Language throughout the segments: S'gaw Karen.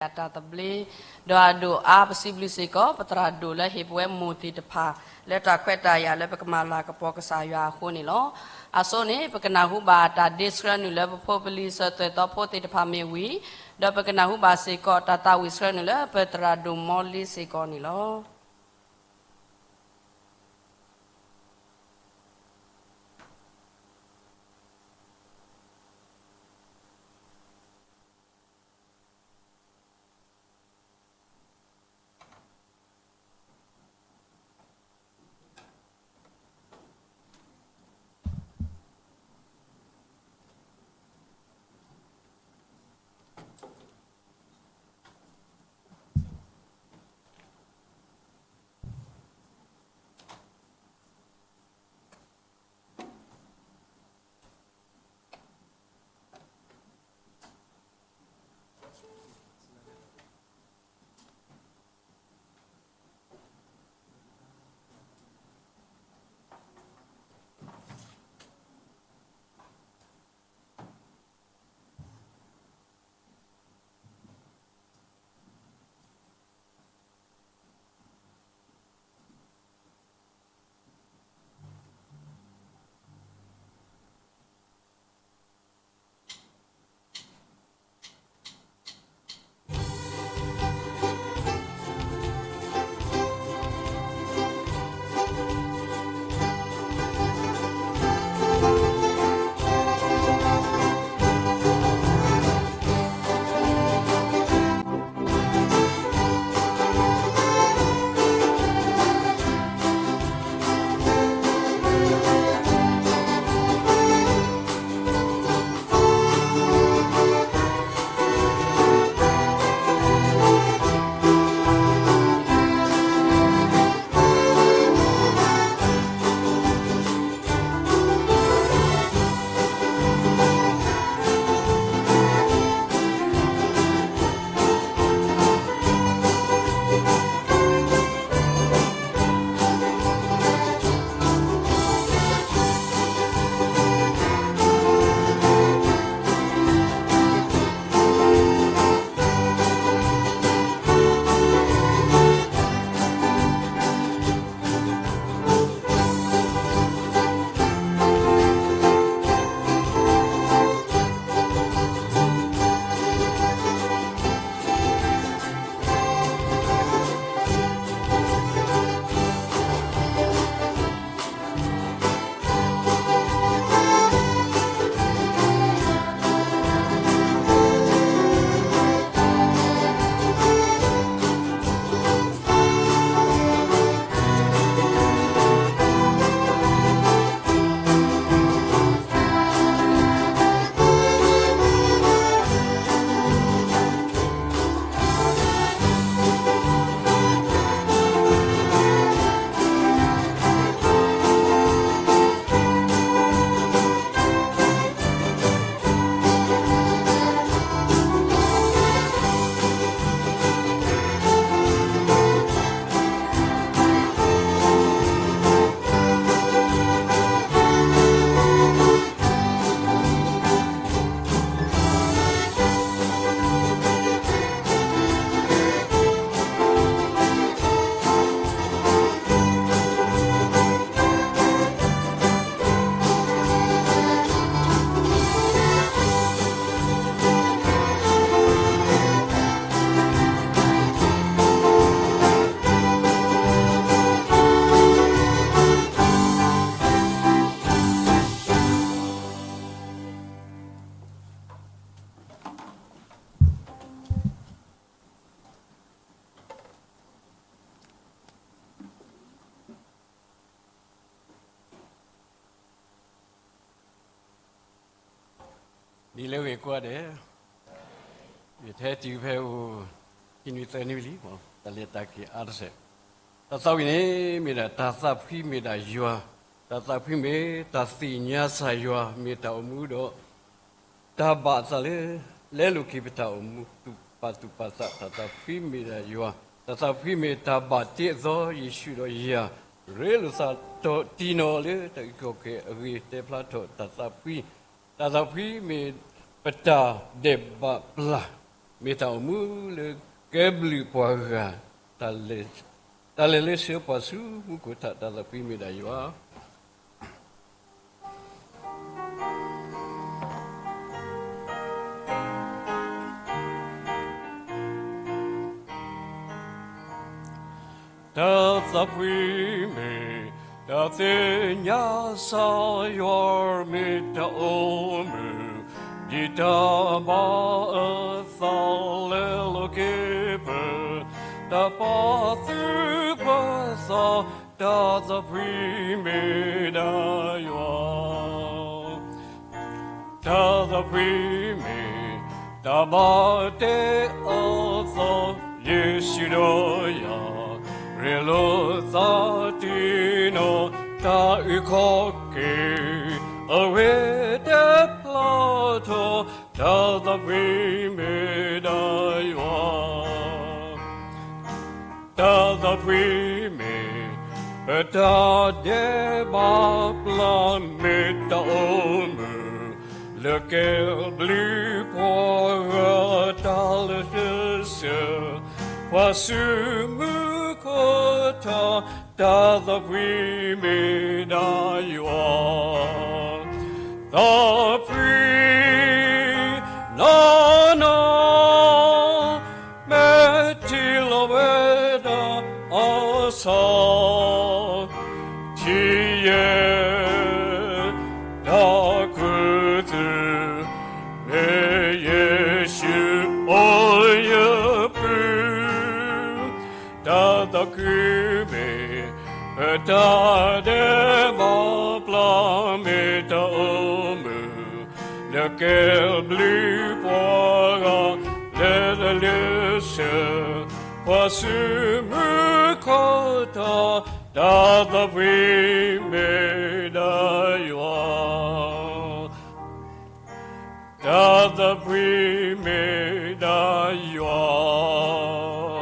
ပကဘၣ်မၤတၢ်သဘျ့ ဒီးအဒိၣ်အါ ပစံးဘျုးစ့ၢ်ကီး ပသရၣ်ဒိၣ်လၢဟ့ၣ်ပဝဲမိၢ်သ့ၣ်တဖၣ် လၢတၢ်ခွဲးတၢ်ယာ်လၢပကမၤလၤကပီၤကစၢ်ယွၤအဃိန့ၣ်လီၤ. အဆိန့ၣ် ပကနၢ်ဟူဘၣ်တၢ်ဒ့ဆှၢနုာ်လၢပဖိပလံၤစၢၤသွဲၣ်သီဖိသ့ၣ်တဖၣ်မ့ၢ်ဝံၤ, ဒီးပကနၢ်ဟူဘၣ်စ့ၢ်ကီးတၢ်သးဝံၣ်ဆှၢနုာ်လၢပသရၣ်ဒိၣ်မီလ့စ့ၢ်ကီးန့ၣ်လီၤ.ဒ်လၢဂ့ၤကိးဂၤဒဲး, ယထဲတံၢ်ဖဲအိၣ် ခံနွံသၢနွံလံ, တၢ်လဲၤတၢ်က့ၤအါတစဲး, တၢ်သးဝံၣ်န့ၣ် မ့ၢ်ဒၣ်တၢ်သးဖှံမ့ၢ်ဒၣ်ယွၤ, တၢ်သးဖှံမ့ၢ်တၢ်သ့ၣ်ညါစၢ်ယွၤ မ့ၢ်တၢ်အိၣ်မူဒီး တၢ်ဘၣ်အသးလၢ လဲလိာ်က့ၤပတၢ်အိၣ်မူ သူၣ်ပာ်သူၣ်ပာ်သး တၢ်သးဖှံမ့ၢ်ဒၣ်ယွၤ, တၢ်သးဖှံမ့ၢ်တၢ်ဘၣ်တ့အသီ ယ့ၣ်ၡူးဒီးယၤ, ရ့လိာ်သးတံၢ်နီၢ်လၢတၢ်အုၣ်က့ၤခီၣ်က့ၤအဂ့ၢ် တဲဖျါထီၣ်တၢ်သးဖှံ, တၢ်သးဖှံမ့ၢ်ပတၢ်ဒဲးဘးပျၢ် မ့ၢ်တၢ်အိၣ်မူလၢကဲဘျုးပှၤဂၤ, တၢ်လဲၤ, တၢ်လဲၤလၢဆၢပှၤဆူမူခိၣ်ထး တၢ်သးဖှံမ့ၢ်ဒၣ်ယွၤ တၢ်သးဖှံမ့ၢ်တၢ်သ့ၣ်ညါ ကစၢ်ယွၤမ့ၢ်တၢ်အိၣ်မုာ်, ဒ်တၢ်ဘၣ်အသးလၢလီၢ်က့ၤပၢၢ်, တၢ်ပာ်သုပာ်သး, တၢ်သးဖှံမ့ၢ်ဒၣ်ယွၤ တၢ်သးဖှံမ့ၢ်တၢ်ဘၣ်တ့အသး, ယ့ၣ်ၡူးဒီးယၤ ရ့လိာ်သးတံၢ်နီၢ်, တၢ်အုၣ်ခီၣ်က့ၤ အဝဲတဲဖျါထီၣ်, တၢ်သးဖှံမ့ၢ်ဒၣ်ယွၤ တၢ်သးဖှံမ့ၢ်ပတၢ်ဒဲးဘးပျၢ်, မ့ၢ်တၢ်အိၣ်မုာ်လၢကဲဘျုးပှၤဂၤ, တၢ်လၢတစၢၤ ပှၤဆူမူခိၣ်ထး, တၢ်သးဖှံမ့ၢ်ဒၣ်ယွၤ သးဖှံနီၢ်နီၢ်, မ့ၢ်ထံၣ်လီၤဝဲဒၣ်အစီၤ ထံၣ်ယဲ ဒီးခူသူၣ်, မ့ၢ်ယ့ၣ်ၡူးအိၣ်ယပူၤ, တၢ်သးခုမ့ၢ်ပတၢ်ဒဲးဘးပျၢ်, မ့ၢ်တၢ်အိၣ်မုာ်လၢကဲဘျုးပှၤဂၤ, လၢတၢ်လၢဆၢ ပှၤဆူမူခိၣ်ထး, တၢ်သးဖှံမ့ၢ်ဒၣ်ယွၤ တၢ်သးဖှံမ့ၢ်ဒၣ်ယွၤ,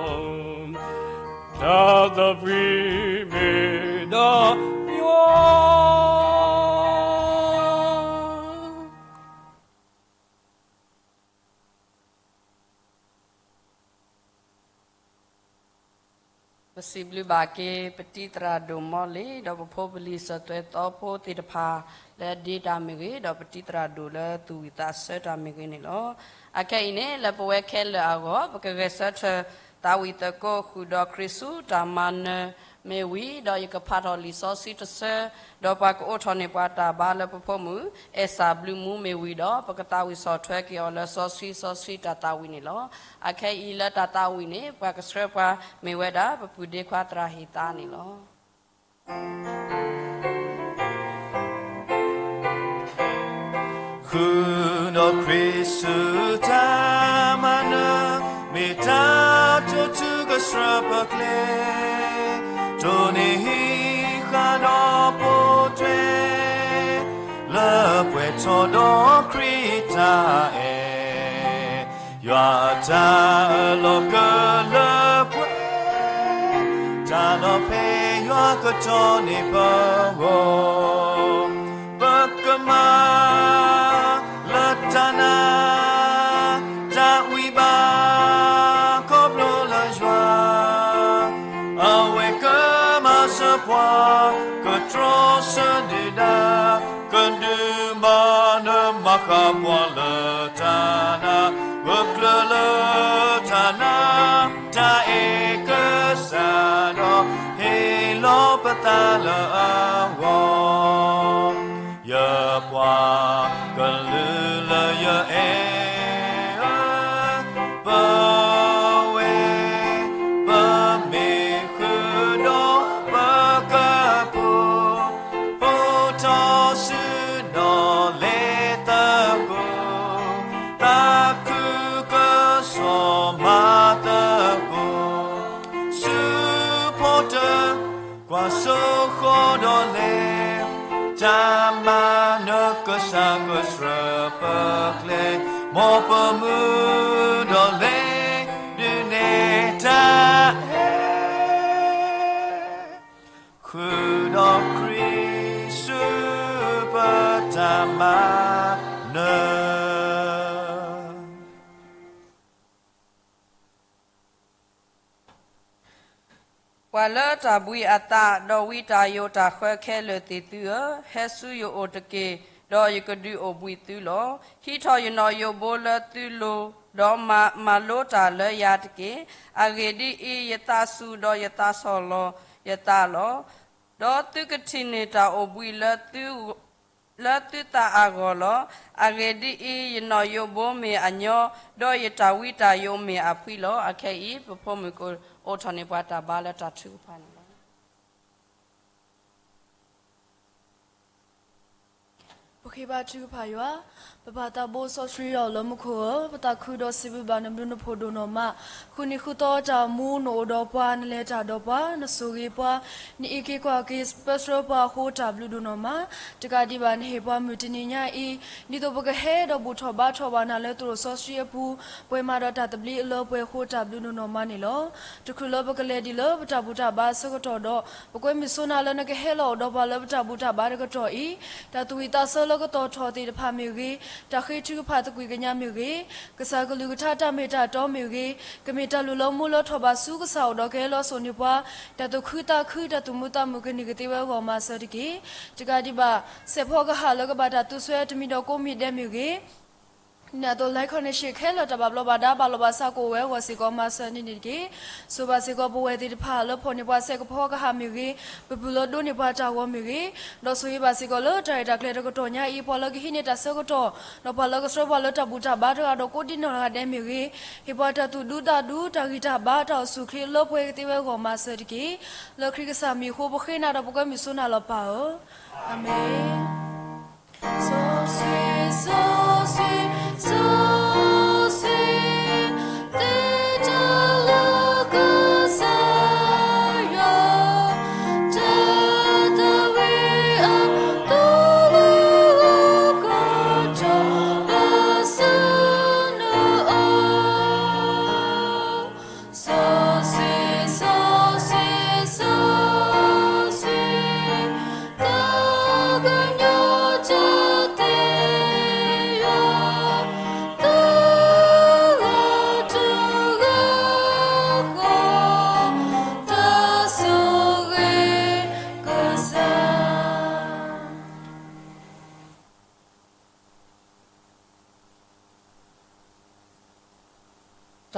တၢ်သးဖှံမ့ၢ်ဒၣ်ယွၤ. ပစံးဘျုးဘၣ်က့ၤ ပတံၤသရၣ်ဒိၣ်မီလ့ၤ ဒီးပဖိပလံၤစၢၤသွဲၣ်သီဖိသ့ၣ်တဖၣ် လၢအဒ့တၢ်မ့ၢ်ဂ့ၤ, ဒီးပတံၤသရၣ်ဒိၣ်လၢသူၣ်ဝံၣ်သးဆၢတၢ်မ့ၢ်ဂ့ၤန့ၣ်လီၤ. အခဲအံၤန့ၣ် လၢပဝဲခဲလၢာ်အဂီၢ် ပကဂဲၤဆၢထၢၣ်သးဝံၣ်သကိး ဃုာ်ဒီးခရံာ်ဆူတၢ်မၤနၢၤမ့ၢ်ဝံၤ, ဒီးယကဖးထီၣ်လံာ်စီဆှံတဆၢ, ဒီးပှၤကအိးထီၣ်န့ၢ်ပှၤတၢ်ဘါလၢပဖိမုၣ် အဲၣ်စၢ်ဘျုးမူမ့ၢ်ဝံၤဒီး ပကသးဝံၣ်ဆီၣ်ထွဲက့ၤအီၤလၢစီဆှံစီဆှံတၢ်သးဝံၣ်န့ၣ်လီၤ. အခဲအံၤလၢတၢ်သးဝံၣ်န့ၣ် ပှၤကဆှၢပှၤမ့ၢ်ဝဲဒၣ် ပပုၢ်ဒ့ခွါသရၣ်ဟ့ၣ်သါန့ၣ်လီၤ. ဃုာ်ဒီးခရံာ်ဆူတၢ်မၤနၢၤ, မ့ၢ်တၢ်တိာ်ထူကစၢၢ်ပကျဲ, တိၢ်န့ၢ်ဟံးဃာ်ဒီးပိာ်ထွဲ, လၢပှဲၤထီၣ်ဒီးခရံာ်တၢ်အဲၣ် ယွၤအတၢ်အၢၣ်လီၤကလၢပှဲၤ, တၢ်လီၤဖဲယွၤကတီၢ်န့ၢ်ပဂီၢ်, ပကမၤလၢတၢ်နာ်, တၢ်ဝံဘၣ်ခီဖျိလၢယွၤ, အဝဲကမၤစၢၤပှၤ, ကတြီဆၢဒုၣ်ဒါ, ကဒုးမၤနၢၤမၤဃၣ်ပှၤလၢတၢ်နာ်, ဂၢၢ်ကျၢၤလၢတၢ်နာ်, တၢ်အဲၣ်ကစၢ်ဒီး, ဟ့ၣ်လီၤပသးလၢအဂီၢ်, ယပှၤကလုာ်လၢယအဲၣ်ဧၢ, ပဝဲ ပမ့ၢ်ဃုာ်ဒီးပကပူၤ, ပိာ်ထီၣ်စုဒီးလဲၤသကိး, သးခုကစီၣ်မၤသကိး, ဆူဖိတၢ်ကွၢ်စိဃီဒီးလဲၤ, တၢ်မၤနၢၤကစၢ်ကစၢၢ်ပကျဲ, မ်ပမုၢ်ဒီးလဲၤဒုးနဲၣ်တၢ်အဲၣ် ဃုာ်ဒီးခရံာ်ဆူပတၢ်မၤနၢၤ. ပှၤလၢတၢ်ဘှံးအသး, ဒီးဝံတၢ်ယိးတၢ်ဃၢခဲလၢာ်သ့ၣ်သုဧၢ, ဟဲဆူယအိၣ်တက့ၢ်, ဒီးယကဒုးအိၣ်ဘှံးသုလီၤ. ဟံးထီၣ်ယနီၣ်ယိးဘိလၢသုလိၤ, ဒီးမၤလိတၢ်လၢယၤတက့ၢ်. အဂ့ၢ်ဒ်အံၤ, ယသးစူၤ, ဒီးယသးဆီၣ်လီၤယသးလီၤ. ဒီးသုကထံၣ်န့ၢ်တၢ်အိၣ်ဘှံးလၢသု လၢသုသးအဂီၢ်လီၤ. အဂ့ၢ်ဒ်အံၤ, ယနီၣ်ယိးဘိမ့ၢ်အညီ, ဒီးယတၢ်ဝံတၢ်ယိးမ့ၢ်အဖှံလီၤ. အခဲအံၤ ပဖိမုၣ်ကအိးထီၣ်န့ၢ်ပှၤတၢ်ဘါလၢတၢ်ထုကဖၣ်န့ၣ်လီၤ. ပဃ့ဘါထုကဖၣ်ယွၤ, ပပၢ်သးဘိစီဆှံယွၤလၢမူခိၣ်ဧၢ, ပသးခုဒီးစံးဘျုးဘၣ်နဘျုးနဖှိၣ်ဒိၣ်နီၢ်မး, ဃုနံၤဃုသီအတၢ်မူ နအိၣ်ဒီးပှၤ, နလဲၤတၢ်ဒီးပှၤ, နဆိၣ်ဂ့ၤပှၤ, နအံးက့ၤကွၢ်က့ၤ ပၢဆှၢပှၤအဃိ တၢ်ဘျုးဒိၣ်နီၢ်မး, တကးဒံးဘၣ် နဟ့ၣ်ပှၤမုၢ်တနံၤညါအံၤ, ဒ်သိးပကဟဲဒီးဘူၣ်ထီၣ်ဘါထီၣ်ဘၣ်နၤလၢသရိာ်စီဆှံအပူၤ, ပှဲၤမၤဒီးတၢ်သဘျ့အလၢပှဲၤအဃိ တၢ်ဘျုးဒိၣ်နီၢ်မးန့ၣ်လီၤ. တချုးလၢပကလဲၤဒံးလၢပတၢ်ဘူၣ်တၢ်ဘါအဆၢကတီၢ်ဒီး, ပကွဲမုာ်ဆိနၤလၢနကဟဲလီၤအိၣ်ဒီးပှၤလၢပတၢ်ဘူၣ်တၢ်ဘါတကတီၢ်အံၤ, တၢ်သူၣ်ဝံၣ်သးဆၢလၢကတီၢ်ထီၣ်သ့ၣ်တဖၣ်မ့ၢ်ဂ့ၤ, တၢ်ဃ့ထုကဖၣ်သကွံာ်ကညးမ့ၢ်ဂ့ၤ, ကစၢ်ကလုၢ်ကထါတၢ်မ့ၢ်တၢ်တီမ့ၢ်ဂ့ၤ, ကမ့ၢ်တၢ်လိၣ်လၢမူလၢထီၣ်ဘၣ်ဆူကစၢ်အိၣ်ဒီးကဟဲလီၤစိာ်န့ၢ်ပှၤ, တၢ်သူၣ်ခုသးခု တၢ်သူၣ်မုာ်သးမုာ်ကန့ၢ်ကသ့ဝဲအဂီၢ်မၤစၢၤတက့ၢ်. တကးဒံးဘၣ်, စဲးဖီကဟၣ်လၢကဘၣ်တၢ်သူစွဲတမံၤဒီးကိးမံၤဒဲးမ့ၢ်ဂ့ၤ, န့ၣ်အသိး live connection ခဲလၢာ်တၢ်ဘၣ်ဘျီးဘၣ်ဒါဘၣ်လီၤဘၣ်စးကအိၣ်ဝဲအဂီၢ်စ့ၢ်ကီး မၤစၢၤန့ၢ်န့ၣ်တက့ၢ်. ဆိၣ်ဘၣ်စ့ၢ်ကီးပဝဲသ့ၣ်တဖၣ်လၢဖီၣ်န့ၢ်ပှၤစဲးကဖီကဟၣ်မ့ၢ်ဂ့ၤ, ပပုၢ်လၢဒိးန့ၢ်ပှၤတၢ်ဂီၤမ့ၢ်ဂ့ၤ, ဒီးဆိၣ်ဂ့ၤဘၣ်စ့ၢ်ကီးလၢတၢ်ရဲၣ်တၢ်ကျဲၤတကတီၢ်ညါအံၤ ပှၤလၢကဟံးန့ၢ်တၢ်ဆၢကတီၢ်, ဒီးပှၤလၢကဆှၢပှၤလၢတၢ်ဘူၣ်တၢ်ဘါတဂၤဒီးကိးဒံနီၢ်ဂၤဒဲးမ့ၢ်ဂ့ၤ, ဟ့ၣ်ပှၤတၢ်သူၣ်ဒူသးဒူ တၢ်ဂံၢ်တၢ်ဘါ တၢ်အိၣ်ဆူၣ်အိၣ်ချ့လၢပှဲၤကသ့ဝဲအဂီၢ်မၤစၢၤတက့ၢ်. လၢခရံာ်ကစၢ်မံၤအဃိ ပဃ့နၤဒီးပကွဲမုာ်ဆိနၤလီၤပၢ်ဧၢ. အၤမ့ၣ်.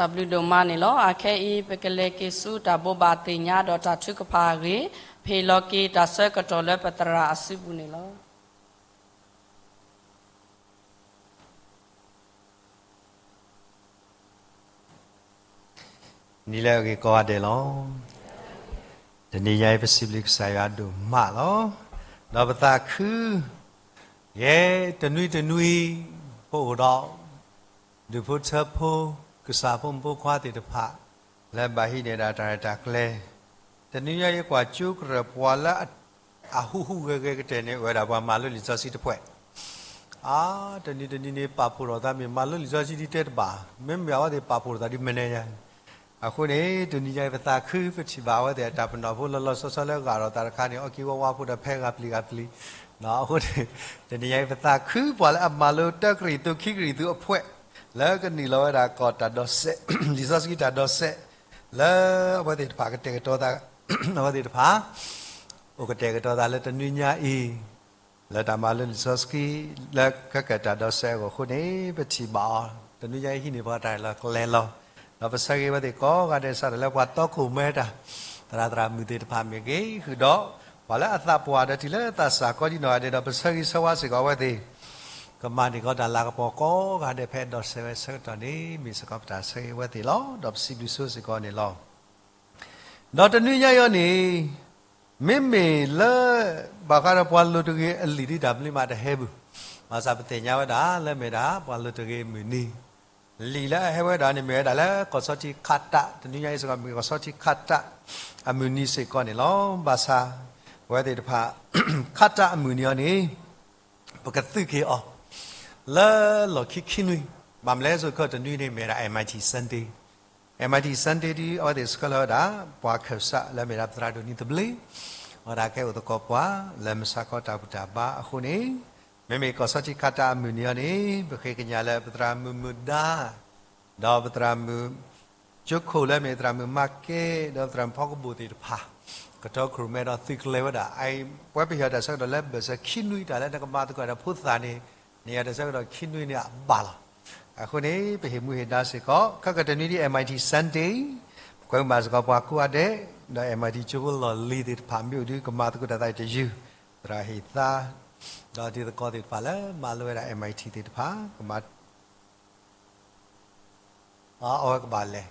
တၢ်ဘျုးဒိၣ်မးန့ၣ်လီၤ. အခဲအံၤ ပကလဲၤက့ၤဆူတၢ်ဘိးဘၣ်သ့ၣ်ညါဒီးတၢ်ထုကဖၣ်အဂ့ၢ်, ပဟ့ၣ်လီၤက့ၤတၢ်ဆၢကတီၢ်လၢပသရၣ်အစုပူၤန့ၣ်လီၤ. နံၤလၢအဂ့ၤကိးဂၤဒဲးလီၤ. တနံၤညါအံၤ ပစံးဘျုးကစၢ်ယွၤဒိၣ်မးလီၤ. ဒီးပသးခု, ယဲတနွံတနွံ, ပအိၣ်ဒီး ဒူၣ်ဖိထၢဖိ, ကစၢ်ဖိမုၣ်ဖိခွါသ့ၣ်တဖၣ် လၢဘၣ်ဟံးန့ၢ်ဒၣ်တၢ်ရဲၣ်တၢ်ကျဲၤ, တနံၤညါအံၤ ကွၢ်ကၠိကရၢၢ်ပှၤလၢ အဟူးဟူးဂဲၤဂဲၤကတၢၢ်န့ၣ် အိၣ်ဝဲဒၣ်ပှၤမၤလိလံာ်စီဆှံတဖှဲၣ်. အါ, တနံၤတနံၤန့ၣ် ပာ်ဖှိၣ်ထီၣ်သးမ့ၢ်မၤလိလံာ်စီဆှံဒ်တဲတဘၣ်, မ့မ့ၢ်အဝဲသ့ၣ်ပာ်ဖှိၣ်ထီၣ်သးဒ်မဲာ်ညါ. အဃိန့ၣ် တနံၤညါအံၤ ပသးခု ပထံၣ်ဘၣ်အဝဲသ့ၣ်အတၢ်ပနီၣ်ဖိလီၤလီၤဆီဆီလၢအဂၤထီၣ်သးတခါန့ၣ် အီၣ်ကံဝီဝါဖိဒီးဖဲဂၤပျံၤဂၤပျံၤ. အဃိန့ၣ် တနံၤညါအံၤ ပသးခုပှၤလၢအမၤလိတၢကရံၣ်သူး ခံကရံၣ်သူးအဖှဲၣ် လၢကနုာ်လီၤဝဲဒၣ်ကီၢ်တၢ်ဒီးစဲး, လံာ်စီဆှံတၢ်ဒီးစဲး, လၢအဝဲသ့ၣ်တဖၣ်ကတဲာ်ကတီၤသး, အဝဲသ့ၣ်တဖၣ် အိၣ်ကတဲာ်ကတီၤသးလၢတနွံညါအံၤ လၢတၢ်မၤလိလံာ်စီဆှံ လၢကကဲာ်တၢ်ဒီးစဲးအဂီၢ်အဃိန့ၣ် ပထံၣ်ဘၣ်အီၤ တနွံညါအံၤဟံးန့ၢ်ပှၤတၢ်ရဲၣ်လီၤကျဲၤလီၤ. ဒီးပဆၢဂ့ၤဝဲသ့ၣ်ကိးဂၤဒဲး စးထီၣ်လၢပှၤတီခိၣ်မဲတၢ် သရၣ်သရၣ်မုၣ်သ့ၣ်တဖၣ်မ့ၢ်ဂ့ၤ, ဃုာ်ဒီး ပှၤလၢအသးပှၢ်ဒီးတုၤလၢသးစၢ်ကီးဒံးနီၢ်ဂၤဒဲး ဒီးပဆၢဂ့ၤဆၢဝါစ့ၢ်ကီးအဝဲသ့ၣ် ကမၤန့ၢ်ကီးတၢ်လၤကပီၤကိးဂၤဒဲးဖဲအဒီးစဲးဝဲဆၢကတီၢ်န့ၣ် မ့ၢ်စ့ၢ်ကီးပတၢ်ဆၢဂ့ၤဝဲသ့ၣ်လီၤ. ဒီးပစံးဘျုးဆိစ့ၢ်ကီးန့ၣ်လီၤ. မ့မ့ၢ်လၢ ဘၣ်ဃးဒီးပှၤလိၤတဂ့ၤ အလံာ်ဒ်တၢ်ဘျုးမးတဟဲဘၣ်. ဘၣ်ဆၣ်ပသ့ၣ်ညါဝဲဒၣ်လၢမ့ၢ်ဒၣ် ပှၤလိၤတဂ့ၤအမုၢ်နံၤ, လံာ်လၢအဟဲဝဲဒၣ်န့ၣ်မ့ၢ်ဝဲဒၣ်လၢကီၢ်ဆီထံခးတၢ်, တနွံညါအံၤစ့ၢ်ကီးမ့ၢ်ကီၢ်ဆီထံခးတၢ် အမုၢ်နံၤစ့ၢ်ကီးန့ၣ်လီၤ. ဘၣ်ဆၣ် ပဝဲသ့ၣ်တဖၣ် ခးတၢ်အမုၢ်နံၤအံၤန့ၣ် ပကသုးက့ၤအီၤ လၢလီၢ်ခံခံနွံ, ဘၣ်မနုၤလဲၣ်စ့ၢ်ကီး တနွံန့ၣ်မ့ၢ်ဒၣ် MIT Sunday, MIT Sunday ဒ်အဝဲသ့ၣ်ဆှၢလီၤဝဲဒၣ် ပှၤခၢၣ်စးလၢမ့ၢ်ဒၣ်ပသရၣ်ဒိၣ်နံၤသဘျ့, အဝဲဒၣ်ကဲအိၣ်သကိးပှၤ လၢမုၢ်ဆါခီတၢ်ဘူၣ်တၢ်ဘါအဃိန့ၣ်, မ့မ့ၢ်ကီၢ်ဆီထံခးတၢ်အမုၢ်နံၤအံၤန့ၣ် ပဃ့ကညးလၢပသရၣ်မုၣ်မုၢ်ဒါ ဒီးပသရၣ်မုၣ် ကၠိခိၣ်လၢအမ့ၢ်သရၣ်မုၣ်မၤကဲ ဒီးသရၣ်မုၣ်ဖီကဘိၣ်သ့ၣ်တဖၣ် ကတီခိၣ်ရိၣ်မဲဒီးသုးကျဲၤဝဲဒၣ် အပှၤပဟ့ၣ်အီၤတၢ်ဆၢကတီၢ်လၢဘၢၣ်စၢၤခံနွံ တၢ်လၢနကမၤသကိးတၢ်ဖိသၣ်န့ၣ် န့ၢ်ယၤတၢ်ဆၢကတီၢ်ခံနွံန့ၣ်အဘၣ်လီၤ. အဃိန့ၣ် ပဟ့ၣ်မူဟ့ၣ်ဒါစ့ၢ်ကီး ခဲကတနွံဒ် M I T Sunday ပကွဲမုာ်ဘၣ်စ့ၢ်ကီးပှၤကိးဂၤဒဲး ဒီး M I T ကၠိဖိလီၢ်လံၤသ့ၣ်တဖၣ် မ့ၢ်အိၣ်ဒုးကမၤသကိးတၢ်သးအံၤတယုၢ် သရၣ်ဟ့ၣ်သါ ဒီးတံၤသကိးသ့ၣ်တဖၣ်လၢမၤလိဝဲဒၣ် M I T သ့ၣ်တဖၣ် ကမၤ အဝဲကဘၣ်လဲၤ,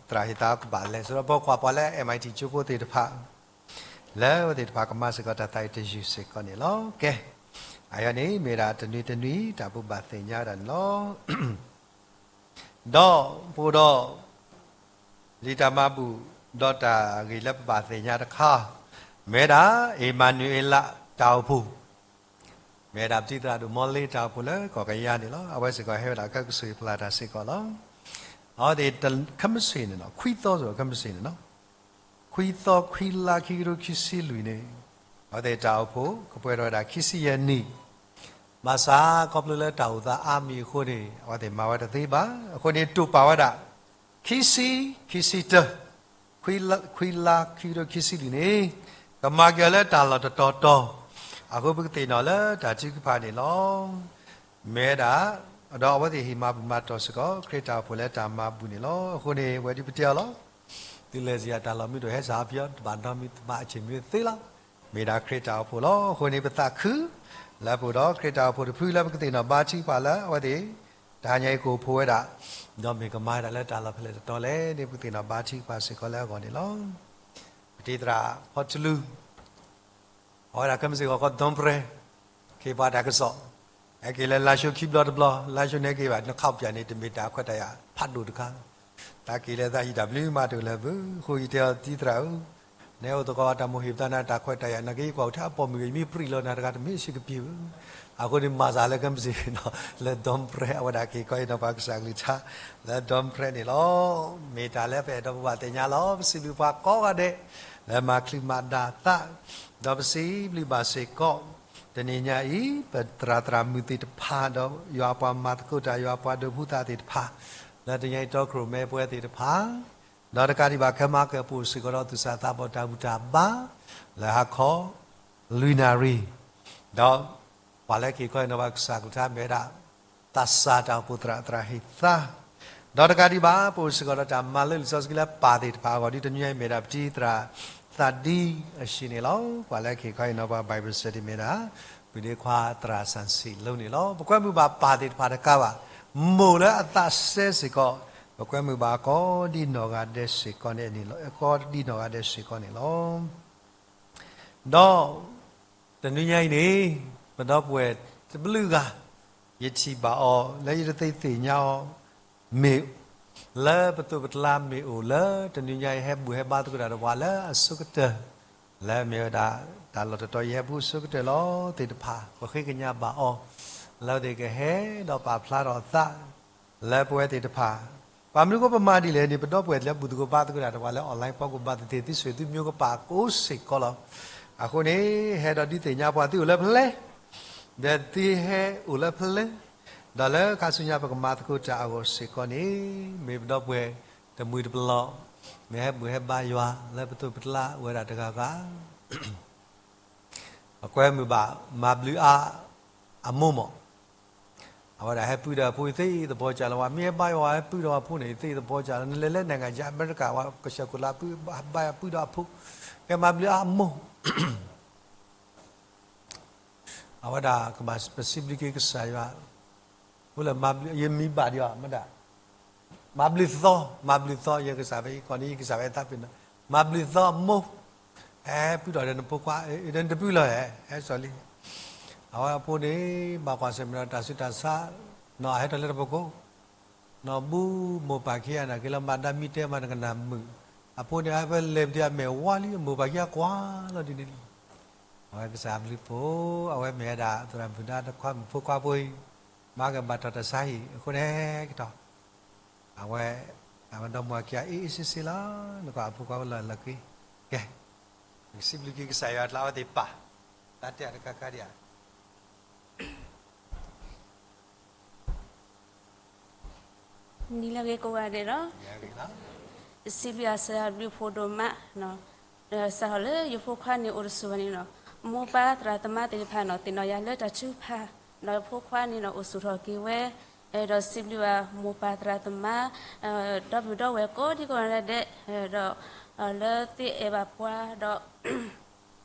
သရၣ်ဟ့ၣ်သါကဘၣ်လဲၤ, စဒီးပကွၢ်ပှၤလၢ M I T ကၠိဖိသ့ၣ်တဖၣ် လၢအဝဲသ့ၣ်တဖၣ်ကမၤစ့ၢ်ကီးတၢ်သးအံၤတယုၢ်စ့ၢ်ကီးန့ၣ်လီၤ. ကဲ, အအံၤန့ၣ် မ့ၢ်ဒၣ်တနွံတနွံ တၢ်ပဘၣ်သ့ၣ်ညါဒၣ်န့ၣ်လီၤ. ဒီးပအိၣ်ဒီး လံာ်တၢ်မၤဘူၣ် ဒီးတၢ်ဂ့ၢ်လၢပဘၣ်သ့ၣ်ညါတခါ, မ့ၢ်ဝဲဒၣ် အ့မၤနူၤအ့လး တၢ်အိၣ်ဖှိၣ် မ့ၢ်ဝဲဒၣ်ပတံၤသရၣ်ဒိၣ်မီလ့တၢ်အိၣ်ဖှိၣ်လၢကီၢ်ကယၤန့ၣ်လီၤ. အဝဲစ့ၢ်ကီးဟဲဝဲဒၣ်ခဲကစၢၢ်ဖျါတၢ်စ့ၢ်ကီးလီၤ. အဝဲသ့ၣ်ခဲမုၢ်ဆ့ၣ်န့ၣ်လီၤ, ခွံသီစ့ၢ်ကီးခဲမုၢ်ဆ့ၣ်န့ၣ်လီၤ. ခွံသီခွံလါခံကထိခံဆံလွံၢ်န့ၣ် အဝဲသ့ၣ်တၢ်အိၣ်ဖှိၣ် ကပှဲၤထီၣ်ဝဲဒၣ်ခံဆံယဲၢ်နံၣ်, ဘၣ်ဆၣ်ခီဖျိလၢတၢ်အိၣ်သးအါမံၤအဃိန့ၣ် အဝဲသ့ၣ်မၤဝဲတသ့ဘၣ်. အဃိန့ၣ် တိာ်ပာ်ဝဲဒၣ် ခံဆံ, ခံဆံတၢ ခွံလါခံကထိခံဆံလွံၢ်န့ၣ် ကမၤက့ၤအီၤလၢတၢ်လီၢ်တတီၤတီၤ, အဃိပကသ့ၣ်နီၣ်လၢတၢ်ထုကဖၣ်န့ၣ်လီၤ. မ့ၢ်ဝဲဒၣ်, ဒီးအဝဲသ့ၣ်ဟ့ၣ်မၤဘူၣ်မၤတီၢ်စ့ၢ်ကီး ခရံာ်တၢ်အိၣ်ဖှိၣ်လၢတၢ်မၤဘူၣ်န့ၣ်လီၤ. အဃိန့ၣ် ဝဲဒၣ်ပတဲအီၤလီၤ. သုလဲၤစံးယၤတၢ်လီၢ်မုၢ်ဒိၣ်ဟဲစးပယီၤ တဘၣ်နီတမံၤဘၣ် အဆ့ၣ်မံၤသ့လီၤ. မ့ၢ်ဒၣ်ခရံာ်တၢ်အိၣ်ဖှိၣ်လီၤ. အဃိန့ၣ် ပသးခု လၢပအိၣ်ဒီးခရံာ်တၢ်အိၣ်ဖှိၣ်တဖုလၢပကသ့ၣ်နီၣ်ဘါထုကဖၣ်လၢအဝဲသ့ၣ် တဟါညါအံၤကအိၣ်ဖှိၣ်ဝဲဒၣ်, ဒီးမ့ၢ်ကမၤဝဲဒၣ်လၢတၢ်လီၢ်ဖဲလဲၣ်တတီၤလဲၣ်န့ၣ် ပကသ့ၣ်နီၣ်ဘါထုကဖၣ်စ့ၢ်ကီးလၢအဂီၢ်န့ၣ်လီၤ. ပတံၤသရၣ်ဖီထလူ အဝဲဒၣ်ခဲမုၢ်ဆ့ၣ်ဂီၤခီ ဒီပြဲ ကဟ့ၣ်ပှၤတၢ်ကစီၣ်, ဟဲက့ၤလၢလါၡိခံဘျီတဘျီ, လါၡိန့ၣ်ဟဲက့ၤဘၣ် နခီၣ်ပၠၣ်န့ၣ် တမ့ၢ်တၢ်ခွဲးတၢ်ယာ်ဖးဒိၣ်တခါ, တၢ်က့ၤလၢသးဟံၣ်တၢ်ဘျုးမးတအိၣ်လၢၤဘၣ်. အဃိယတဲအီၤ တံၤသရၣ်ဧၢ, နအိၣ်သကိးတၢ်မိၣ်ဟ့ၣ်ပသးနၤ တၢ်ခွဲးတၢ်ယာ် နာ်က့ယကွၢ်အိၣ်ထဲအပိာ်မုၣ်ဂ့ၤ ယမ့ၢ်ပြံးလီၤနၤတဂၤ တမ့ၢ်အဆံးကပံာ်ဧၢ. အဃိန့ၣ်မၤစၢ်လၢခဲမုၢ်ဆ့ၣ်ဂီၤခီ လၢဒီပြဲ အဝဲဒၣ်က့ၤခီအံၤနီၤ ပှၤကစၢ်ကလုၢ်ကထါ လၢဒီပြဲန့ၣ်လီၤ. မ့ၢ်တၢ်လၢပအဲၣ်ဒိးပဘၣ်သ့ၣ်ညါလီၤ. ပစံးဘျုးပှၤကိးဂၤဒဲး လၢမၤချုးမၤဒါသး, ဒီးပစံးဘျုးဘၣ်စ့ၢ်ကီး တနံၤညါအံၤ ပသရၣ်သရၣ်မုၣ်သ့ၣ်တဖၣ် ဒီးယွၤအပှၤမၤသကိးတၢ် ယွၤအပှၤဒိးဖှူသးသ့ၣ်တဖၣ် လၢတနံၤညါအံၤတီခိၣ်ရိၣ်မဲပဝဲသ့ၣ်တဖၣ် ဒီးတကးဒံးဘၣ် ခဲမၤကပူၤစ့ၢ်ကီးဒီးသူၣ်စၢ်သးဘီၣ်တၢ်ဘူၣ်တၢ်ဘါ လၢဟါခီ လွံၢ်နၣ်ရံၣ်, ဒီးပှၤလၢက့ၤခီအံၤနီၤ ပှၤကစၢ်ကလုၢ်ကထါမ့ၢ်ဝဲဒၣ် သးစၢ်တၢ်အိၣ်ဖှိၣ်သရၣ် သရၣ်ဟ့ၣ်သါ, ဒီးတကးဒံးဘၣ် ပအိၣ်စ့ၢ်ကီးဒီးတၢ်မၤလၢလံာ်စီဆှံလၢပၢ်သ့ၣ်တဖၣ်အဂီၢ် ဒ်တနံၤညါအံၤမ့ၢ်ဒၣ်ပတံၤသရၣ် သးဒံအရှံးန့ၣ်လီၤ. ပှၤလၢက့ၤခီအံၤနီၤ ပှၤ Bible study မ့ၢ်ဒၣ် ပုၢ်ဒ့ခွါသရၣ်စၣ်စံးလိန့ၣ်လီၤ. ပကွဲမုာ်ဘၣ်ပၢ်သ့ၣ်တဖၣ်တကးဘၣ် မိၢ်လၢအသးစဲစ့ၢ်ကီး ပကွဲမုာ်ဘၣ်ကိးဒံနီၢ်ဂၤဒဲးစ့ၢ်ကီးန့ၣ်, ကိးဒံနီၢ်ဂၤဒဲးစ့ၢ်ကီးန့ၣ်လီၤ. ဒီးတနံၤညါအံၤန့ၣ် ပဒီပုၢ်ဝဲၢ်တဘျုးဂၤ ယထံၣ်ဘၣ်အီၤ လၢယတသ့သ့ၣ်ညါအီၤ မ့ၢ်လၢပသိးပကျါမ့ၢ်အိၣ်လၢ တနံၤညါအံၤဟဲဘူၣ်ဟဲဘါသကိးတၢ်ဒီးပှၤလၢအဆိကတၢၢ် လၢမ့ၢ်ဝဲဒၣ် တၢ်လီၢ်တတီၤယဟဲဘူၣ်ဆိကတၢၢ်လီၤသ့ၣ်တဖၣ် ပဃ့ကညးဘၣ်အီၤ လၢအဝဲသ့ၣ်ကဟဲဒီးပာ်ဖျါထီၣ်အသး လၢပဝဲသ့ၣ်တဖၣ် ဘၣ်မနုၤဃိပမၤဒ်လဲၣ်န့ၣ် ပဒီပုၢ်ဝဲၢ်လၢဘူၣ်သကိးဘါသကိးတၢ်ဒီးပှၤလၢ online ဖီခိၣ် ဘၣ်သ့ၣ်သ့ၣ် သုဆွေသုမျိုးကပာ်ကိးစ့ၢ်ကီးလီၤ. အဃိန့ၣ် ဟဲဒီးဒုးသ့ၣ်ညါပှၤသုအိၣ်လၢဖဲလဲၣ် ဒီးသုဟဲအိၣ်လၢဖဲလဲၣ်, ဒီးလၢခါဆူညါပကမၤသကိးတၢ်အဂီၢ်စ့ၢ်ကီးန့ၣ် မ့ၢ်ပဒီပုၢ်ဝဲၢ်တမှံၤတပလီၢ် မ့ၢ်ဟဲဘူၣ်ဟဲဘါယွၤလၢပသိးပကျါဝဲဒၣ်တဂၤဂၤ အကွဲမုာ်ဘၣ် မၤဘျုးအါအမိၢ်မး, အဝဲဒၣ်ဟဲပုၢ်ဒီးအဖိ ယသ့သဘီကၢ်လီၤ. ပှၤမ့ၢ်ဟဲဘါယွၤ ဟဲပုၢ်ဒီးအဖိန့ၣ် ယသ့သဘီကၢ်လီၤ. နလဲၤလၢ နိုင်ငံခြား အမဲရကၤ ပှၤကစၢၢ်ခိၣ်လၢအပုၢ်ဘါယွၤ ပုၢ်ဒီးအဖိ ကဲမၤဘျုးအါအမိၢ် အဝဲဒၣ်ကဘၣ်ပစံးဘျုးက့ၤကစၢ်ယွၤ, အိၣ်လၢမၤဘျုး ယမံၤဘၣ်ဒံးဘၣ် မ့ၢ်ဒၣ် မၤဘျုးသီ, မၤဘျုးသီ ယကစၢ်ဖဲအံၤ ကီၢ်န့ၣ် ယကစၢ်ဖဲအသးပ့ၤနီၣ်, မၤဘျုးသီအမိၢ်, ဟဲပုၢ်ဒီးနဖိခွါ နတပုၢ်လၢၤ ဟဲစီၤလံ, အဝဲအဖိန့ၣ် ဘၣ်ကွၢ်ဆၢၣ်မဲာ်ဒီးတၢ်ဆူးတၢ်ဆါ, နီၢ်ဟဲထီၣ်လၢတပကိး နီၢ်ဘူမိၢ်ပၢ်ခံဂၤနာ်က့လၢမၤဒါမံတဲမၤနကနၣ်မုာ်, အဖိန့ၣ် အဝဲလဲၤပဒံးအမဲာ်ဝါလံ အမိၢ်ပၢ်ခံဂၤကွၢ်လီၤဒ်န့ၣ်လီၤ. အဝဲကစၢ်ဘျုးဖှိၣ် အဝဲမ့ၢ်ဝဲဒၣ်သရၣ်မုၣ်ဒါတခွါမုၣ်ဖိခွါဖိအံၤ, မၤကဘၣ်ထီၣ်တၢ်ဆါဟံၣ် အဃိန့ၣ်ကတီၢ် အဝဲ အဝဲဒီမါဝၤခံဂၤအ့ၣ်အ့ၣ်စ့စ့လီၤ, နကွၢ်အဖိခွါဝဲလီၤလီၤက့ၤ, ကဲ စံးဘျုးက့ၤကစၢ်ယွၤအကျါ အဝဲသ့ၣ်ပၢ်, တၢ်တဲတခါခါဒံးဧါ. နံၤလၢအဂ့ၤကိးဂၤဒဲးလီၤ. စံးဘျုးအစၢၤအဘျုးဖိဒိၣ်မး, စးထီၣ်လၢယဖိခွါန့ၣ်အိၣ်တဆူၣ်ဘၣ်န့ၣ်နီၤ, မိၢ်ပၢ်သရၣ်သမါသ့ၣ်တဖၣ်နီၤ သ့ၣ်နီၣ်ယၤလၢတၢ်ထုကဖၣ်, ဒီးဖိခွါန့ၣ်နီၤ အိၣ်ဆူၣ်ထီၣ်က့ၤဝဲ, ဒီးစံးဘျုးဘၣ်မိၢ်ပၢ်သရၣ်သမါ ဒီပုၢ်ဒီဝဲၢ်ကိးဒံကိးဂၤဒဲး, ဒီး လၢသုအဲၣ်ဘၣ်ပှၤဒီး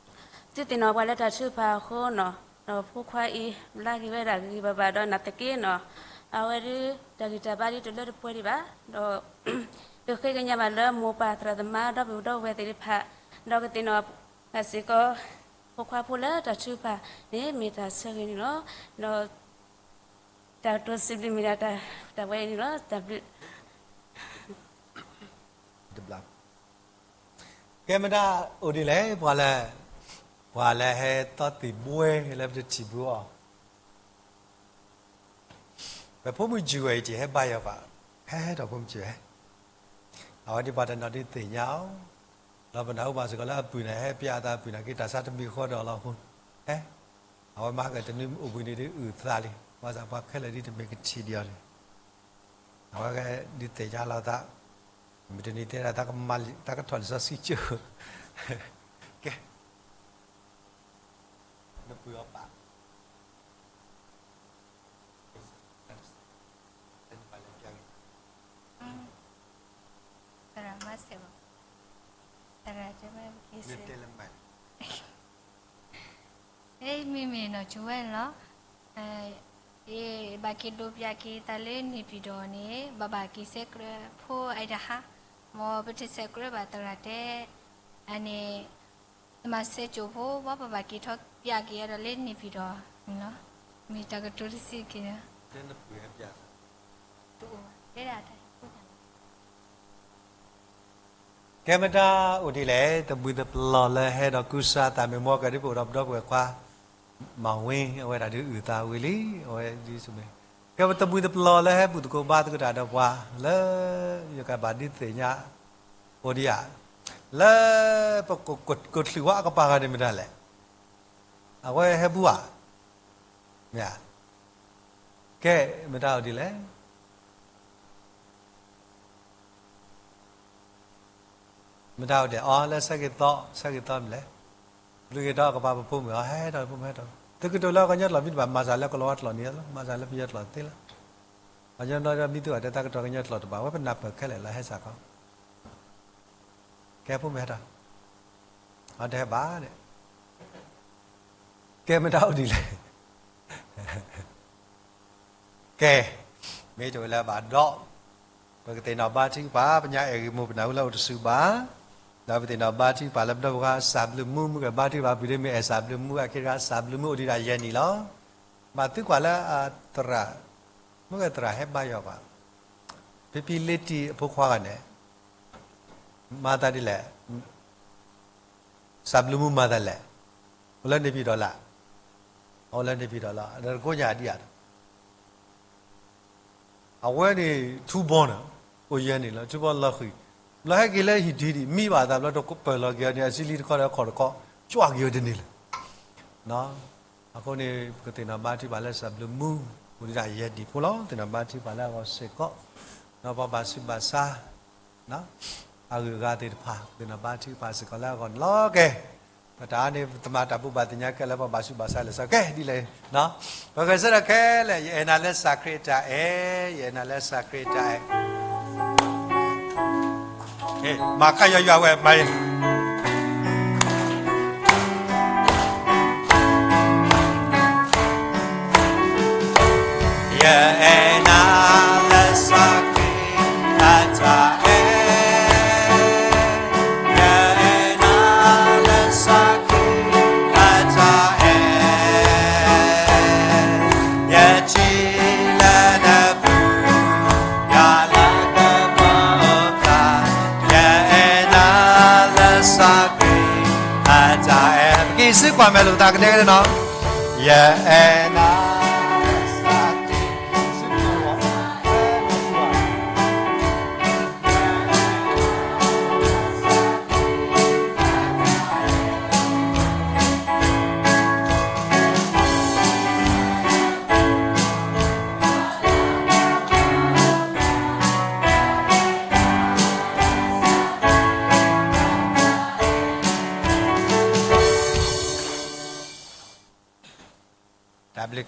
သုသ့ၣ်နီၣ်ပှၤလၢတၢ်ထုကဖၣ်အဃိနီၤ, ဒီးဖိခွါအံၤ ဘျါက့ၤဝဲဒၣ်ဂ့ၤဂ့ၤဘၣ်ဘၣ်ဒီးနာ်သက့နီၤ, အဝဲဒၣ် တၢ်ဂံၢ်တၢ်ဘါဒ်တလၢတပှဲၤဒံးဘၣ်, ဒီး ကဃ့ကညးဘၣ်လၢမိၢ်ပၢ်သရၣ်သမါဒီပုၢ်ဒီဝဲၢ်သ့ၣ်တဖၣ်, ဒီးကသ့ၣ်နီၣ်ဘၣ်စ့ၢ်ကီး ဖိခွါဖိလၢတၢ်ထုကဖၣ်န့ၣ် မ့ၢ်တၢ်ဆၢဂ့ၤန့ၣ်လီၤ. ဒီး တၢ်ကတိၤစံးဘျုးမ့ၢ်ဒၣ်တၢ်ဝဲအံၤန့ၣ်လီၤ. တၢ်ဘျုး ကဲမတၤအိၣ်ဒ်လဲၣ် ပှၤလၢ ပှၤလၢဟဲသီသံၣ်ဘှဲလၢပတထံၣ်ဘၣ်အီၤ, ပဖိမုၣ်ယုၢ်ဝဲအံၤတဟဲဘါယွၤဘၣ်, ဟဲဒီးဖိမုၣ်ယုၢ်ဝဲ, အဝဲဒ်ပှၤတနီၤဒ်သ့ၣ်ညါအီၤ, ဒီးပနၢ်ဟူဘၣ်စ့ၢ်ကီးလၢအပုၢ်န့ၣ် ဟဲပျးအသးအပုၢ်န့ၣ် က့ၤတၢ်ဆါတမံၤဃီဒီးလီၤအဃိ, ဟဲ, အဝဲမၤကတနွံအိၣ်ဘှံးနံၤဒ်အုၣ်သးလံ, ဘၣ်ဆၣ်ပှၤခဲလၢာ်ဒ်တမ့ၢ်ကထံၣ်ဒံးအီၤန့ၣ် အဝဲဒ်သ့ၣ်ညါလီၤသး, မုၢ်တနံၤတဲဒၣ် တၢ်ကထီၣ်လံာ်စီဆှံကၠိ, ကဲ, နပုၢ်အီၤပၢ် သရၣ်မၤစၢၤ, သရၣ်တဲမ့ၢ်က့ၤစ့ၢ်, မ့မ့ၢ်နီၢ်ကၠူဝဲန့ၣ်လီၤ. ယဘၣ်က့ၤဒိးပျးက့ၤသးလၢန့ၣ်ပၠံၣ်တီၣ်န့ၣ် ဘၣ်ဘၣ်က့ၤဆဲးကြၢးဖိအဲတဟါ, မ်ပတဆဲးကြၢးဘၣ်သရၣ်တဲ, အန့ၣ် တမၤဆဲးကၠိဖိ ဘၣ်ပဘၣ်က့ၤထီၣ်ပျးက့ၤအဒီးလၢန့ၣ်ပၠံၣ်တီၣ်န့ၣ်လီၤ. မ့ၢ်တၢ်ကတိၤတဆံးက့ၤ ကဲမတၤအိၣ်ဒ်လဲၣ် တဘှံးတပလီၢ်လၢဟဲဒီးကူစါသးမ့ၢ်မီၢ်ကဒ်ပအိၣ်ဒီးပဒီပုၢ်ဝဲၢ်ခွါ မၤဝ့ အဝဲဒၣ်ဒ်အုၣ်သးဝံၤလံ, အဝဲဒ်, ကဲတဘှံးတပလီၢ်လၢဟဲဘူၣ်သကိးဘါသကိးတၢ်ဒီးပှၤ လၢယကဘၣ်ဒ်သ့ၣ်ညါအိၣ်ဒံးဧါ, လၢ ပက, ကချုးဝဲအကပၤဂၤန့ၣ်မတၤလဲၣ်, အဝဲဟဲဘူၣ်ဧါ, မ့ၢ်ဧါ, ကဲ, မတၤအိၣ်ဒ်လဲၣ် မတၤအိၣ်ဒ်လဲၣ်, အီ လၢဆၢက့ၤသီ, ဆၢက့ၤသီမ့ၢ်လဲၣ်, ဘျုးက့ၤဒီးကပၤပဖိမုၣ်အီၤ ဟဲထီၣ်ဖိမုၣ်ဟဲထီၣ်, သုကတိၤလၢကညီကျိာ်မ့ၢ်တဘၣ် မၤစၢ်လၢကလီၤဝါကျိာ်န့ၣ်လီၤ, မၤစၢ်လၢပယီၤကျိာ်သ့လီၤ, ပှၤကညီဒီးမံသူၣ်အတဲတၢ်ကတိၤကညီကျိာ်တဘၣ် ဝဲပနၢ်ပၢၢ်ခဲလၢာ်လီၤ ဟဲစ့ၢ်ကီး ကဲဖိမုၣ်ဟဲထီၣ်, အတဟဲဘၣ်ဒီး, ကဲမတၤအိၣ်ဒ်လဲၣ်, ကဲ, မ့ၢ်တအိၣ်လၢၤဘၣ်ဒီး, ပကသ့ၣ်နီၣ်ဘါထုကဖၣ် ပညါအဲၣ်ဂ့ၤမိၢ်ပနၢ်ဟူလၢအိၣ်တဆူၣ်ဘၣ်, ဒီးပသ့ၣ်နီၣ်ဘါထုကဖၣ်လၢပဒီပုၢ်ဝဲၢ်ခွါစၢ်ဘျုးမူ မုၢ်ဂဲၤဘါထုကဖၣ် ပှၤဒ်မ့ၢ်အဲၣ်စၢ်ဘျုးမူ အခံဂၤစၢ်ဘျုးမူအိၣ်ဒံးဒၣ်ယဲၢ်နံၣ်လီၤ, ဘၣ်သုကွၢ်လၢအသရၣ်, မုၢ်ဂဲၤသရၣ်ဟဲဘါယွၤဘၣ်, ဖံဖံလ့တံၢ်အဖိခွါဂၤန့ၣ် မၤသးဒ်လဲၣ်, စၢ်ဘျုးမူမၤသးလဲၣ်, အိၣ်လၢန့ၣ်ပံၤဒီးလၢ်, အိၣ်လၢန့ၣ်ပံၤဒီးလၢ် ဒီးတကိးညါဒံးဧါ, အဝဲန့ၣ် ထူဘီန့ၣ် အိၣ်ယဲၢ်နံၣ်လီၤ, ထူဘီလီၤဃံၤ, ဘျီဟဲက့ၤလၢဟံၣ်ဒံးဒံး မံဘၣ်သးဘျီတပၢၢ်လီၤက့ၤအီၤန့ၣ် အစုလံတခီဒီးအခီၣ်တခီ ကွၢ်က့ၤအီၤတန့ၢ်လၢၤ အဃိန့ၣ် ပကသ့ၣ်နီၣ်ဘါထုကဖၣ်လၢစၢ်ဘျုးမူ အိၣ်ဒံးဒၣ်ယဲၢ်နံၣ်ဖိလီၤ, သ့ၣ်နီၣ်ဘါထုကဖၣ်လၢအဂီၢ်စ့ၢ်ကီး, ဒီးပှၤဘၣ်ဆူးဘၣ်ဆါ အဂုၤအဂၤသ့ၣ်တဖၣ် သ့ၣ်နီၣ်ဘါထုကဖၣ်စ့ၢ်ကီးလၢအဂီၢ်န့ၣ်လီၤ. ကဲ, ပတၢ်န့ၣ် ပတမၤတၢ်ဘူၣ်ဘၣ်သ့ၣ်ညါခဲလၢာ် ပှၤဘၣ်ဆူးဘၣ်ဆါလၢာ်စီၤ ကဲဒ်လဲၣ်, ပဂဲၤဆၢထၢၣ်ခဲလၢာ် ယအဲၣ်နၤလၢစၢ်ခရံာ်အတၢ်အဲၣ်, ယအဲၣ်နၤလၢစၢ်ခရံာ်အတၢ်အဲၣ် မၤခါယွၤယွၤဝဲမၤအံၤ ယအဲၣ်နၤလၢစၢ်ခရံာ်အတၢ်အဲၣ်, ယအဲၣ်နၤလၢစၢ်ခရံာ်အတၢ်အဲၣ်, ယထံၣ်လၢနပူၤ ယၤလၢကပီၤအကျါ, ယအဲၣ်နၤလၢစၢ်ခရံာ်အတၢ်အဲၣ်, ပက့ၤစ့ၢ်ကွၢ်မဲာ်လိာ်သးကဒဲကဒဲနီၤ, ယအဲၣ်နၤ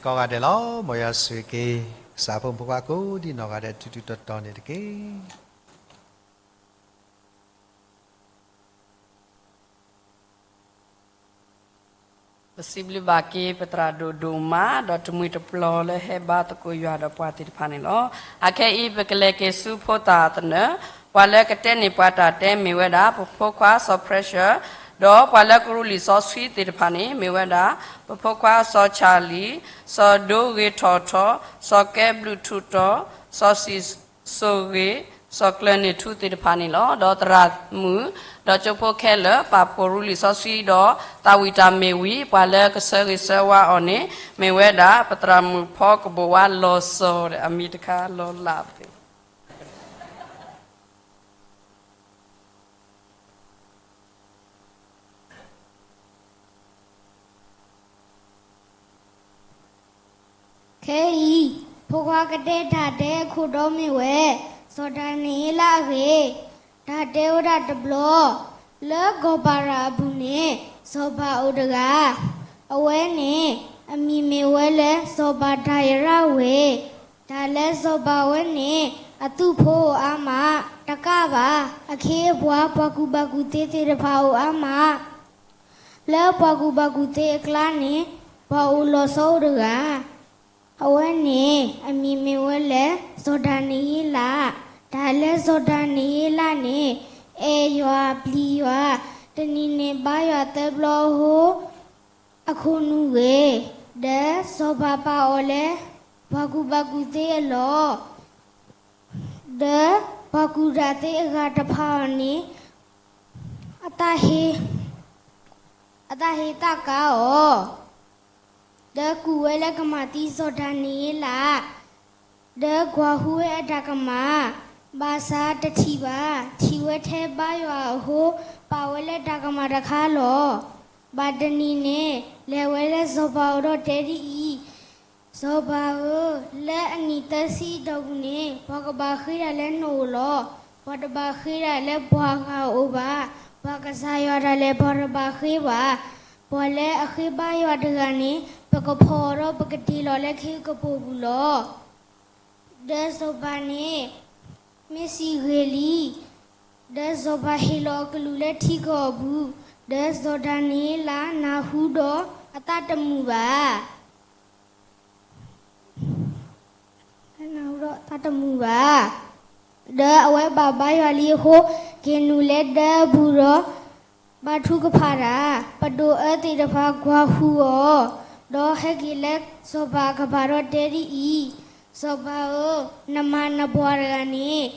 ကိးဂၤဒဲးလီၤ. မ်ယွၤဆိၣ်ဂ့ၤက့ၤ ကစၢ်ဖိမုၣ်ဖိခွါကိးဒံနီၢ်ဂၤဒဲး ထူထူတီတီန့ၣ်တက့ၢ်. ပစံးဘျုးဘၣ်က့ၤ ပသရၣ်ဒိၣ်ဒိၣ်မး ဒီးတမှံၤတပျီၤလၢဟဲဘါသကိးယွၤဒီးပှၤသ့ၣ်တဖၣ်န့ၣ်လီၤ. အခဲအံၤ ပကလဲၤက့ၤဆူဖိသၣ်သနၢၣ်, ပှၤလၢကတဲန့ၢ်ပှၤတၢ်တဲမ့ၢ်ဝဲဒၣ် ပဖိခွါစီၤ Precious, ဒီးပှၤလၢကရူလံာ်စီဆှံသ့ၣ်တဖၣ်န့ၣ် မ့ၢ်ဝဲဒၣ် ပဖိခွါစီၤ Charlie, စီၤဒိဂ့ၤထီၣ်ထီၣ်, စီၤကဲဘျုးထူးတီၤ, စီၤစံၣ်စိၤဂ့ၤ, စီၤကျၢၤန့ၢ်ထူသ့ၣ်တဖၣ်န့ၣ်လီၤ. ဒီးသရၣ်မုၣ် ဒီးကၠိဖိခဲလၢာ် ပာ်ဖှိၣ်ရူလံာ်စီဆှံဒီး သးဝံၣ်တၢ်မ့ၢ်ဝံၤ ပှၤလၢကဆၢဂ့ၤဆၢဝါအီၤန့ၣ် မ့ၢ်ဝဲဒၣ် ပသရၣ်မုၣ်ဖီကဘိၣ်ဝါလီၤစီၤ အမံၤတခါလီၤလးသ့ၣ် ခဲအံၤ ဖိခွါကတဲတၢ်တဲအခိၣ်တီမ့ၢ်ဝဲ စီၤဒၤနံးယ့လးအဂ့ၢ်, တၢ်တဲဝဲဒၣ်တဘျီ, လၢကီၢ်ပၤရၤအပူၤန့ၣ် စီၤပၤအိၣ်တဂၤ, အဝဲန့ၣ် အမံၤမ့ၢ်ဝဲလၢစီၤပၤဒၤရံယၤဝ့ၢ်, တၢ်လၢစီၤပၤဝဲန့ၣ် အသူၣ်ဖိအိၣ်အါမး, တကးဘၣ် အခ့အပှၤ ပှၤကူၣ်ဘၣ်ကူၣ်သ့သ့ၣ်တဖၣ်အိၣ်အါမး လၢပှၤကူၣ်ဘၣ်ကူၣ်သ့အကျါန့ၣ် ပှၤအိၣ်လီၤဆီအိၣ်တဂၤ, အဝဲန့ၣ် အမံၤမ့ၢ်ဝဲလၢ စီၤဒၤနံးယ့လး, တၢ်လၢစီၤဒၤနံးယ့လးန့ၣ် အဲၣ်ယွၤပျံၤယွၤ, တနံၤန့ၣ်ဘါယွၤသၢဘျီအဃိ အခိၣ်နူာ်ဂ့ၤ, ဒီးစီၤပၤပာ်အီၤလၢ ပှၤကူၣ်ဘၣ်ကူၣ်သ့အလီၢ် ဒီးပှၤကူၣ်တၢ်သ့အဂၤတဖၣ်အံၤန့ၣ် အတၢ်ဟ့ၣ်, အတၢ်ဟ့ၣ်သးကါအီၤ, ဒီးကူၣ်ဝဲလၢကမၤသံစီၤဒၤနံးယ့လး, ဒီးကွၢ်ဟုဝဲအတၢ်ကမၣ်, ဘၣ်ဆၣ်တထံၣ်ဘၣ်, ထံၣ်ဝဲထဲဘါယွၤအဃိ, ပာ်ဝဲလၢတၢ်ကမၣ်တခါလီၤ. ဘၣ်တနံၤန့ၣ် လဲၤဝဲလၢစီၤပၤအအိၣ်ဒီးတဲဒ်အံၤ, စီၤပၤဧၢ, လၢအနံၣ်သၢဆံအတီၢ်ပူၤန့ၣ် ပှၤကဘၣ်ဃ့တၢ်လၢနအိၣ်လီၤ. ပှၤတဘၣ်ဃ့တၢ်လၢပှၤဂၤအအိၣ်ဘၣ်. ပှၤကစၢ်ယွၤတၢ်လဲာ်ပှၤတဘၣ်ဃ့ဘၣ်. ပှၤလၢအဃ့ဘါယွၤတဂၤန့ၣ် ပကဖီၣ်အီၤဒီးပကတ့ၢ်လီၤလၢခ့အကပိာ်ပူၤလီၤ. ဒီးစီၤပၤန့ၣ် မ့ၢ်စံးဂ့ၤလံ, ဒီးစီၤပၤဟ့ၣ်လီၤအကလူးလၢထံကီၢ်အပူၤ, ဒီးစီၤဒၤနံးယ့လးနၢ်ဟူဒီးအသးတမုာ်ဘၣ်. နၢ်ဟူဒီးအသးတမုာ်ဘၣ်. ဒီးအဝဲဘၣ်ဘါယွၤလံအဃိ, က့ၤနုာ်လၢဒၢအပူၤဒီး ဘါထုကဖၣ်တၢ်, ပဒိၣ်အၢသ့ၣ်တဖၣ်ကွၢ်ဟုၣ်အီၤ, ဒီးဟဲက့ၤလၢစီၤပၤအကပၤဒီးတဲဒ်အံၤ, စီၤပၤဧၢ, နမါနပှၤတဂၤန့ၣ်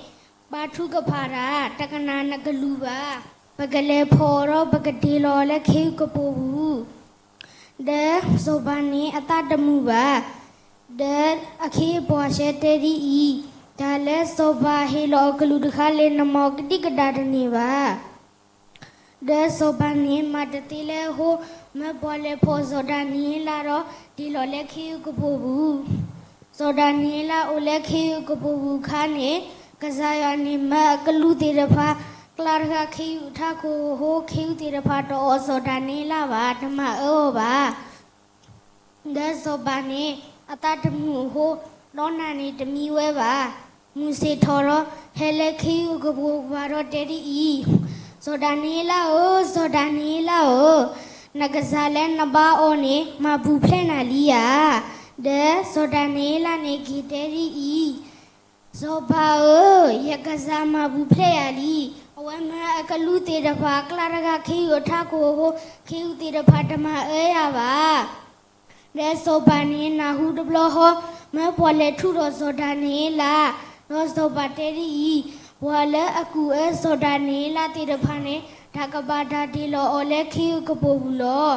ဘါထုကဖၣ်တၢ်, တကနၣ်နကလူးဘၣ်. ပကလဲၤဖီၣ်အီၤဒီးပကတ့ၢ်လီၤအီၤလၢခ့အကပိာ်ပူၤ. ဒီးစီၤပၤန့ၣ်အသးတမုာ်ဘၣ်. ဒီးအခ့အပှၤဆှၢတဲဒ်အံၤ, တၢ်လၢစီၤပၤဟ့ၣ်လီၤအကလူးတခါလၢနမၤကဒံကဒါတန့ၢ်ဘၣ်. ဒီးစီၤပၤန့ၣ်မၤတသ့လၢအဃိ, မၢပှၤလဲၤဖီၣ်စီၤဒၤနံးယ့လးဒီး တ့ၢ်လီၤလၢခ့အကပိာ်ပူၤ. စီၤဒၤနံးယ့လးအိၣ်လၢခ့အကပိာ်ပူၤအခါန့ၣ်, ကစၢ်ယွၤန့ၣ်မၢအကလူးသ့ၣ်တဖၣ် ကျါတဃာ်ခ့အူအထးခိၣ်အဃိ, ခ့အူသ့ၣ်တဖၣ်တအီၣ်စီၤဒၤနံးယ့လးဘၣ်, တမၤအၢအီၤဘၣ်. ဒီးစီၤပၤန့ၣ်အသးတမုာ်အဃိ, ဒီးနၤန့ၣ်တမံဝဲဘၣ်. မုၢ်ဆ့ၣ်ထီၣ်ဒီး ဟဲလၢခ့အူအကပိာ်ပူၤဒီးတဲဒ်အံၤ, စီၤဒၤနံးယ့လးဧၢ, စီၤဒၤနံးယ့လးဧၢ, နကစၢ်လၢနဘါအီၤန့ၣ် မၤပူၤဖျဲးနၤလံဧါ. ဒီးစီၤဒၤနံးယ့လးန့ၣ်က့ၤတဲဒ်အံၤ, စီၤပၤဧၢ, ယကစၢ်မၤပူၤဖျဲးယၤလံ. အဝဲမၢအကလူးသ့ၣ်တဖၣ် ကျါတဃာ်ခ့အူအထးခိၣ်အဃိ, ခ့အူသ့ၣ်တဖၣ်တမၤအၢယၤဘၣ်. ဒီးစီၤပၤန့ၣ်နၢ်ဟူတဘျီဃီ, မၢပှၤလဲၤထုးထီၣ်စီၤဒၤနံးယ့လး, ဒီးစီၤပၤတဲဒ်အံၤ, ပှၤလၢအကူၣ်အၢစီၤဒၤနံးယ့လးသ့ၣ်တဖၣ်န့ၣ် တၢ်ကဘၣ်တၢ်တ့ၢ်လီၤအီၤလၢခ့အူအကပိာ်ပူၤလီၤ.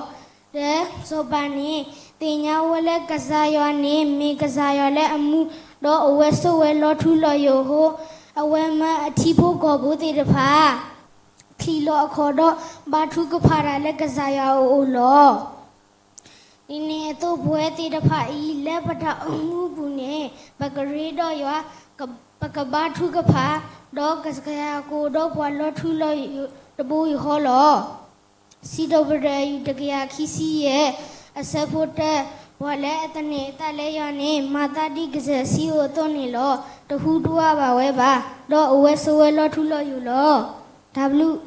ဒီးစီၤပၤန့ၣ် သ့ၣ်ညါဝဲလၢကစၢ်ယွၤန့ၣ် မ့ၢ်ကစၢ်ယွၤလၢအမူ, ဒီးအဝဲဆိၣ်ဝဲလီၤထူလီၤယိာ်အဃိ, အဝဲမၢအထံဖိကီၢ်ဖိသ့ၣ်တဖၣ် ချံးလီၤအခီၣ်ဒီး ဘါထုကဖၣ်တၢ်လၢကစၢ်ယွၤအအိၣ်လီၤ. ဒ်န့ၣ်အသိးပဝဲသ့ၣ်တဖၣ်အံၤ လၢပတၢ်အိၣ်မူအပူၤန့ၣ် ပကရ့ဒီးယွၤ, ပကဘါထုကဖၣ်, ဒီးကစၢ်ယွၤကအိၣ်ဒီးပှၤလီၤထူလီၤယိာ်တဘိယူၢ်ဃီလီၤ. စံးထီၣ်ပတြၢၤ ယူၢ်တကယၤခံဆံယဲၢ်, အဆၢဖိတၢ, ပှၤလၢအသန့ၤအသးလၢယွၤန့ၣ် မၤသးဒ်ကစၢၢ်စံယိၣ်အသိးန့ၣ်လီၤ. တဟူးတဝးဘၣ်ဝဲဘၣ်, ဒီးအိၣ်ဝဲဆိးဝဲလီၤထူလီၤယိာ်လီၤ. တၢ်ဘျုး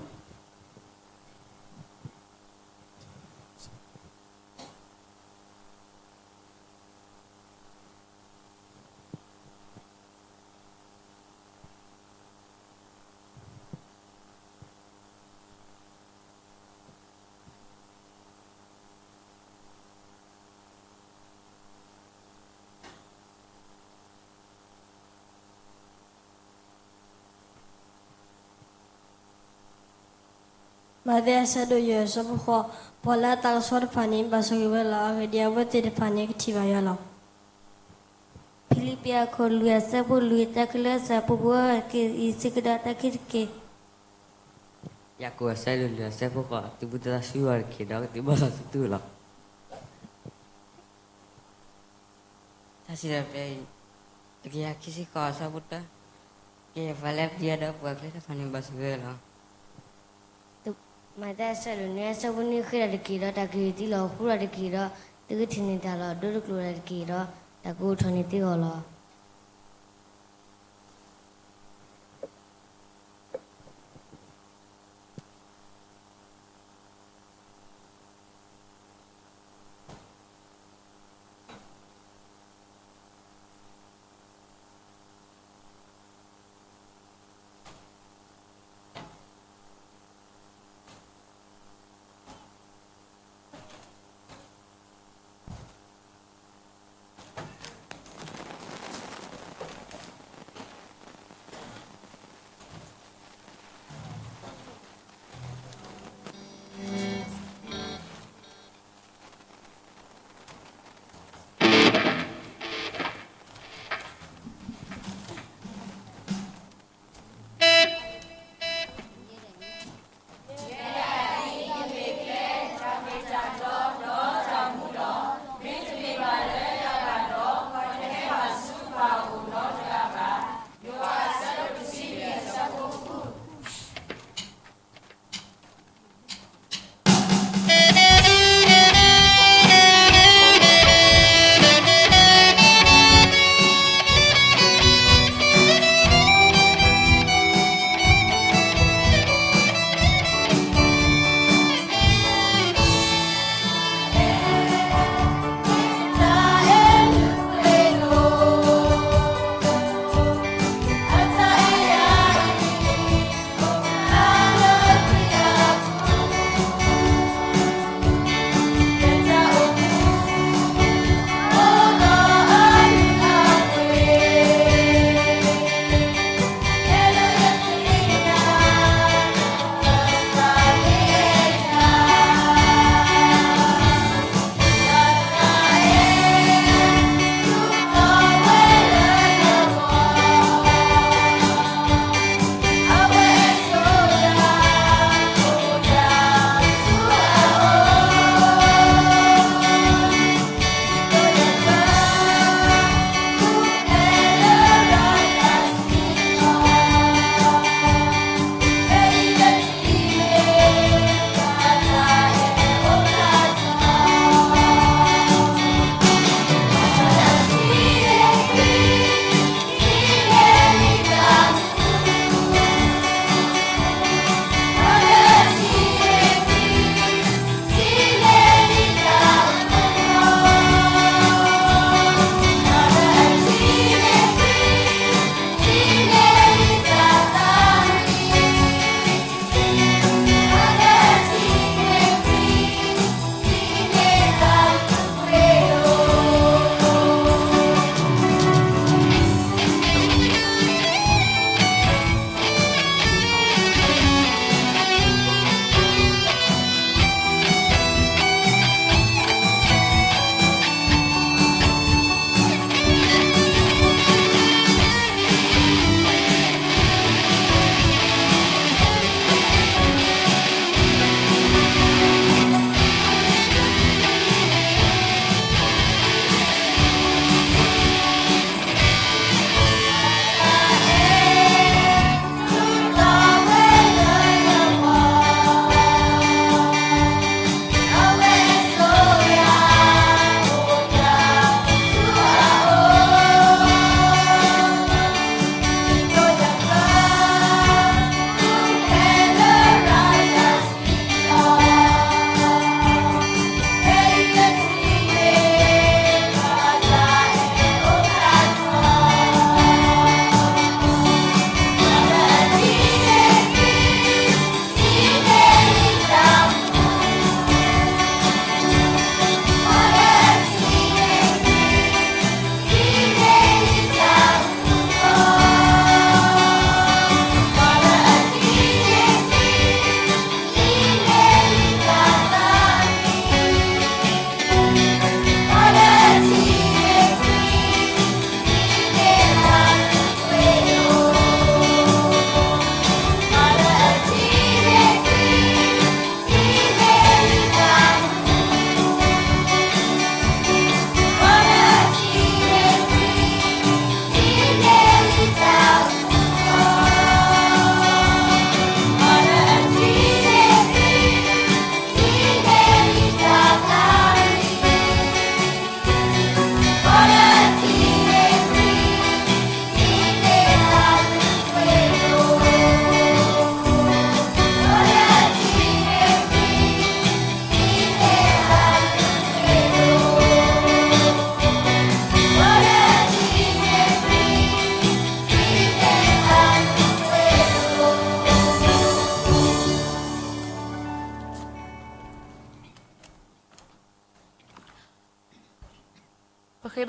မးသဲအဆၢဒိၣ်ယဲၢ်အဆၢဖိဃိး, ပှၤလၢအသးကဆှီတဖၣ်န့ၣ် ဘၣ်ဆိၣ်ဂ့ၤဝဲလီၤ. အဂ့ၢ်ဒ်အံၤ, အဝဲသ့ၣ်တဖၣ်န့ၣ် ကထံၣ်ဘၣ်ယွၤလီၤ. ဖံလံးပံးအခိၣ်လွံၢ်အဆၢဖိလွံၢ်, တၢ်ခဲလၢာ်အဆၢဖိဃိး, က့ၤအံၤစ့ၢ်ကီးဒီးတၢ်ခံတက့ၢ်. ယၤကိာ်အဆၢဒိၣ်လွံၢ်အဆၢဖိဃိး, သုဘူးသုသးဆူယွၤတက့ၢ်, ဒီးကသုးဘၣ်သးသုသုလီၤ. တၢ်စံးထီၣ်ပတြၢၤအံၤ, တကယၤခံဆံဃိးအဆၢဖိတၢ, ကယဲၢ်ပှၤလၢပျံၤအီၤဒီးပှၤကျဲတဖၣ်န့ၣ် ဘၣ်ဆိၣ်ဂ့ၤလီၤ. မးသဲအဆၢဒိၣ်နွံအဆၢဖိနွံ, ဃ့တၢ်တက့ၢ်ဒီးတၢ်ကဟ့ၣ်သုလီၤ, ဃူတၢ်တက့ၢ်ဒီးသုကထံၣ်န့ၢ်တၢ်လီၤ, ဒိတကျိၤတၢ်တက့ၢ်ဒီးတၢ်ကအိၣ်ထီၣ်န့ၢ်သုဂီၢ်လီၤ.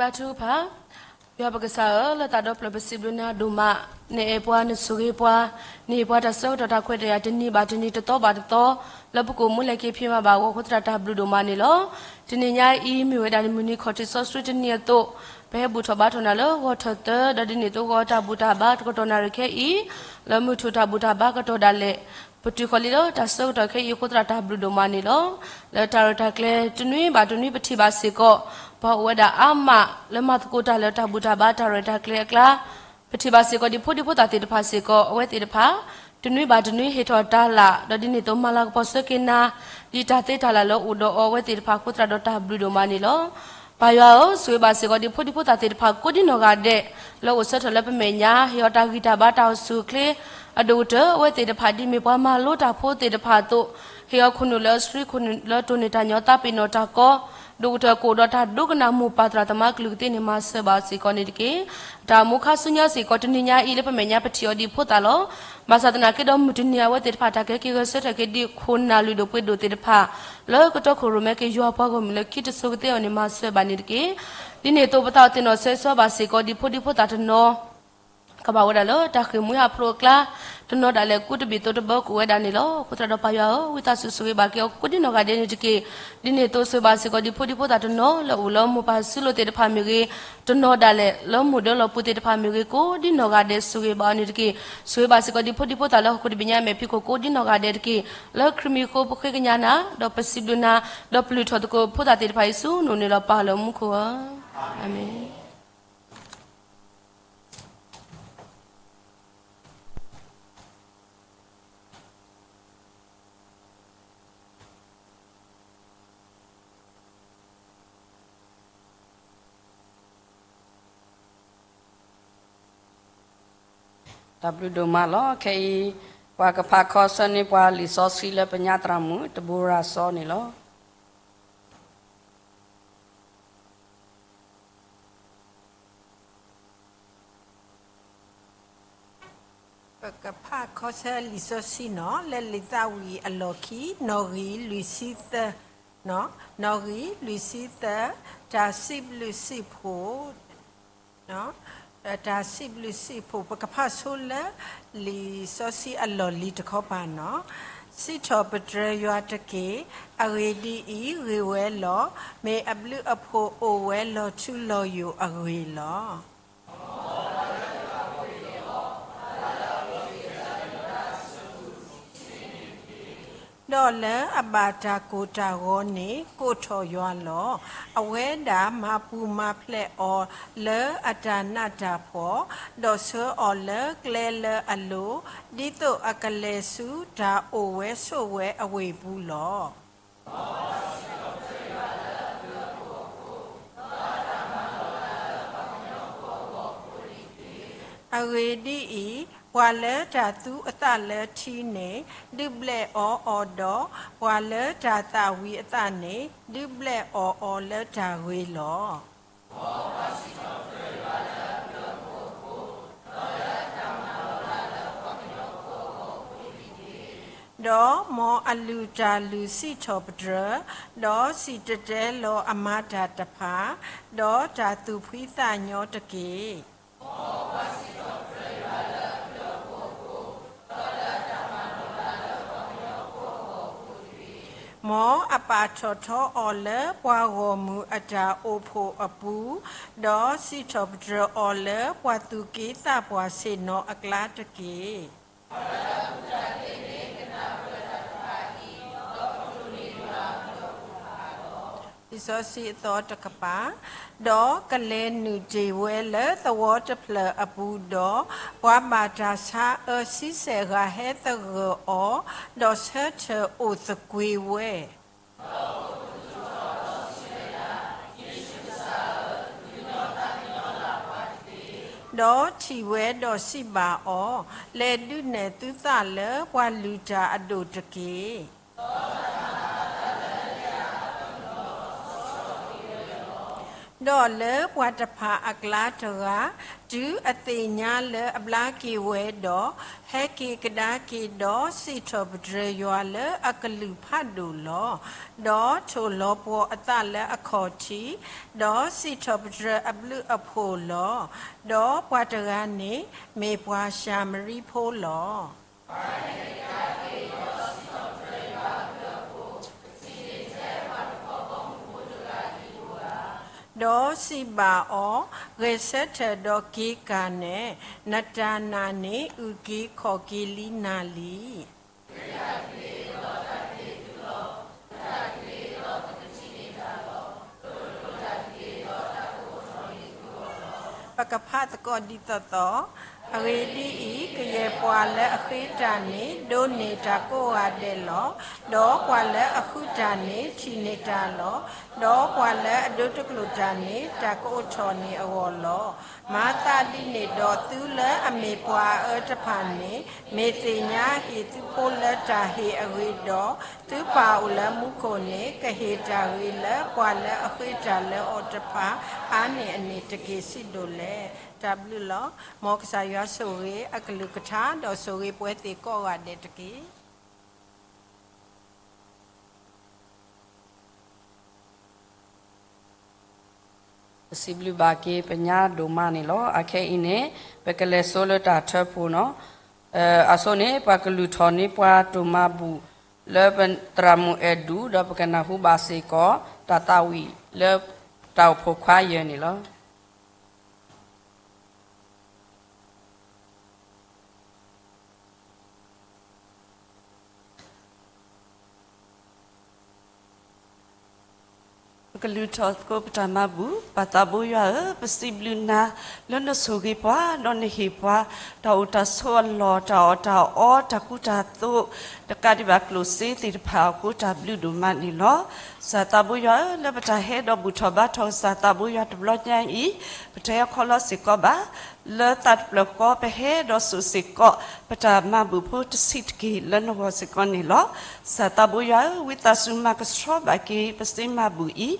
ဘါထုကဖၣ်, ယွၤပကစၢ်ဧၢ, လၢသးဒီဖျၢၣ်ပစံးဘျုးနၤဒိၣ်မး, နအဲၣ်ပှၤနဆိၣ်ဂ့ၤပှၤ, နဟ့ၣ်ပှၤတၢ်ဆၢကတီၢ်တၢ်ခွဲးတၢ်ယာ်တနံၤဘၣ်တနံၤတသီဘၣ်တသီ, လၢပကအိၣ်မူလဲၤက့ၤဖံးမၤဘၣ်အဂီၢ်အဃိသတးတၢ်ဘျုးဒိၣ်မးန့ၣ်လီၤ. တနံၤညါအံၤ မ့ၢ်ဝဲဒၣ်မုၢ်နံၤခီၣ်ထံးစီဆှံတနံၤအသိး, ပဟဲဘူၣ်ထီၣ်ဘါထီၣ်နၤလၢဂီၤထၢၣ်သၢ, ဒီးဒ်န့ၣ်အသိးဂီၤတၢ်ဘူၣ်တၢ်ဘါတကတီၢ်နၣ်ရံၣ်ခဲအံၤ, လၢမုၢ်ထူၣ်တၢ်ဘူၣ်တၢ်ဘါကတီၢ်ဒၣ်လဲာ်, ပတုၤဃီၤလံလၢတၢ်ဆၢကတီၢ်ခဲအံၤအဃိသတးတၢ်ဘျုးဒိၣ်မးန့ၣ်လီၤ. လၢတၢ်ရဲၣ်တၢ်ကျဲၤတနွံဘၣ်တနွံပထံၣ်ဘၣ်စ့ၢ်ကီး, ပှၤအိၣ်ဝဲဒၣ်အါမးလၢမၤသကိးတၢ်လၢတၢ်ဘူၣ်တၢ်ဘါတၢ်ရဲၣ်တၢ်ကျဲၤအကျါ, ပထံၣ်ဘၣ်စ့ၢ်ကီးဒ်ဖိဒံဖိသၣ်သ့ၣ်တဖၣ်စ့ၢ်ကီး, အဝဲသ့ၣ်တဖၣ် တနွံဘၣ်တနွံဟ့ၣ်ထီၣ်တၢ်လၢ်, ဒီးဒ်န့ၣ်အသိးမၤလၤကပီၤဆၢက့ၤနၤ, ဒ်တၢ်သ့တၢ်လၢ်လၢအိၣ်ဒီးအီၤအဝဲသ့ၣ်တဖၣ်အဃိသတးဒီးတၢ်ဘျုးဒိၣ်မးန့ၣ်လီၤ. ပၢ်ယွၤဧၢ, ဆိၣ်ဂ့ၤဘၣ်စ့ၢ်ကီးဒ်ဖိဒံဖိသၣ်သ့ၣ်တဖၣ်ကိးဒ်နီၢ်ဂၤဒဲး, လၢအိၣ်ဆၢထၢၣ်လၢပမဲာ်ညါ, ဟ့ၣ်အီၤတၢ်ဂံၢ်တၢ်ဘါတၢ်အိၣ်ဆူၣ်အိၣ်ချ့, အဒိၣ်ကတၢၢ်အဝဲသ့ၣ်တဖၣ်ဒ်မ့ၢ်ပှၤမၤလိတၢ်ဖိသ့ၣ်တဖၣ်အသိး, ဟ့ၣ်အီၤခိၣ်နူာ်လၢအဆှံခိၣ်နူာ်လၢတိၢ်န့ၢ်တၢ်ညီသးပ့ၤနီၣ်တၢ်ကီ, ဒိၣ်ကတၢၢ်ကအိၣ်ဒီးတၢ်ဒိကနၣ်မိၢ်ပၢ်သရၣ်သမါကလုၢ်ကသ့န့ၣ်မၤစၢၤဘၣ်စ့ၢ်ကီးန့ၣ်တက့ၢ်. တၢ်အိၣ်မူခါဆူညါစ့ၢ်ကီးတနံၤညါအံၤလၢပမဲာ်ညါပထံၣ်အီၤဒ်ဖိသၣ်လီၤ. ဘၣ်ဆၣ်သနာ်က့ဒီးမုၢ်တနံၤအဝဲသ့ၣ်တဖၣ်တၢ်ကဲက့ၤဂဲၤဆၢထၢၣ်က့ၤဒ် ခိၣ်နၢ်လုၢ်ဒိၣ်ပှ့ၤဒိၣ်သ့ၣ်တဖၣ်, လၢကတီၢ်ခိၣ်ရိၣ်မဲက့ၤယွၤပှၤဂီၢ်မုၢ်လၢခံတစိၤကသ့အီၤန့ၣ်မၤစၢၤဘၣ်န့ၣ်တက့ၢ်. ဒ်န့ၣ်အသိးပသးအိၣ်သ့ၣ်နီၣ်ဆၢဆှၢဘၣ်စ့ၢ်ကီးဒ်ဖိဒံဖိသၣ်တနီၤ ကဘၣ်ဝဲဒၣ်လၢတၢ်ဃ့ၢ်မှံဟးဖျိးအကျါ, တနီၤဒၣ်လဲာ်ကူတဘ့ၣ်သိးတဘၢကအိၣ်ဝဲဒၣ်န့ၣ်လီၤ. အဃိသတးဒီးပၢ်ယွၤဧၢ, ဝံသးစူၤဆိၣ်ဂ့ၤဘၣ်က့ၤအီၤကိးဒ်နီၢ်ဂၤဒဲးန့ၣ်တက့ၢ်. ဒ်န့ၣ်အသိးဆိၣ်ဂ့ၤဘၣ်စ့ၢ်ကီးဒ်ဖိဒံဖိသၣ်တနီၤ လၢအိၣ်လၢမိၢ်ပၢ်စုလိၤသ့ၣ်တဖၣ်မ့ၢ်ဂ့ၤ, တနီၤဒၣ်လဲာ်လၢမိၢ်ဒၢလီၤပူၤသ့ၣ်တဖၣ်မ့ၢ်ဂ့ၤ ကိးဒ်နီၢ်ဂၤဒဲးဆိၣ်ဂ့ၤဘၣ်အီၤန့ၣ်တက့ၢ်. ဆိၣ်ဂ့ၤဘၣ်စ့ၢ်ကီးဒ်ဖိဒံဖိသၣ်လၢဟီၣ်ခိၣ်တဘ့ၣ်ညါမဲာ်ဖံးခိၣ်ကိးဒ်နီၢ်ဂၤဒဲးတက့ၢ်. လၢခရံာ်မံၤအဃိပဃ့ကညးနၤ, ဒီးပစံးဘျုးနၤ, ဒီးပလုၢ်ထီၣ်သကိးဖိသၣ်သ့ၣ်တဖၣ်အံၤဆူနအိၣ်န့ၣ်လီၤပၢ်လၢမူခိၣ်ဧၢ. အၤမ့ၣ်. တၢ်ဘျုးဒိၣ်မးလီၤ. ခဲအံၤ ပှၤကဖးခီဆၢန့ၢ်ပှၤလံာ်စီဆှံလၢပညါသရၣ်မုၣ် တဘိရၤစီန့ၣ်လီၤ. ပကဖးခီဆၢလံာ်စီဆှံန့ၣ် လၢလံာ်သးဝံၣ်အလီၢ်ခံ နီၣ်ဂံၢ်လွံၢ်ဆံသၢ, နီၣ်ဂံၢ်လွံၢ်ဆံသၢ, တၢ်စံးဘျုးစံးဖှိၣ်, တၢ်စံးဘျုးစံးဖှိၣ် ပကဖးဆိလၢ လံာ်စီဆှံအလီၢ်လံၤတခီပၤန့ၣ်, စံးထီၣ်ပတြၢၤယွၤတက့ၢ်. အဂ့ၢ်ဒ်အံၤ, ဂ့ၢ်ဝဲလီၤ. မ့ၢ်အဘျုးအဖှိၣ်အိၣ်ဝဲလီၤထူလီၤယိာ်အဂ့ၢ်လီၤ. ဒီးလၢအဘၣ်တၢ်ကိၢ်တၢ်ဂီၤန့ၣ် ကိးထီၣ်ယွၤလီၤ. အဝဲဒၣ်မၤပူၤမၤဖျဲးအီၤလၢအတၢ်နးတၢ်ဖှီၣ်, ဒီးဆှၢအီၤလၢကျဲလၢအလိၤ, ဒ်သိးအကလဲၤဆူတၢ်အိၣ်ဝဲဆိးဝဲအဝ့ၢ်ပူၤလီၤ. အဂ့ၢ်ဒ်အံၤ, ပှၤလၢတၢ်သူအသးလၢထံန့ၣ် ဒုးဘျဲၣ်အီၤအီၤဒီး, ပှၤလၢတၢ်သၣ်ဝံၤအသးန့ၣ် ဒုးဘျဲၣ်အီၤအီၤလၢတၢ်ဂ့ၤလီၤ. ဒီးမ်အလုၢ်တၢ်လုၢ်စံးထီၣ်ပတြၢၤ, ဒီးစံၣ်တဲၤတဲလီၤအမၤတၢ်တဖၣ်, ဒီးတၢ်သူၣ်ဖှံသးညီတက့ၢ်. မ်အပာ်ထီၣ်ထီအီၤလၢပှၤဂီၢ်မုၢ်အတၢ်အိၣ်ဖှိၣ်အပူၤ, ဒီးစံးထီၣ်ပတြၢၤအီၤလၢပှၤသူၣ်က့သးပှၢ်ဆ့ၣ်နီၤအကျါတက့ၢ်. လံာ်စီဆှံအသီတကပၤ, ဒီးကလဲၤနုာ်တ့ၢ်ဝဲလၢသဝီတဖျၢၣ်အပူၤဒီး, ပှၤဘၣ်တၢ်ဆါအၢဆံဆဲၣ်ဂၤဟဲသဂၢၢ်အီၤ, ဒီးဆၢထၢၣ်အိၣ်သကွ့ၤဝဲ ဒီးထံၣ်ဝဲဒီးစံးဘၣ်အီၤ, လဲၤဒုးနဲၣ်သုသးလၢပှၤလုၢ်တၢ်အဒိၣ်တက့ၢ်. ဒီးတၢ်မၤလီၤလးလၢပှၤကညီဖိအဂီၢ် ဒီးလၢပှၤတဖၣ်အကျါတဂၤ, တုၤအသ့ၣ်ညါလၢအဘျါက့ၤဝဲဒီး, ဟဲက့ၤကဒါက့ၤဒီးစံးထီၣ်ပတြၢၤယွၤလၢအကလုၢ်ဖးဒိၣ်လီၤ. ဒီးထိၣ်လီၤပှီၢ်အသးလၢအခီၣ်ထံး, ဒီးစံးထီၣ်ပတြၢၤအဘျုးအဖှိၣ်လီၤ. ဒီးပှၤတဂၤန့ၣ်မ့ၢ်ပှၤၡၤမရံဖိလီၤ. ဒီးစံးဘၣ်အီၤ, ဂဲၤဆၢထၢၣ်ဒီးက့ၤကၤနဲၣ်, နတၢ်နာ်န့ၣ်အုၣ်က့ၤခီၣ်က့ၤလံနၤလံ. ပကဖးသကိးဒ်သိးသိး. အဂ့ၢ်ဒ်အံၤ, ကယဲၢ်ပှၤလၢအဃ့တၢ်န့ၣ် ဒိးန့ၢ်တၢ်ကိးဂၤဒဲးလီၤ. ဒီးပှၤလၢအဃုတၢ်န့ၣ် ထံၣ်န့ၢ်တၢ်လီၤ. ဒီးပှၤလၢအဒိတကျိာ်တၢ်န့ၣ် တၢ်ကအိးထီၣ်န့ၢ်အဂီၢ်လီၤ. မၤသးဒ်န့ၣ်ဒီး သုလၢအမ့ၢ်ပှၤအအၢတဖၣ်န့ၣ်, မ့ၢ်သ့ၣ်ညါဟ့ၣ်သုဖိလၢတၢ်ဟ့ၣ်အဂ့ၢ်ဒီး, သုပၢ်အိၣ်လၢမူခိၣ်န့ၣ် ကဟ့ၣ်တၢ်ဂ့ၤလၢပှၤလၢအဃ့တၢ်လၢအီၤတဖၣ် အါန့ၢ်အန့ၣ်တက့ၢ်. စံးဒိၣ်လဲၣ်. တၢ်ဘျုးလီၤ. မ်ကစၢ်ယွၤဆိၣ်ဂ့ၤအကလုၢ်ကထါ ဒီးဆိၣ်ဂ့ၤပှၤသ့ၣ်ကိးဂၤဒဲးတက့ၢ်. ပစံးဘျုးဘၣ်က့ၤပညါဒိၣ်မးန့ၣ်လီၤ. အခဲအံၤန့ၣ် ပကလဲၤဆိလၢတၢ်ထၢဖှိၣ်နီၤ. အဆိန့ၣ် ပှၤကလုၢ်ထီၣ်န့ၢ်ပှၤတိၢ်မၤဘူၣ် လၢပသရၣ်မုၣ်အဲၣ်ဒူၣ် ဒီးပကနၢ်ဟူဘၣ်စ့ၢ်ကီး တၢ်သးဝံၣ်လၢတၢ်အိၣ်ဖှိၣ်ခွါယဲၢ်န့ၣ်လီၤ. ပကလုၢ်ထီၣ်သကိးပတၢ်မၤဘူၣ်. ပၢ်သးဘိယွၤဧၢ, ပစံးဘျုးနၤ လၢနဆိၣ်ဂ့ၤပှၤ ဒီးနဟ့ၣ်ပှၤ တၢ်အိၣ်တၢ်ဆိးအလီၢ်, တၢ်အီၣ်တၢ်အီ, တၢ်ကူတၢ်သိး, တကးဒံးဘၣ်ကျိၣ်စ့သ့ၣ်တဖၣ်အဃိ တၢ်ဘျုးဒိၣ်မးန့ၣ်လီၤ. ကစၢ်သးဘိယွၤဧၢ, လၢပတၢ်ဟဲဒီးဘူၣ်ထီၣ်ဘါထီၣ်ကစၢ်သးဘိယွၤတဘျီညါအံၤ, ပတဟဲခီလီၤစ့ၢ်ကီးဘၣ် လၢသးတဖျၢၣ်ဃီ ပဟဲဒီးစိာ်စ့ၢ်ကီး ပတၢ်မၤဘူၣ်ဖိတဆံးတက့ၢ် လၢနဂီၢ်စ့ၢ်ကီးန့ၣ်လီၤ. ကစၢ်သးဘိယွၤဧၢ, ဝံသးစူၤမၤကဆှီဘၣ်က့ၤ ပစ့မၤဘူၣ်အံၤ,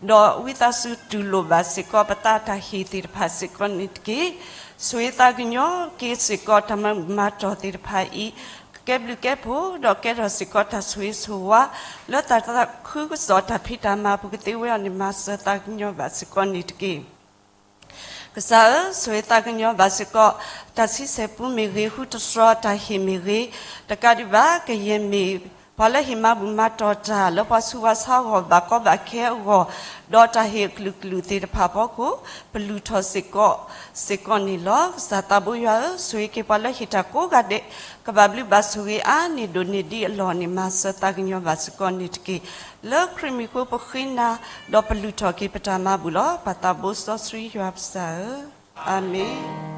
ဒီးဝံသးစူၤတူၢ်လိာ်ဘၣ်စ့ၢ်ကီး ပသးတၢ်ဟ့ၣ်သ့ၣ်တဖၣ်စ့ၢ်ကီးန့ၣ်တက့ၢ်. ဆိၣ်ဂ့ၤသးကညီၤက့ၤစ့ၢ်ကီး တၢ်မၤဘူၣ်မၤတီၢ်သ့ၣ်တဖၣ်အံၤ, ကကဲဘျုးကဲဖှိၣ် ဒီးကဲထီၣ်စ့ၢ်ကီးတၢ်ဆိၣ်ဂ့ၤဆိၣ်ဝါ လၢသးခုကစီၣ်တၢ်ဖံးတၢ်မၤအပူၤကသ့ဝဲအီၤန့ၣ် မၤစၢၤသးကညီၤဘၣ်စ့ၢ်ကီးန့ၣ်တက့ၢ်. ကစၢ်ဧၢ, ဆိၣ်ဂ့ၤသးကညီၤဘၣ်စ့ၢ်ကီး တၢ်ဆံဆဲၣ်ပူမ့ၢ်ဂ့ၤ, ဃုတြီတၢ်ဟ့ၣ်မ့ၢ်ဂ့ၤ, တကးဒံးဘၣ် ကယဲၢ်မ့ၢ်ပှၤလၢဟ့ၣ်မၤဘူၣ်မၤတီၢ်တၢ် လၢပှၤဆူးပှၤဆါအဂီၢ် ဘၣ်ကီဘၣ်ခဲအဂီၢ်, ဒီးတၢ်ဟ့ၣ်အကလုာ်ကလုာ်သ့ၣ်တဖၣ်အဖီခိၣ် ပလုၢ်ထီၣ်စ့ၢ်ကီး စ့ၢ်ကီးန့ၣ်လီၤ. ကစၢ်သးဘိယွၤဧၢ, ဆိၣ်ဂ့ၤက့ၤပှၤလၢဟ့ၣ်တၢ်ကိးဂၤဒဲး ကဘၣ်ဘျုးဘၣ်ဆိၣ်ဂ့ၤအါန့ၢ်ဒိၣ်န့ၢ်ဒံးအလီၢ်န့ၣ် မၤစၢၤသးကညီၤဘၣ်စ့ၢ်ကီးန့ၣ်တက့ၢ်. လၢခရံာ်မံၤအဃိပဃ့နၤ, ဒီးပလုၢ်ထီၣ်က့ၤပတၢ်မၤဘူၣ်လီၤ. ပၢ်သးဘိစီဆှံယွၤပစၢ်ဧၢ, အၤမ့ၣ်.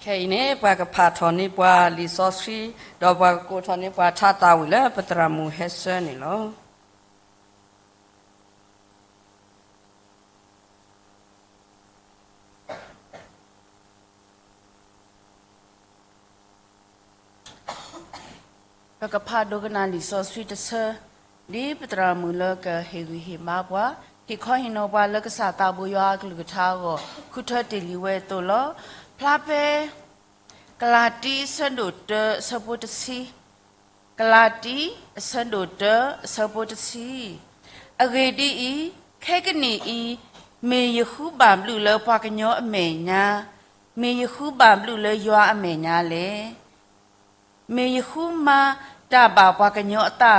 ခဲအံၤန့ၣ် ပှၤကဖးထီၣ်န့ၢ်ပှၤလံာ်စီဆှံ, ဒီးပှၤကကိးထီၣ်န့ၢ်ပှၤထါသးဝံၤလၢပသရၣ်မုၣ်ဟဲဆၢန့ၣ်လီၤ. ပကဖးဒိကနၣ်လံာ်စီဆှံတဆၢ, ဒ်ပသရၣ်မုၣ်လၢကဟ့ၣ်ဂံၢ်ဟ့ၣ်ဘါပှၤ, ဟ့ၣ်ခီဟ့ၣ်နီၤပှၤလၢကစၢ်သးဘိယွၤအကလုၢ်ကထါအဂီၢ် ဃုထၢတ့ၢ်လံဝဲအသိးလီၤ. ဖျါဖဲ ကလၤတံအဆၢဒိၣ်တၢအဆၢဖိတဆံ, ကလၤတံအဆၢဒိၣ်တၢအဆၢဖိတဆံ, အဂ့ၢ်ဒ်အံၤ, ခဲကနံၣ်အံၤ, မ့ၢ်ယဃုဘၣ်ဘျုးလၢပှၤကညီအမဲာ်ညါ, မ့ၢ်ယဃုဘၣ်ဘျုးလၢယွၤအမဲာ်ညါလဲၣ်. မ့ၢ်ယဃုမၤတၢ်ဘၣ်ပှၤကညီအသးဧါ.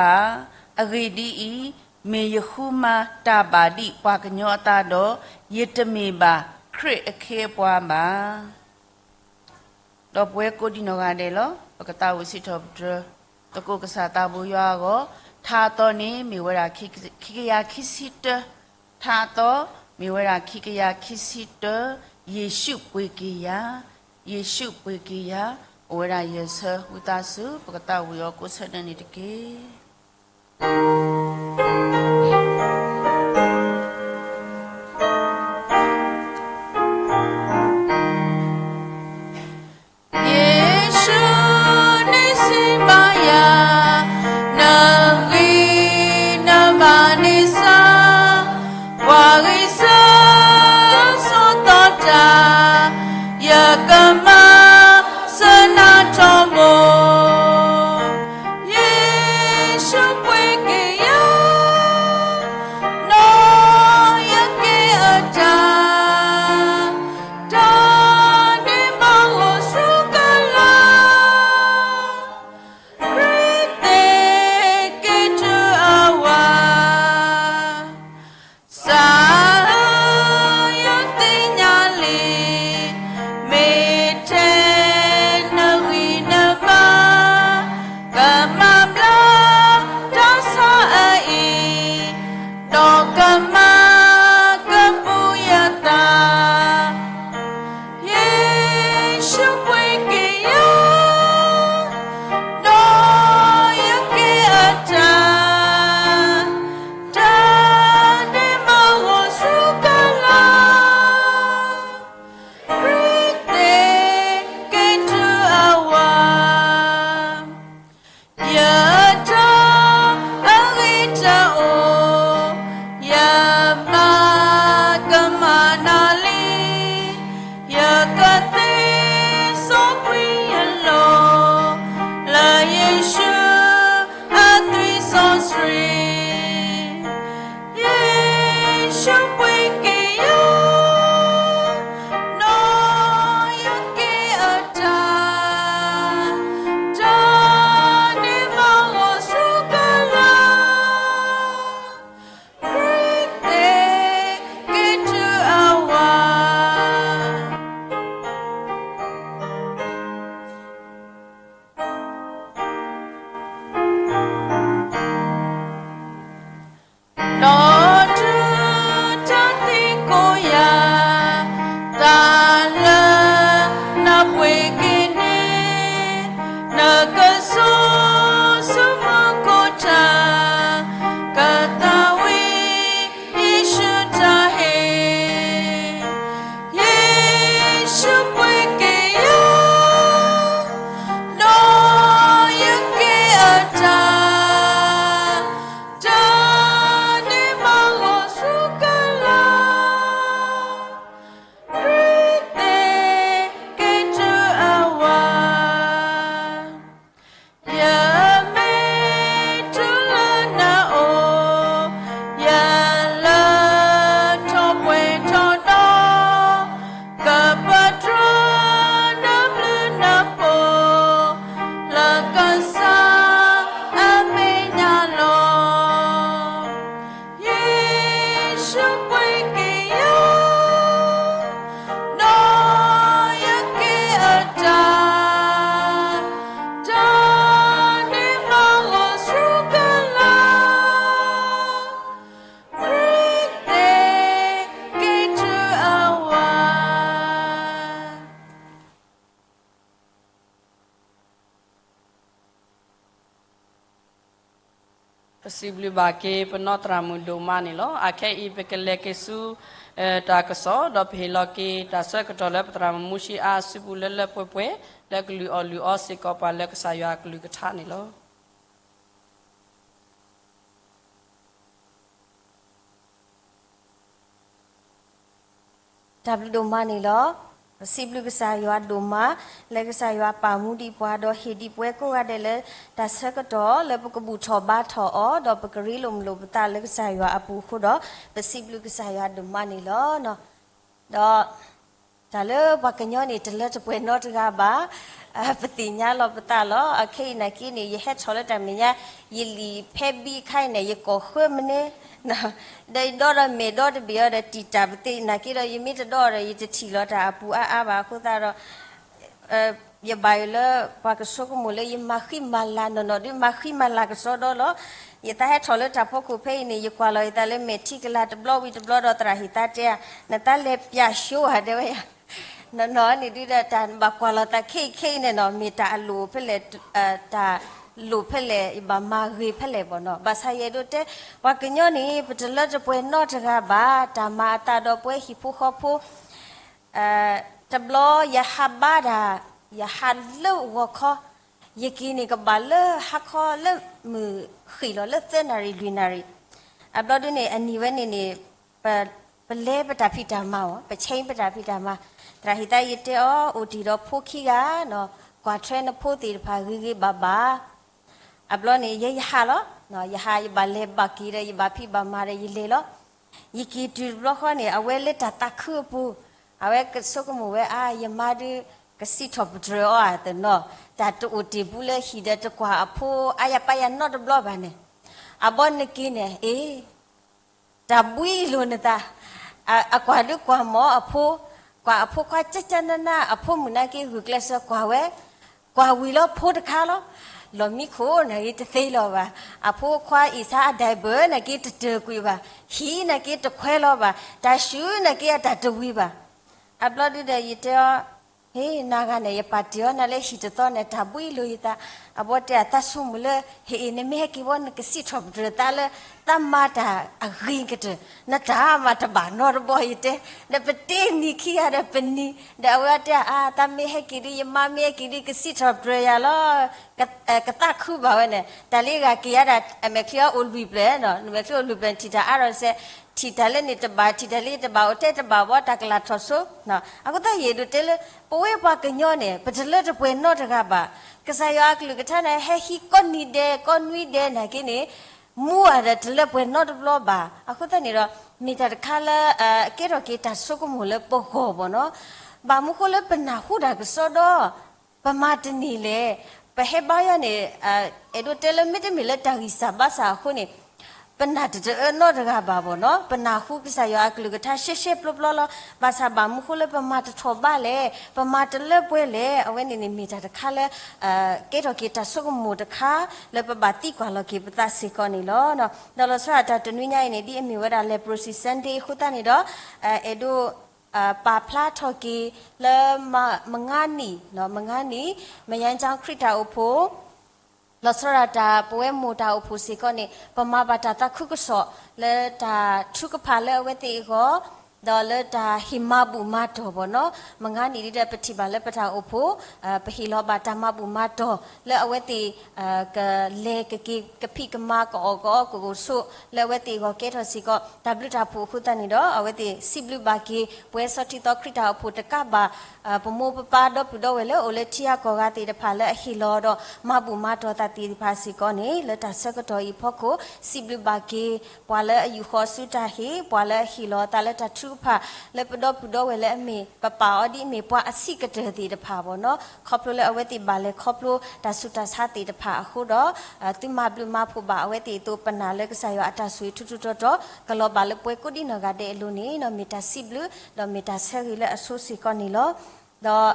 အဂ့ၢ်ဒ်အံၤ, မ့ၢ်ယဃုမၤတၢ်ဘၣ်ဒံးပှၤကညီအသးဒီး, ယတမ့ၢ်ဘၣ်ခရံာ်အခ့အပှၤဘၣ်. ဒီးပဝဲကိးဒံနီၢ်ဂၤဒဲးလီၤ. ပကသးဝံၣ်စံးထီၣ်ပတြၢၤ သကိးကစၢ်သးဘိယွၤအဂီၢ်, ထါအသီန့ၣ်မ့ၢ်ဝဲဒၣ် ခံကယၤခံဆံတၢ, ထါအသီ မ့ၢ်ဝဲဒၣ်ခံကယၤခံဆံတၢ, ယ့ၣ်ၡူးပှ့ၤက့ၤယၤ, ယ့ၣ်ၡူးပှ့ၤက့ၤယၤ, အိၣ်ဝဲဒၣ်ယဲၢ်ဆၢ ဝံသးစူၤ ပကသးဝံၣ်အီၤကိးဆၢဒၢန့ၣ်တက့ၢ်. ယ့ၣ်ၡူးန့ၣ်စံးဘၣ်ယၤ, နဂံၢ်နဘါန့ၣ်စၢ်, ပှၤဂံၢ်စၢ်ဆိးသီတၢ်, ယကမၤစၢၤနၤထီဘိ. ယ့ၣ်ၡူးပှ့ၤက့ၤယၤ, နီၢ်ယက့ၤအတၢ်, တၢ်ဒ်မၤလိာ်ဆူကလါ, ခရံာ်သ့ၣ်က့ၤတုၤအဝၤ, စၢ်ဧၢ, ယသ့ၣ်ညါလံ, မ့ၢ် စံးဘျုးဘၣ်က့ၤပနီၢ်သရၣ်မုၣ်ဒိၣ်မးန့ၣ်လီၤ. အခဲအံၤပကလဲၤက့ၤဆူ တၢ်ကစီၣ် ဒီးပဟ့ၣ်လီၤက့ၤတၢ်ဆၢကတီၢ်လၢပသရၣ်မုၣ်မူၡံအါအစုပူၤလၢလၢပှဲၤပှဲၤ လၢကလုၢ်အီၣ်လုၢ်အီစ့ၢ်ကီးပှၤလၢကစၢ်ယွၤအကလုၢ်ကထါန့ၣ်လီၤ. တၢ်ဘျုးဒိၣ်မးန့ၣ်လီၤ. ပစံးဘျုးကစၢ်ယွၤဒိၣ်မး လၢကစၢ်ယွၤပာ်မူဒံးပှၤ ဒီးဟ့ၣ်ဒံးပဝဲကိးဂၤဒဲးလၢ တၢ်ဆၢကတီၢ်လၢပကဘူၣ်ထီၣ်ဘါထီၣ်အီၤ ဒီးပကရ့လိာ်မုာ်လိာ်ပသးလၢကစၢ်ယွၤအပူၤအဃိဒီး ပစံးဘျုးကစၢ်ယွၤဒိၣ်မးန့ၣ်လီၤ. ဒီး တၢ်လၢပှၤကညီန့ၣ် တလၢတပှဲၤနီတဂၤဘၣ်. ပသ့ၣ်ညါလီၤပသးလီၤ. အခဲအံၤနာ်က့န့ၣ် ယဟဲထီၣ်လၢတၢ်မဲာ်ညါ ယလံာ်ဖဲဘံအခါအံၤန့ၣ် ယကိာ်ဃၢမ့ၢ်န့ၣ် ဒီးယဒီဒီးမဲာ်ဒီတဘ့ၣ်အီၤဒီး တံာ်တၢ်ပသ့ၣ်နာ်က့ဒီး ယမ့ၢ်တဒီဒီး ယတထံၣ်လီၤတၢ်အပူၤအါအါဘၣ်အဃိသတးဒီး ယဘၣ်ယိၣ်လၢပှၤကဆိကမိၣ်လၢယမၤဃံမၤလၤနီၢ်နီၢ်ဒုး မၤဃံမၤလၤကစီဒီလီၤ. ယသးဟဲထီၣ်လၢတၢ်ဖီခိၣ်ဖဲအံၤန့ၣ် ယကွၢ်လီၤယသးလၢမဲာ်ထံကလၤတဘျီဝံၤတဘျီဒီး သရၣ်ဟ့ၣ်သးတဲဧါ, နသးလဲၤပၠးၡိဧါ တဲဝဲယၤ. နီၢ်နီၢ်န့ၣ်ဒုးဒီး တၢ်ဘၣ်ကွၢ်လီၤသးခဲအံၤခဲအံၤန့ၣ်နီၤ မ့ၢ်တၢ်အလိၣ်ဖဲလဲၣ်, တၢ်လိၣ်ဖဲလဲၣ် ယဘၣ်မၤဂ့ၤဖဲလဲၣ်ဘၣ်နီၤ. ဘၣ်ဆၣ်ယအဲၣ်ဒိးတဲ ပှၤကညီန့ၣ် ပတလၢတပှဲၤနီတဂၤဘၣ်. တၢ်မၤအသးဒီးပဝဲဟံၣ်ဖိဃီဖိ တဘျီယဟးဘါဒၣ် ယဟးလၢဂီၤခီ, ယက့ၤန့ၣ်ကဘၣ်လၢဟါခီလၢမုၢ်ဃ့ၢ်လီၤ လၢသၢနၣ်ရံၣ်လွံၢ်နၣ်ရံၣ်. အဘျီဒုန့ၣ် အနံၤဝဲန့ၣ်န့ၣ် ပလဲပတၢ်ဖံးတၢ်မၤအီၤ ပဆဲပတၢ်ဖံးတၢ်မၤ, သရၣ်ဟ့ၣ်သးယတဲအီၤ အိၣ်တ့ၢ်ဒီးဖိခံဂၤ, ကွၢ်ထွဲနဖိသ့ၣ်တဖၣ်ဂ့ၤဂ့ၤဘၣ်ဘၣ်. အဘျီန့ၣ် ယဲယဟးလီၤ, ယဟးယဘၣ်လဲၤဘၣ်က့ၤဒီး ယဘၣ်ဖံးဘၣ်မၤဒီးယလဲၤလီၤ. ယက့ၤတုၤတဘျီဃီန့ၣ် အဝဲလၢတၢ်သးခုအပူၤ, အဝဲကဆိကမိၣ်ဝဲအါ ယမါဒုး ကစံးထီၣ်ပတြၢၤအီၤဧါတနီၤ, တၢ်တအိၣ်တ့ၢ်ဘူးလၢဟံၣ်ဒီးတကွၢ်အဖိအါယၤပါယၤနီတဘျီဘၣ်န့ၣ်. အဘီနက့ၤန့ၣ် အ့ တၢ်ဘှံးလိာ်နသး, အကွၢ်ဒုးကွၢ်မီၤအဖိ, ကွၢ်အဖိခွါကကနန အဖိမုၣ်နာ်က့ဂုာ်ကျဲးစၢးကွၢ်ဝဲ, ကွၢ်ဝံၤလီၤဖိတခါလီၤ. လီၢ်မံခိၣ်နာ်က့တသ့လီၤဘၣ်, အဖိခွါအ့ၣ်ဆါအဒဲးဘၢနာ်က့တတၢၢ်ကွံာ်ဘၣ်, ဟံၣ်နာ်က့တခွဲလီၤဘၣ်, တၢ်ဆူၣ်နာ်က့အတၢ်တဝံၤဘၣ်. အဘျီဒုဒီးယတဲအီၤ ဟ့ နၤဂၤန့ၣ် ယပာ်တ့ၢ်အီၤနၤလၢဟံၣ်တသီန့ၣ် တၢ်ဘှံးလိာ်ယသး, အဘီတဲအသးဆိကမိၣ်လၢ ဟ့ၣ်အ့ၣ် နမ့ၢ်ဟဲက့ၤဘီ နကစံးထီၣ်ပတြၢၤသးလၢ သးမၤတၢ်အဂ့ၤကတၢၢ်, နတၢ်မၤတဘၣ်နီတဘီယတဲ, ဒီးပတ့နံၤခံဂၤဒီးပနံၤ, ဒီးအဝဲတဲအါ သးမ့ၢ်ဟဲက့ၤဒုး ယမါမ့ၢ်ဟဲက့ၤဒုး ကစံးထီၣ်ပတြၢၤယၤလီၤ. ကသးခုဘၣ်ဝဲန့ၣ် တၢ်လၢဂၤက့ၤယၤဒၣ် အမဲာ်ချံအီၤအိၣ်လွံၢ်ပျဲၢ်နီၤ, နမဲာ်ချံအိၣ်လွံၢ်ပျဲၢ် ထံၣ်တၢ်အါထီၣ်စဲး, ထံၣ်တၢ်လၢန့ၣ်တဘၣ် ထံၣ်တၢ်လၢတဘၣ် အိၣ်ထဲတဘၣ်ဘီ တၢ်ကလၤထီၣ်ဆိ, အဃိသတးယအဲၣ်ဒိးတဲလၢ ပဝဲပှၤကညီန့ၣ် ပတလၢတပှဲၤနီတဂၤဘၣ်. ကစၢ်ယွၤအကလုၢ်ကထါန့ၣ် ဟဲဟံးကိးနံၤဒဲး ကိးနွံဒဲးနာ်က့န့ၣ် မူဝဲဒီးတလၢပှဲၤနီတဘျီဘၣ်. အဃိသတးန့ၣ်ဒီး မ့ၢ်တၢ်တခါလၢ ကဲထီၣ်က့ၤတၢ်ဆိကမိၣ်လၢပဂီၢ်ဘၣ်နီၤ. ဘၣ်မနုၤဃိလၢပနၢ်ဟူတၢ်ကစီဒီ ပမၤတန့ၢ်လဲၣ်. ပဟဲဘါယွၤန့ၣ် အဲၣ်ဒိးတဲလၢမ့တမ့ၢ်လၢတၢ်ဂံၢ်စၢ်ဘါစၢ်အဃိန့ၣ် ပနၢ်တတအၢနီတဂၤဘၣ်ဘၣ်နီၤ. ပနၢ်ဟူကစၢ်ယွၤအကလုၢ်ကထါရှဲရှဲပျီပျီလီၤ. ဘၣ်ဆၣ်ဘၣ်မနုၤဃိလၢပမၤတထီၣ်ဘးလဲၣ်, ပမၤတလၢပှဲၤလဲၣ်, အဝဲန့ၣ်န့ၣ်မ့ၢ်တၢ်တခါလၢ ကဲထီၣ်က့ၤတၢ်ဆိကမိၣ်တခါ လၢပဘၣ်သံကွၢ်လီၤက့ၤပသးစ့ၢ်ကီးန့ၣ်လီၤ. ဒီးလီၤဆီဒၣ်တၢ်တနွံညါအံၤန့ၣ် ဒ်အမ့ၢ်ဝဲဒၣ် Leprosy Sunday အဃိသတးန့ၣ်ဒီး အဲၣ်ဒိး ပာ်ဖျါထီၣ်က့ၤလၢ မ မငါနံၣ်, မငါနံၣ် မယါကၠီခရံာ်တၢ်အိၣ်ဖှိၣ် လီၤဆီဒၣ်တၢ်ပဝဲမိၢ်တၢ်အိၣ်ဖှိၣ်စ့ၢ်ကီးန့ၣ် ပမၤဘၣ်တၢ်သးခုကစီၣ်လၢတၢ်ထုကဖၣ်လၢအဝဲသ့ၣ်အဂီၢ်, ဒီးလၢတၢ်ဟ့ၣ်မၤဘူၣ်မၤတီၢ်ဘၣ်နီၤ. မငါနံၣ်ဒ်ဒီးပထံၣ်ဘၣ်လၢပတၢ်အိၣ်ဖှိၣ် ပဟ့ၣ်လီၤဘၣ်တၢ်မၤဘူၣ်မၤတီၢ်လၢအဝဲသ့ၣ် ကလဲၤကက့ၤကဖံးကမၤ ကအီၣ်ကအီကအိၣ်ဆိး လၢအဝဲသ့ၣ်အဂီၢ်ကဲထီၣ်စ့ၢ်ကီး တၢ်ဘျုးတၢ်ဖှိၣ်အဃိသတးန့ၣ်ဒီး အဝဲသ့ၣ်စံးဘျုးဘၣ်က့ၤ ပဝဲစီၤထံသီခရံာ်တၢ်အိၣ်ဖှိၣ်တကးဘၣ် ပမိၢ်ပပၢ်ဒီပုၢ်ဒီဝဲၢ်လၢအိၣ်လၢထံဂၤကီၢ်ဂၤသ့ၣ်တဖၣ်လၢအဟ့ၣ်လီၤဒီး မၤဘူၣ်မၤတီၢ်သးသ့ၣ်တဖၣ်စ့ၢ်ကီးန့ၣ် လၢတၢ်ဆၢကတီၢ်အံၤအဖီခိၣ် စံးဘျုးဘၣ်က့ၤ ပှၤလၢအယူာ်ဃီၤဆူတၢ်ဟ့ၣ် ပှၤလၢအဟ့ၣ်လီၤအသးလၢတၢ်ထုကဖၣ် လၢပဒီပုၢ်ဒီဝဲၢ်လၢအမ့ၢ် ပပာ်အီၤဒ်အမ့ၢ်ပှၤအဆံးကတၢၢ်သ့ၣ်တဖၣ်ဘၣ်နီၤ, ခီဖျိလၢအဝဲသ့ၣ်ဘၣ်လဲၤခီဖျိတၢ်ဆူးတၢ်ဆါသ့ၣ်တဖၣ်အဃိဒီး သုမၤဘျုးမၤဖှိၣ်ဘၣ်အဝဲသ့ၣ်အသိး ပနာ်လၢကစၢ်ယွၤအတၢ်ဆိၣ်ဂ့ၤထူထူတီတီ ကလီၤဘၣ်လၢပှၤကိးဒံနီၢ်ဂၤဒဲးအလိၤန့ၣ် မ့ၢ်တၢ်စံးဘျုး ဒီးမ့ၢ်တၢ်ဆၢဂ့ၤလၢအဆိစ့ၢ်ကီးန့ၣ်လီၤ. ဒီး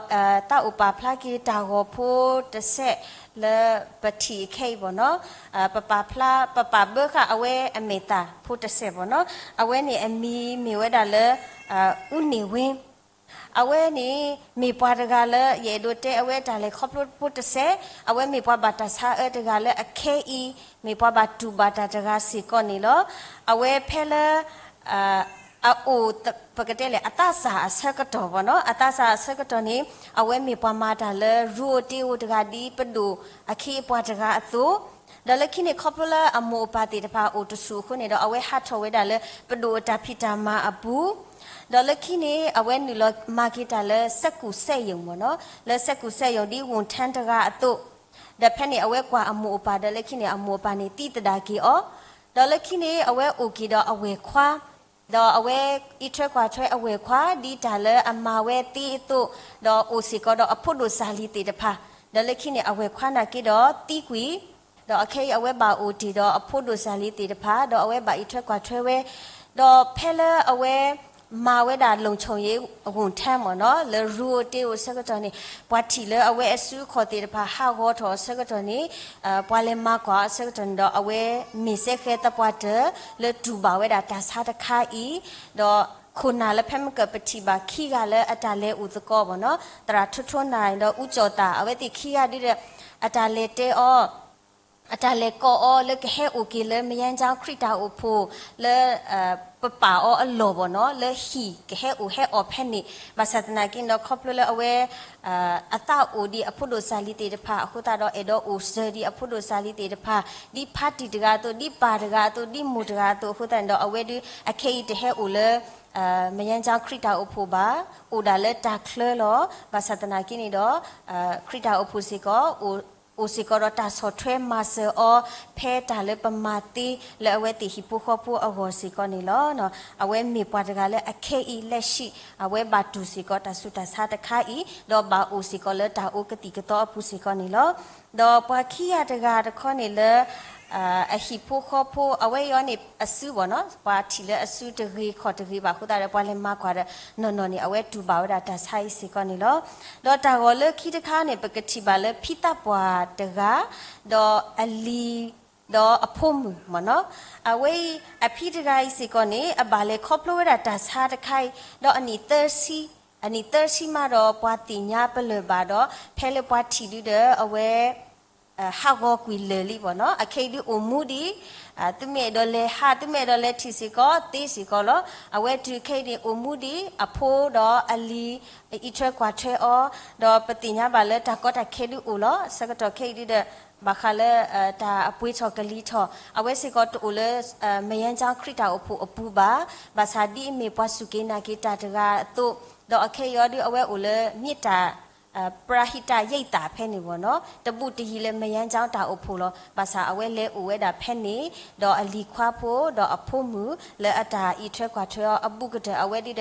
သးအိၣ်ပာ်ဖျါက့ၤတၢ်ဂီၤဖိတစဲးလၢပထံၣ်အခဲအံၤဘၣ်နီၤ, ပပာ်ဖျါ ပပာ်ဘၢဃာ်အဝဲအမဲာ်သၣ်ဖိတစဲးဘၣ်နီၤ, အဝဲန့ၣ်အမံၤမ့ၢ်ဝဲဒၣ်လၢ အူန့ၢ်ဝ့ အဝဲန့ၣ် မ့ၢ်ပှၤတဂၤလၢ ယအဲၣ်ဒိးတဲအဝဲတၢ်လဲၤခီဖျိဖိတစဲး, အဝဲမ့ၢ်ပှၤဘၣ်တၢ်ဆါအၢတဂၤလၢအခဲအံၤ မ့ၢ်ပှၤဘၣ်တူၢ်ဘၣ်တၢ်တဂၤစ့ၢ်ကီးန့ၣ်လီၤ. အဝဲဖဲလၢ အအိၣ် ပကတဲလဲၣ် အသးစၢ်အဆၢကတီၢ်ဘၣ်နီၤ, အသးစၢ်အဆၢကတီၢ်န့ၣ် အဝဲမ့ၢ်ပှၤမၤတၢ်လၢ ရူအိၣ်တ့အိၣ်တဂၤဒ်ပဒိၣ်အခ့အပှၤတဂၤအသိး, ဒီးလၢခံန့ၣ် ခီဖျိလၢအမိၢ်အပၢ်သ့ၣ်တဖၣ်အိၣ်တဆူၣ်အဃိန့ၣ်ဒီး အဝဲဟးထီၣ်ဝဲဒၣ်လၢပဒိၣ်အတၢ်ဖံးတၢ်မၤအပူၤ, ဒီးလၢခံန့ၣ် အဝဲနုာ်လီၤမၤက့ၤတၢ်လၢစက်ကူၣ်စက်ရုံဘၣ်နီၤ, လၢစက်ကူၣ်စက်ရုံဒ် ဝန်ထမ်း တဂၤအသိး, ဒီးဖဲန့ၣ် အဝဲကွၢ်အမိၢ်အပၢ်ဒီးလၢခံန့ၣ် အမိၢ်အပၢ်န့ၣ်သံသဒၣ်က့ၤအီၤ, ဒီးလၢခံန့ၣ် အဝဲအိၣ်က့ၤဒီးအဝဲၢ်ခွါ, ဒီးအဝဲအံးထွဲကွၢ်ထွဲအဝဲၢ်ခွါ ဒ်တၢ်လၢအမၤဝဲသ့အသိး, ဒီးအိၣ်စ့ၢ်ကီးဒီးအဖိဒိၣ်စၢ်လံၤသ့ၣ်တဖၣ်, ဒီးလၢခံန့ၣ် အဝဲၢ်ခွါနာ်က့ဒီးသံကွံာ်, ဒီးအခဲအံၤအဝဲဘၣ်အိၣ်တ့ၢ်ဒီးအဖိဒိၣ်စၢ်လံၤသ့ၣ်တဖၣ်, ဒီးအဝဲဘၣ်အံးထွဲကွၢ်ထွဲဝဲ, ဒီးဖဲလၢအဝဲ မၤဝဲဒၣ် လုံခြုံရေး ဝန်ထမ်း မ့ၢ်နီၤ, လၢရူအိၣ်တ့အိၣ်အဆၢကတီၢ်န့ၣ် ပှၤထံၣ်လၢအဝဲအစုအခီၣ်သ့ၣ်တဖၣ်ဟးဂီၤထီၣ်အဆၢကတီၢ်န့ၣ်, ပှၤလဲၤမၤကွၢ်အဆၢကတီၢ်န့ၣ်ဒီး အဝဲမ့ၢ်စဲဃဲသပှၢ်တၢၢ်လၢတူၢ်ဘၣ်ဝဲဒၣ်တၢ်ဆါတခါအံၤ, ဒီးခိၣ်နၢ်လၢဖဲမုၢ်ကၢၢ်ပထံၣ်ဘၣ်ခံဂၤလၢအတၢ်လဲၤအိၣ်သကိးဘၣ်နီၤ, သရၣ်ထိထိနၢ်ဒီးအူကၠီၣ်သၣ် အဝဲသ့ၣ်ခံဂၤဒုဒီး အတၢ်လဲၤတဲအီၤ အတၢ်လဲၤကိးအီၤလၢကဟဲအိၣ်က့ၤလၢ မယါကၠီခရံာ်တၢ်အိၣ်ဖှိၣ်လၢ ပပာ်အီၤအလီၢ်ဘၣ်နီၤ, လၢဟံၣ်ကဟဲအိၣ်ဟဲအီၣ်ဖဲန့ၣ်, ဘၣ်ဆၣ်သနာ်က့ဒီး ခီဖျိလၢအဝဲ အသးအိၣ်ဒံးအဖိဒိၣ်စၢ်လံၤသ့ၣ်တဖၣ်အဃိသတးဒီး အဲၣ်ဒိးအိၣ်စၢၤဒံးအဖိဒိၣ်စၢ်လံၤသ့ၣ်တဖၣ်, ဒ်ဖါတံၢ်တဂၤအသိး, ဒ်ပၢ်တဂၤအသိး, ဒ်မိၢ်တဂၤအသိးအဃိသတးန့ၣ်ဒီး အဝဲဒုးအခဲအံၤတဟဲအိၣ်လၢ မယါကၠီခရံာ်တၢ်အိၣ်ဖှိၣ်ဘၣ်, အိၣ်ဒၣ်လၢတၢ်ချၢလီၤ. ဘၣ်ဆၣ်သနာ်က့န့ၣ်ဒီး ခရံာ်တၢ်အိၣ်ဖှိၣ်စ့ၢ်ကီး အိၣ်စ့ၢ်ကီးဒီးတၢ်ဆီၣ်ထွဲမၤစၢၤအီၤ ဖဲတၢ်လၢပမၤသ့လၢအဝဲသ့ၣ်ဟံၣ်ဖိဃီဖိအဂီၢ်စ့ၢ်ကီးန့ၣ်လီၤ. အဝဲမ့ၢ်ပှၤတဂၤလၢအခဲအံၤ လက်ရှိ အဝဲဘၣ်တူၢ်စ့ၢ်ကီးတၢ်ဆူးတၢ်ဆါတခါအံၤ, ဒီးဘၣ်အိၣ်စ့ၢ်ကီးလၢတၢ်အိၣ်ကသံၣ်ကသီအပူၤစ့ၢ်ကီးန့ၣ်လီၤ. ဒီးပှၤခံဂၤတဂၤတခီန့ၣ်လၢ အဟံၣ်ဖိဃီဖိ အဝဲအံၤန့ၣ်အစုဘၣ်နီၤ, ပှၤထံၣ်လၢအစုတဂ့ၤခီၣ်တဂ့ၤဘၣ်အဃိသတးဒီး ပှၤလဲၤမၤကွၢ်ဒီးနီၢ်နီၢ်န့ၣ် အဝဲတူၢ်ဘၣ်ဝဲဒၣ်တၢ်ဆါအံၤစ့ၢ်ကီးန့ၣ်လီၤ. ဒီးတၢ်ဂီၤလၢခံတခါန့ၣ် ပကထံၣ်ဘၣ်လၢဖံသးပှၢ်တဂၤ, ဒီးအလံၤ, ဒီးအဖိမုၣ်မ့ၢ်နီၤ, အဝဲအံၤ အဖံတဂၤအံၤစ့ၢ်ကီးန့ၣ် အဘၣ်လဲၤခီဖျိဝဲဒၣ်တၢ်ဆါတခါအံၤ, ဒီးအနံၣ်သၢဆံ, အနံၣ်သၢဆံမးဒီး ပှၤသ့ၣ်ညါပလၢၢ်ဘၣ်ဒီး ဖဲလၢပှၤထံၣ်ဒုဒီး အဝဲ ဟးဂီၤကွံာ်လၢာ်လံဘၣ်နီၤ, အခဲအံၤဒုအိၣ်မူဒံး, သုမ့ၢ်အဲၣ်ဒိးလဲၤဟး သုမ့ၢ်အဲၣ်ဒိးလဲၤထံၣ်စ့ၢ်ကီး သ့စ့ၢ်ကီးလီၤ. အဝဲတုၤခဲအံၤန့ၣ် အိၣ်မူဒံး အဖိဒီးအလံၤ အံးထွဲကွၢ်ထွဲအီၤ, ဒီးပသ့ၣ်ညါဘၣ်လၢတၢ်ကီတၢ်ခဲဒုအိၣ်လီၤ. ဆၢကတီၢ်ခဲအံၤဒုဒီး ဘၣ်ဃးလၢ တၢ်အပှ့ၤထီၣ်ကလံၤထီၣ် အဝဲစ့ၢ်ကီးတအိၣ်လၢ မယါကၠီခရံာ်တၢ်အိၣ်ဖှိၣ်အပူၤဘၣ်, ဘၣ်ဆၣ်ဒ်အမ့ၢ်ပှၤစူၢ်က့ၤနာ်က့ၤတၢ်တဂၤအသိး, ဒီးအခဲအံၤအီၤဒု အဝဲအိၣ်လၢ မ့ၢ်တၢ် ပရၤဟံးတၢ်ယံာ်သးဖဲန့ၣ်ဘၣ်နီၤ, တဘူးတယံၤလၢမယါကၠီတၢ်အိၣ်ဖှိၣ်လီၤ. ဘၣ်ဆၣ်အဝဲလဲၤအိၣ်ဝဲဒၣ်ဖဲန့ၣ်, ဒီးအလံၤခွါဖိ ဒီးအဖိမုၣ် လၢအတၢ်အံးထွဲကွၢ်ထွဲအီၤအဘူးကတၢၢ် အဝဲဒုဒီး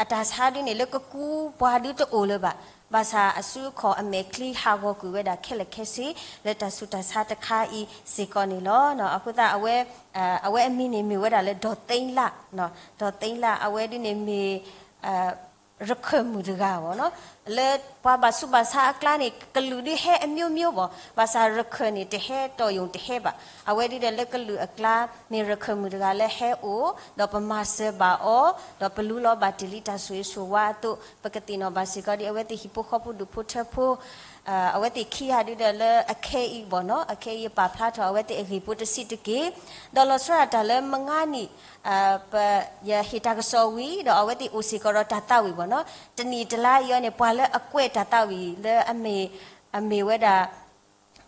အတၢ်ဆါဒုန့ၣ် လၢကကူပှၤဒုတအိၣ်လၢၤဘၣ်. ဘၣ်ဆၣ်အစုအခီၣ်အမဲာ်ချံဟးဂီၤကွံာ်ဝဲဒၣ်ခဲလၢာ်ခဲဆ့ လၢတၢ်ဆူးတၢ်ဆါတခါအံၤစ့ၢ်ကီးန့ၣ်လီၤ. အဃိသတး အဝဲအမံၤန့ၣ်မ့ၢ်ဝဲဒၣ်လၢ ဒီးသိလး, ဒီးသိလး အဝဲဒုန့ၣ်မ့ၢ် ရခၢၣ်မုၣ်တဂၤဘၣ်နီၤ, လၢပှၤဘၣ်ဆူးဘၣ်ဆါအကျါန့ၣ် ကလုာ်ဒုးဟဲအမျိုးမျိုးဘၣ်, ဘၣ်ဆၣ်ရခၢၣ်န့ၣ် တဟဲတီၢ်ယိာ်တဟဲဘၣ်. အဝဲဒုဒီးလၢကလုာ်အကျါ မ့ၢ်ရခၢၣ်မုၣ်တဂၤလၢဟဲအိၣ်, ဒီးပမၤစၢၤဘၣ်အီၤ, ဒီးပလူလီၤဘၣ်တ့ၢ်လံတၢ်ဆိၣ်ဂ့ၤဆိၣ်ဝါအသိး, ပကသ့ၣ်နီၣ်ဘၣ်စ့ၢ်ကီးဒ်အဝဲသ့ၣ်ဟံၣ်ဖိဃီဖိဒူၣ်ဖိထၢဖိ အဝဲသ့ၣ်ခံဂၤဒုဒီးလၢအခဲအံၤဘၣ်နီၤ, အခဲအံၤယပာ်ဖျါထီၣ်အဝဲသ့ၣ်အဂ့ၢ်ဖိတဆံးတက့ၢ်. ဒီးလီၤဆီဒၣ်တၢ်လၢမုၢ်ဂၤနံၤ ပ ယဟ့ၣ်တၢ်ကစီၣ်ဝံၤ ဒီးအဝဲသ့ၣ်အိၣ်စ့ၢ်ကီးဒီးတၢ်သးဝံၣ်ဘၣ်နီၤ, တနံၣ်တလါအံၤအီၤန့ၣ် ပှၤလၢအကွဲးတၢ်သးဝံၣ်လၢအမ့ၢ် အမ့ၢ်ဝဲဒၣ်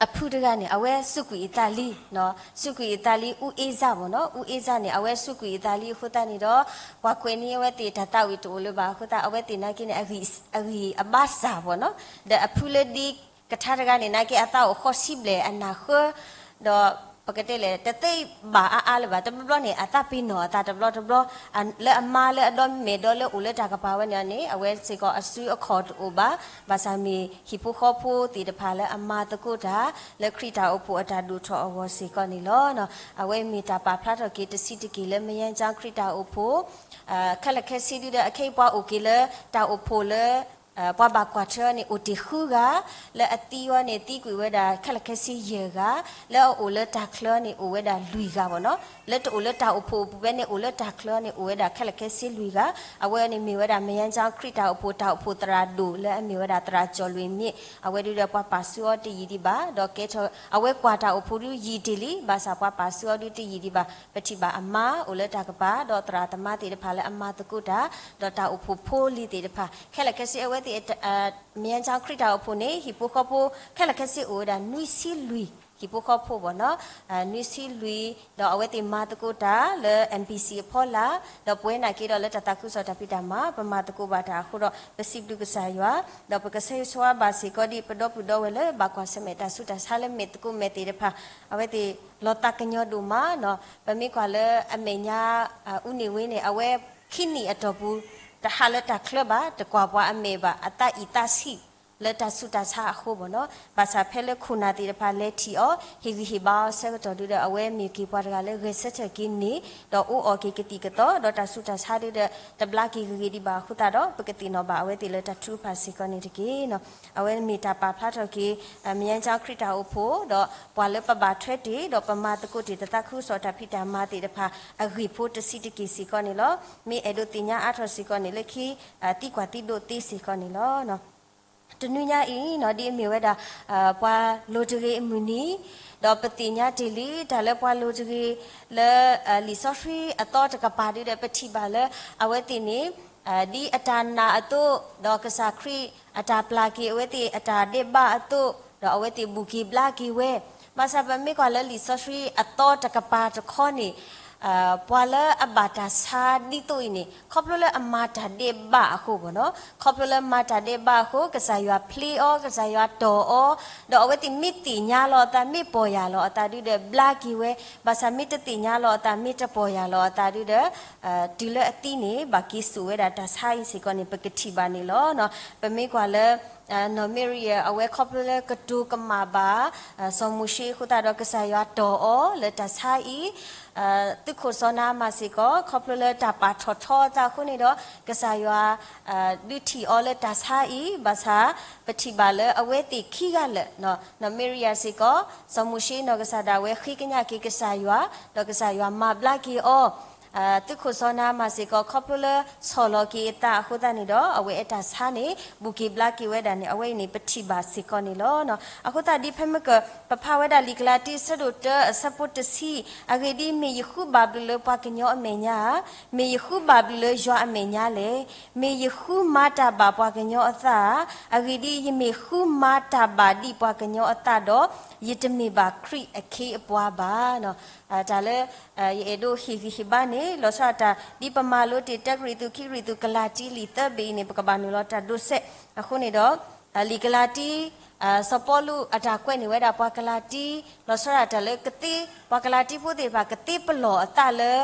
အဖုတဂၤန့ၣ် အဝဲစူးကွံာ်အသးလံ, စူးကွံာ်အသးလံ အူအ့စၢ်ဘၣ်နီၤ, အူအ့စၢ်န့ၣ် အဝဲစူးကွံာ်အသးလံအဃိသတးန့ၣ်ဒီး ပှၤကွဲးန့ၢ်အဝဲသ့ၣ်တၢ်သးဝံၣ်တအိၣ်လၢၤဘၣ်အဃိသတး အဝဲသ့ၣ်နာ်က့န့ၣ် အဂံၢ်အဘါစၢ်ဘၣ်နီၤ, ဒီးအဖုလၢဒ်ကထါတဂၤန့ၣ် နာ်က့အသးအိၣ်ဃီဆံဘျဲၣ်အနၢ်ဃၢ ဒီးပကတဲလဲၣ် တသ့ဘၣ်အါအါလၢၤဘၣ်, တဘျီဘျီန့ၣ် အသးပ့ၤနီၣ်အသးတဘျီတဘျီ, လၢအမါလၢအဒီမဲာ်ဒီလၢအိၣ်လၢတၢ်ကပၤဝဲန့ၣ်န့ၣ် အဝဲစ့ၢ်ကီးအစုအခီၣ်တအိၣ်ဘၣ်, ဘၣ်ဆၣ်မ့ၢ်ဟံၣ်ဖိဃီဖိသ့ၣ်တဖၣ်လၢအမၤသကိးတၢ် လၢခရံာ်တၢ်အိၣ်ဖှိၣ်အတၢ်ဒိၣ်ထီၣ်အဂီၢ်စ့ၢ်ကီးန့ၣ်လီၤ. အဝဲမ့ၢ်တၢ်ပာ်ဖျါထီၣ်က့ၤတဆံးတက့ၢ်လၢမယါကၠီခရံာ်တၢ်အိၣ်ဖှိၣ် ခဲလၢာ်ခဲဆ့ဒုဒီး အခဲအံၤပှၤအိၣ်က့ၤလၢတၢ်အိၣ်ဖှိၣ်လၢ ပှၤဘၣ်ကွၢ်ထွဲအီၤန့ၣ် အိၣ်တ့ၢ်ဃုဂၤ, လၢအသံအီၤန့ၣ် သံကွံာ်ဝဲဒၣ်ခဲလၢာ်ခဲဆ့ယဲၢ်ဂၤ, လၢအအိၣ်လၢတၢ်ချၢအီၤန့ၣ် အိၣ်ဝဲဒၣ်လွံၢ်ဂၤဘၣ်နီၤ. လၢတအိၣ်လၢတၢ်အိၣ်ဖှိၣ်အပူၤဖဲန့ၣ် အိၣ်လၢတၢ်ချၢအီၤန့ၣ် အိၣ်ဝဲဒၣ်ခဲလၢာ်ခဲဆ့လွံၢ်ဂၤ. အဝဲန့ၣ်မ့ၢ်ဝဲဒၣ် မယါကၠီခရံာ်တၢ်အိၣ်ဖှိၣ် တၢ်အိၣ်ဖှိၣ်သရၣ်ဒိၣ်လၢအမ့ၢ်ဝဲဒၣ်သရၣ်ကၠီၣ်လွံၣ်မ့ၢ် အဝဲဒုဒီးပှၤပာ်စုအီၤတယံာ်ဒံးဘၣ်, ဒီးကဲထီၣ် အဝဲကွၢ်တၢ်အိၣ်ဖှိၣ်ဒုယံာ်တ့ၢ်လံ, ဘၣ်ဆၣ်ပှၤပာ်စုအီၤဒုတယံာ်ဒံးဘၣ်. ပထံၣ်ဘၣ်အမါအိၣ်လၢတၢ်ကပၤ, ဒီးသရၣ်သမါသ့ၣ်တဖၣ်လၢအမၤသကိးတၢ်, ဒီးတၢ်အိၣ်ဖှိၣ်ဖိလံၤသ့ၣ်တဖၣ် ခဲလၢာ်ခဲဆ့အဝဲသ့ၣ် မယါကၠီခရံာ်တၢ်အိၣ်ဖှိၣ်န့ၣ် ဟံၣ်ဖိဃီဖိ ခဲလၢာ်ခဲဆ့အိၣ်ဝဲဒၣ်နွံဆံလွံၢ် ဟံၣ်ဖိဃီဖိဘၣ်နီၤ, နွံဆံလွံၢ်, ဒီးအဝဲသ့ၣ်မၤသကိးတၢ်လၢ MBC အဖီလာ်, ဒီးပဝဲနာ်က့ဒီးလၢတၢ်သးခုကစီၣ်တၢ်ဖံးတၢ်မၤ ပမၤသကိးဘၣ်တၢ်အဃိဒီး ပစံးဘျုးကစၢ်ယွၤ, ဒီးပကဆၢဂ့ၤဆၢဝါဘၣ်စ့ၢ်ကီးဒ်ပဒီပုၢ်ဒီဝဲၢ်လၢဘၣ်ကွၢ်ဆၢၣ်မဲာ် တၢ်ဆူးတၢ်ဆါလၢမဲာ်သကိးမဲာ်သ့ၣ်တဖၣ်, အဝဲသ့ၣ်လီၤသးကညီၤဒိၣ်မးနီၤ. ပမ့ၢ်ကွၢ်လၢအမဲာ်ညါ အူန့ၢ်ဝ့န့ၣ် အဝဲခံနံၣ်အတီၢ်ပူၤ တဟးလၢတၢ်ချၢဘၣ်, တကွၢ်ပှၤအမဲာ်ဘၣ်, အသးအံၣ်သးဆံး လၢတၢ်ဆူးတၢ်ဆါအဃိဘၣ်နီၤ. ဘၣ်ဆၣ်ဖဲလၢခိၣ်နၢ်သ့ၣ်တဖၣ်လဲၤထံၣ်အီၤ ဟ့ၣ်ဂံၢ်ဟ့ၣ်ဘါအီၤဆၢကတီၢ်ဒုဒီး အဝဲမ့ၢ်က့ၤပှၤတဂၤလၢဂဲၤဆၢထၢၣ်က့ၤန့ၣ် ဒီးအိၣ်အီၣ်က့ၤကသံၣ်ကသီ ဒီးတၢ်ဆူးတၢ်ဆါဒုဒီး တဘျါက့ၤဂ့ၤဂ့ၤဒံးဘၣ်အဃိသတးဒီး ပကသ့ၣ်နီၣ်ဘၣ်အဝဲသ့ၣ်လၢတၢ်ထုကဖၣ်စ့ၢ်ကီးန့ၣ်တက့ၢ်နီၤ. အဝဲမ့ၢ်တၢ်ပာ်ဖျါထီၣ်က့ၤ မယါကၠီခရံာ်တၢ်အိၣ်ဖှိၣ် ဒီးပှၤလၢပဘၣ်ထွဲတ့ၢ် ဒီးပမၤသကိးတ့ၢ်တၢ်သးခုကစီၣ်တၢ်ဖံးတၢ်မၤသ့ၣ်တဖၣ် အဂ့ၢ်ဖိတဆံးတက့ၢ်စ့ၢ်ကီးန့ၣ်လီၤ. မ့ၢ်အဲၣ်ဒိးသ့ၣ်ညါအါထီၣ်စ့ၢ်ကီးန့ၣ် လၢခံ သံကွၢ်သံဒိးသ့စ့ၢ်ကီးန့ၣ်လီၤ. တနွံညါအံၤနီၤ ဒ်အမ့ၢ်ဝဲဒၣ် ပှၤလိၤတဂ့ၤအမုၢ်နံၤ, ဒီးပသ့ၣ်ညါတ့ၢ်လံ တၢ်လၢပှၤလိၤတဂ့ၤ လၢ လံာ်စီဆှံအသီတကပၤဒုဒီး ပထံၣ်ဘၣ်လၢ အဝဲသ့ၣ်န့ၣ် ဒ်အတၢ်နာ်အသိး ဒီးကစၢ်ခရံာ်အတၢ်ပျၢ်က့ၤအဝဲသ့ၣ်အတၢ်ဒဲးဘးအသိး ဒီးအဝဲသ့ၣ်ဘူၣ်က့ၤဘျါက့ၤဝဲ, ဘၣ်ဆၣ်ပမ့ၢ်ကွၢ်လၢလံာ်စီဆှံအသီတကပၤတခီန့ၣ် ပှၤလၢအဘၣ်တၢ်ဆါဒ်သိးအံၤန့ၣ် ခီဖျိလၢအမၤတၢ်ဒဲးဘးအဃိဘၣ်နီၤ, ခီဖျိလၢမၤတၢ်ဒဲးဘးအဃိ ကစၢ်ယွၤဖျ့အီၤ ကစၢ်ယွၤတီၢ်အီၤ, ဒီးအဝဲသ့ၣ်မ့ၢ်သ့ၣ်ညါလီၤအသး မ့ၢ်ပီၢ်ယၢ်လီၤအသးဒုဒီး ဘျါက့ၤဝဲ, ဘၣ်ဆၣ်မ့ၢ်တသ့ၣ်ညါလီၤအသး မ့ၢ်တပီၢ်ယၢ်လီၤအသးဒုဒီး တုၤလၢအသံန့ၣ် ဘၣ်က့ၤစိာ်ဝဲဒၣ်တၢ်ဆါအံၤစ့ၢ်ကီးန့ၣ် ပကထံၣ်ဘၣ်န့ၣ်လီၤ. ပမ့ၢ်ကွၢ်လၢ နီၢ်မ့ရံယၤ အဝဲခီဖျိလၢကတိၤကမၣ်ဘၣ် စီၤမိၤၡ့အဃိသတးဒီး ကစၢ်ယွၤတီၢ်အီၤလၢတၢ်ဆါအံၤ, သုးခိၣ်စီၤနၤအမၣ်စ့ၢ်ကီး ခီဖျိလၢတၢ်ပာ်ထီၣ်ထီအသးအဃိန့ၣ်ဒီး ကစၢ်ယွၤ ဒုးထံၣ်အီၤလၢတၢ်ဆါအံၤ ဘၣ်ဆၣ် ပထံၣ်ဘၣ်လၢအဝဲသ့ၣ်ခံဂၤလၢာ် နီၢ်မ့ရံယၤစ့ၢ်ကီး စီၤမိၤၡ့နီၢ်ကစၢ်ဒၣ်ဝဲဃ့ကညးက့ၤကစၢ်ယွၤ ဒီးကစၢ်ယွၤမၤဘျါက့ၤအီၤ သုးခိၣ်စီၤနၤအမၣ်စ့ၢ်ကီး ခီဖျိလၢဆီၣ်လီၤက့ၤအသးအဃိသတးန့ၣ်ဒီး အဝဲအတၢ်ဆါန့ၣ် ဘူၣ်က့ၤဘျါက့ၤဝဲဒၣ်န့ၣ် အဝဲအံၤန့ၣ် ပထံၣ်ဘၣ်စ့ၢ်ကီးန့ၣ်လီၤ. အဃိသတးဒ်ဖဲမ့ၢ်က ပဖးဝဲဒၣ်လံာ်ကလၤတံ အဆၢဒိၣ်တၢ အဆၢဖိတဆံ, အဂ့ၢ်ဒ်အံၤ, မ့ၢ်ယဃုဘၣ်ဘျုးလၢပှၤကညီအမဲာ်ညါဧါ, မ့ၢ်ယဃုဘၣ်ဘျုးလၢယွၤအမဲာ်ညါလဲၣ်. မ့ၢ်ယဃုမၤတၢ်ဘၣ်ပှၤကညီအသးဧါ, အဂ့ၢ်ဒ်အံၤ, ယမ့ၢ်ဃုမၤတၢ်ဘၣ်ဒံးပှၤကညီအသးဒီး, ယတမ့ၢ်ဘၣ်ခရံာ်အခ့အပှၤဘၣ်. တၢ်လၢ ယအဲၣ်ဒိးဟ့ၣ်ဂံၢ်ဟ့ၣ်ဘါန့ၣ် လီၤဆီဒၣ်တၢ် ဒ်ပမၤလိတ့ၢ် တၢကရံၣ်သူး ခံကရံၣ်သူး ကလၤတံ လံာ်သၢဘ့ၣ်အံၤန့ၣ် ပကဘၣ်နုာ်လီၤတၢ်ဒိးစဲးအဃိန့ၣ်ဒီး လံာ်ကလၤတံ စီၤပီလူးအတၢ်ကွဲးန့ၢ်ဝဲဒၣ်ပှၤကလၤတံ လီၤဆီဒၣ်တၢ်လၢကသ့ ပှၤကလၤတံဖိသ့ၣ်တဖၣ် ကသ့ပလီၢ်အသးလၢ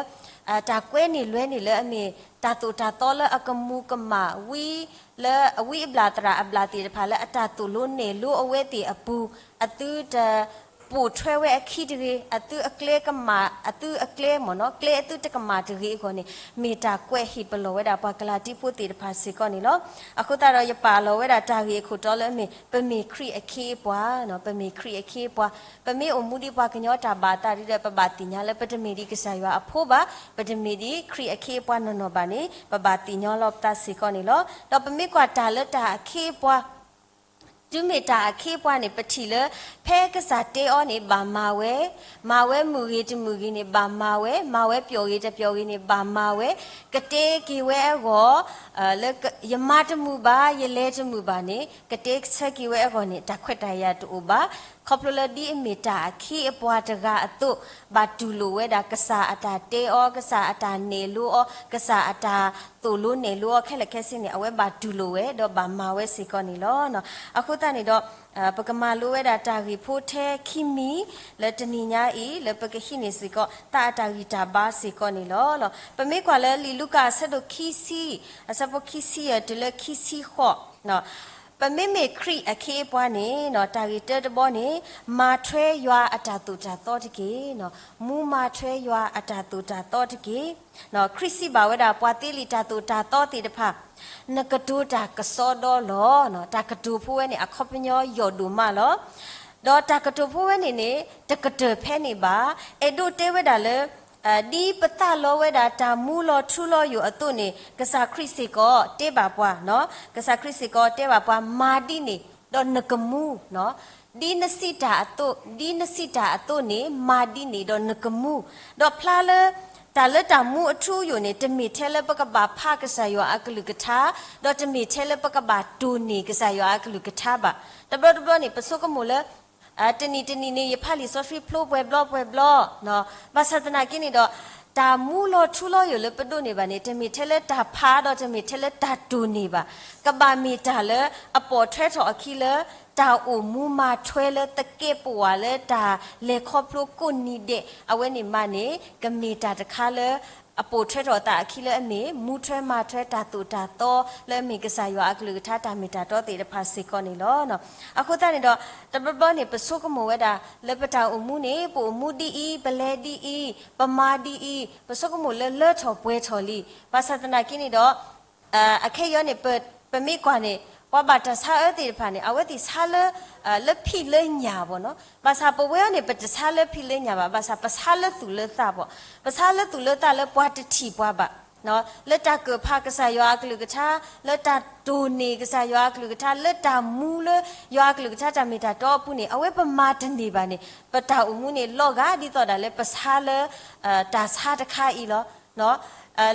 တၢ်ကွဲန့ၢ်လွဲန့ၢ်လၢအမ့ၢ် တၢ်သိၣ်တၢ်သီလၢအကမူၤကမၣ်ဝံၤ လၢအဝံအဘျၣ်သရၣ်အဘျၣ်သ့ၣ်တဖၣ်လၢအတၢ်သိၣ်လိနဲၣ်လိအဝဲသ့ၣ်အပူၤ အသုတပိာ်ထွဲဝဲအခံတဂ့ၤ, အသုအကျဲကမၣ်, အသုအကျဲမ့ၢ်နီၤ, ကျဲအသုတကမၣ်တဂ့ၤအဂီၢ်န့ၣ် မ့ၢ်တၢ်ကွဲးဟ့ၣ်ပလီၢ်ဝဲဒၣ်ပှၤကလၤတံဖိသ့ၣ်တဖၣ်စ့ၢ်ကီးန့ၣ်လီၤ. အဃိသတးဒီးယပာ်လီၤဝဲဒၣ်တၢ်ဂ့ၢ်အခိၣ်တီလၢအမ့ၢ် ပမ့ၢ်ခရံာ်အခ့အပှၤ, ပမ့ၢ်ခရံာ်အခ့အပှၤ, ပမ့ၢ်အိၣ်မူဒ်ပှၤကညီတၢ်ဘၣ်အသးဒ်ဒီး ပဘၣ်သ့ၣ်ညါလၢပတမ့ၢ်ဒ်ကစၢ်ယွၤအဖိဘၣ်, ပတမ့ၢ်ဒ်ခရံာ်အခ့အပှၤနီၢ်နီၢ်ဘၣ်န့ၣ် ပဘၣ်သ့ၣ်ညါလီၤပသးစ့ၢ်ကီးန့ၣ်လီၤ. ဒီးပမ့ၢ်ကွၢ်တၢ်လၢတၢ်အခ့အပှၤ တုၤမ့ၢ်တၢ်အခ့အပှၤန့ၣ် ပထံၣ်လၢ ဖဲကစၢ်တဲအီၤန့ၣ် ဘၣ်မၤဝဲ, မၤဝဲမုာ်ဂ့ၤတမုာ်ဂ့ၤန့ၣ် ဘၣ်မၤဝဲ, မၤဝဲပျီၣ်ဂ့ၤတပျီၣ်ဂ့ၤန့ၣ် ဘၣ်မၤဝဲ, ကတဲက့ၤဝဲအဂီၢ် လၢယမၤတမုာ်ဘၣ်, ယလဲၤတမုာ်ဘၣ်န့ၣ် ကတဲဆၢက့ၤဝဲအဂီၢ်န့ၣ် တၢ်ခွဲးတၢ်ယာ်တအိၣ်ဘၣ်. ခီဖျိလၢဒ်အမ့ၢ်တၢ်အခ့အပှၤတဂၤအသိး ဘၣ်တူၢ်လိာ်ဝဲဒၣ် ကစၢ်အတၢ်တဲအီၤ, ကစၢ်အတၢ်နဲၣ်လိအီၤ, ကစၢ်အတၢ်သိၣ်လိနဲၣ်လိအီၤခဲလၢာ်ခဲဆ့န့ၣ် အဝဲဘၣ်တူၢ်လိာ်ဝဲ ဒီးဘၣ်မၤဝဲစ့ၢ်ကီးန့ၣ်လီၤ. အဃိသတးန့ၣ်ဒီး ပကမၤလိဝဲဒၣ်တၢ်ဂ့ၢ်ဖိထဲခံမံၤ လၢတနံၤညါအံၤ လၢပကဟံးန့ၢ်စ့ၢ်ကီး သးအတၢ်ဂံၢ်တၢ်ဘါစ့ၢ်ကီးန့ၣ်လီၤ. ပမ့ၢ်ကွၢ်လၢလံာ်လူၤကၣ်အဆၢဒိၣ်ခံဆံ အဆၢဖိခံဆံယဲၢ်တုၤလၢခံဆံဃိး ပမ့မ့ၢ်ခရံာ်အခ့အပှၤန့ၣ် တၢ်ဂ့ၢ်တၢတဘီန့ၣ် မၤထွဲယွၤအတၢ်သိၣ်တၢ်သီတက့ၢ်. မူမၤထွဲယွၤအတၢ်သိၣ်တၢ်သီတက့ၢ်. ခရံာ်စံးဘၣ်ဝဲဒၣ် ပှၤသ့လံာ်တၢ်သိၣ်တၢ်သီသ့ၣ်တဖၣ်, နကတိၤတၢ်ကစီဒီလီၤ. တၢ်ကတိၤဖိဝဲန့ၣ် အခီပညီယိာ်ဒိၣ်မးလီၤ. ဒီးတၢ်ကတိၤဖိဝဲန့ၣ်န့ၣ် တကတၢၢ်ဖဲန့ၣ်ဘၣ်. အဲၣ်ဒိးတဲဝဲဒၣ်လၢ ဒ်ပသးလီဝဲဒၣ်တၢ်မူလီၤထူလီၤယိာ်အသိးန့ၣ် ကစၢ်ခရံာ်စ့ၢ်ကီးတဲဘၣ်ပှၤ, ကစၢ်ခရံာ်စ့ၢ်ကီးတဲဘၣ်ပှၤ မၤဒ်န့ၣ် ဒီးနကမူ, ဒ်နစံးတၢ်အသိး, ဒ်နစံးတၢ်အသိးန့ၣ် မၤဒ်န့ၣ် ဒီးနကမူ, ဒီးဖျါလၢ တၢ်လၢတၢ်မူအထူအယိာ်န့ၣ် တမ့ၢ်ထဲလၢပကဘၣ်ဖးကစၢ်ယွၤအကလုၢ်ကထါ, ဒီးတမ့ၢ်ထဲလၢပကဘၣ်တိၢ်န့ၢ်ကစၢ်ယွၤအကလုၢ်ကထါဘၣ်. တဘျီတဘျီန့ၣ် ပဆိကမိၣ်လၢ တနံၤတနံၤန့ၣ် ယဖးလံာ်စီဆှံဖျိပှဲၤဘျီပှဲၤဘျီ, ဘၣ်ဆၣ်သနာ်က့န့ၣ်ဒီး တၢ်မူလီၤထူလီၤယိာ်လၢပဒိးန့ၢ်ဘၣ်န့ၣ် တမ့ၢ်ထဲလၢတၢ်ဖးဒီးတမ့ၢ်ထဲလၢတၢ်တိၢ်န့ၢ်ဘၣ်. ကဘၣ်မ့ၢ်တၢ်လၢအပိာ်ထွဲထီၣ်အခံလၢ တၢ်အိၣ်မူမၤထွဲလၢသကဲးပဝးလၢတၢ်လဲၤခီဖျိကိးနံၤဒဲး အဝဲန့ၣ်မးန့ၣ် ကမ့ၢ်တၢ်တခါလၢ အပိာ်ထွဲထီၣ်အသးအခံလၢအမ့ၢ် မူထွဲမၤထွဲတၢ်သိၣ်တၢ်သီ လၢအမ့ၢ်ကစၢ်ယွၤအကလုၢ်ကထါတၢ်မ့ၢ်တၢ်တီသ့ၣ်တဖၣ်စ့ၢ်ကီးန့ၣ်လီၤ. အဃိသတးန့ၣ်ဒီး တဘျီဘျီန့ၣ် ပဆိကမိၣ်ဝဲဒၣ် လၢပတၢ်အိၣ်မူန့ၣ် ပအိၣ်မူဒ်အံၤ, ပလဲၤဒ်အံၤ, ပမၤဒ်အံၤ, ပဆိကမိၣ်လၢလၢထီၣ်ပှဲၤထီၣ်လံ. ဘၣ်ဆၣ်သနာ်က့န့ၣ်ဒီး အခဲအံၤန့ၣ် ပမ့ၢ်ကွၢ်န့ၣ် ပှၤဘၣ်တၢ်ဆါအၢသ့ၣ်တဖၣ်န့ၣ် အဝဲသ့ၣ်ဆါလၢ လၢဖံးလၢညၣ်ဘၣ်နီၤ. ဘၣ်ဆၣ်ပဝဲအံၤန့ၣ် ပတဆါလၢဖံးလၢညၣ်ဘၣ်. ဘၣ်ဆၣ်ပဆါလၢသူၣ်လၢသးဘၣ်. ပဆါလၢသူၣ်လၢသးလၢပှၤတထံၣ်ပှၤဘၣ်. လၢတၢ်ကၢၣ်ဖးကစၢ်ယွၤအကလုၢ်ကထါ, လၢတၢ်တိၢ်န့ၢ်ကစၢ်ယွၤအကလုၢ်ကထါ, လၢတၢ်မူလၢယွၤအကလုၢ်ကထါတၢ်မ့ၢ်တၢ်တီအပူၤန့ၣ် အဝဲပမၤတန့ၢ်ဘၣ်န့ၣ် ပတၢ်အိၣ်မူန့ၣ်လီၤဂာ်ဒ်သိးဒၣ်လၢပဆါလၢ တၢ်ဆါတခါအံၤလီၤ.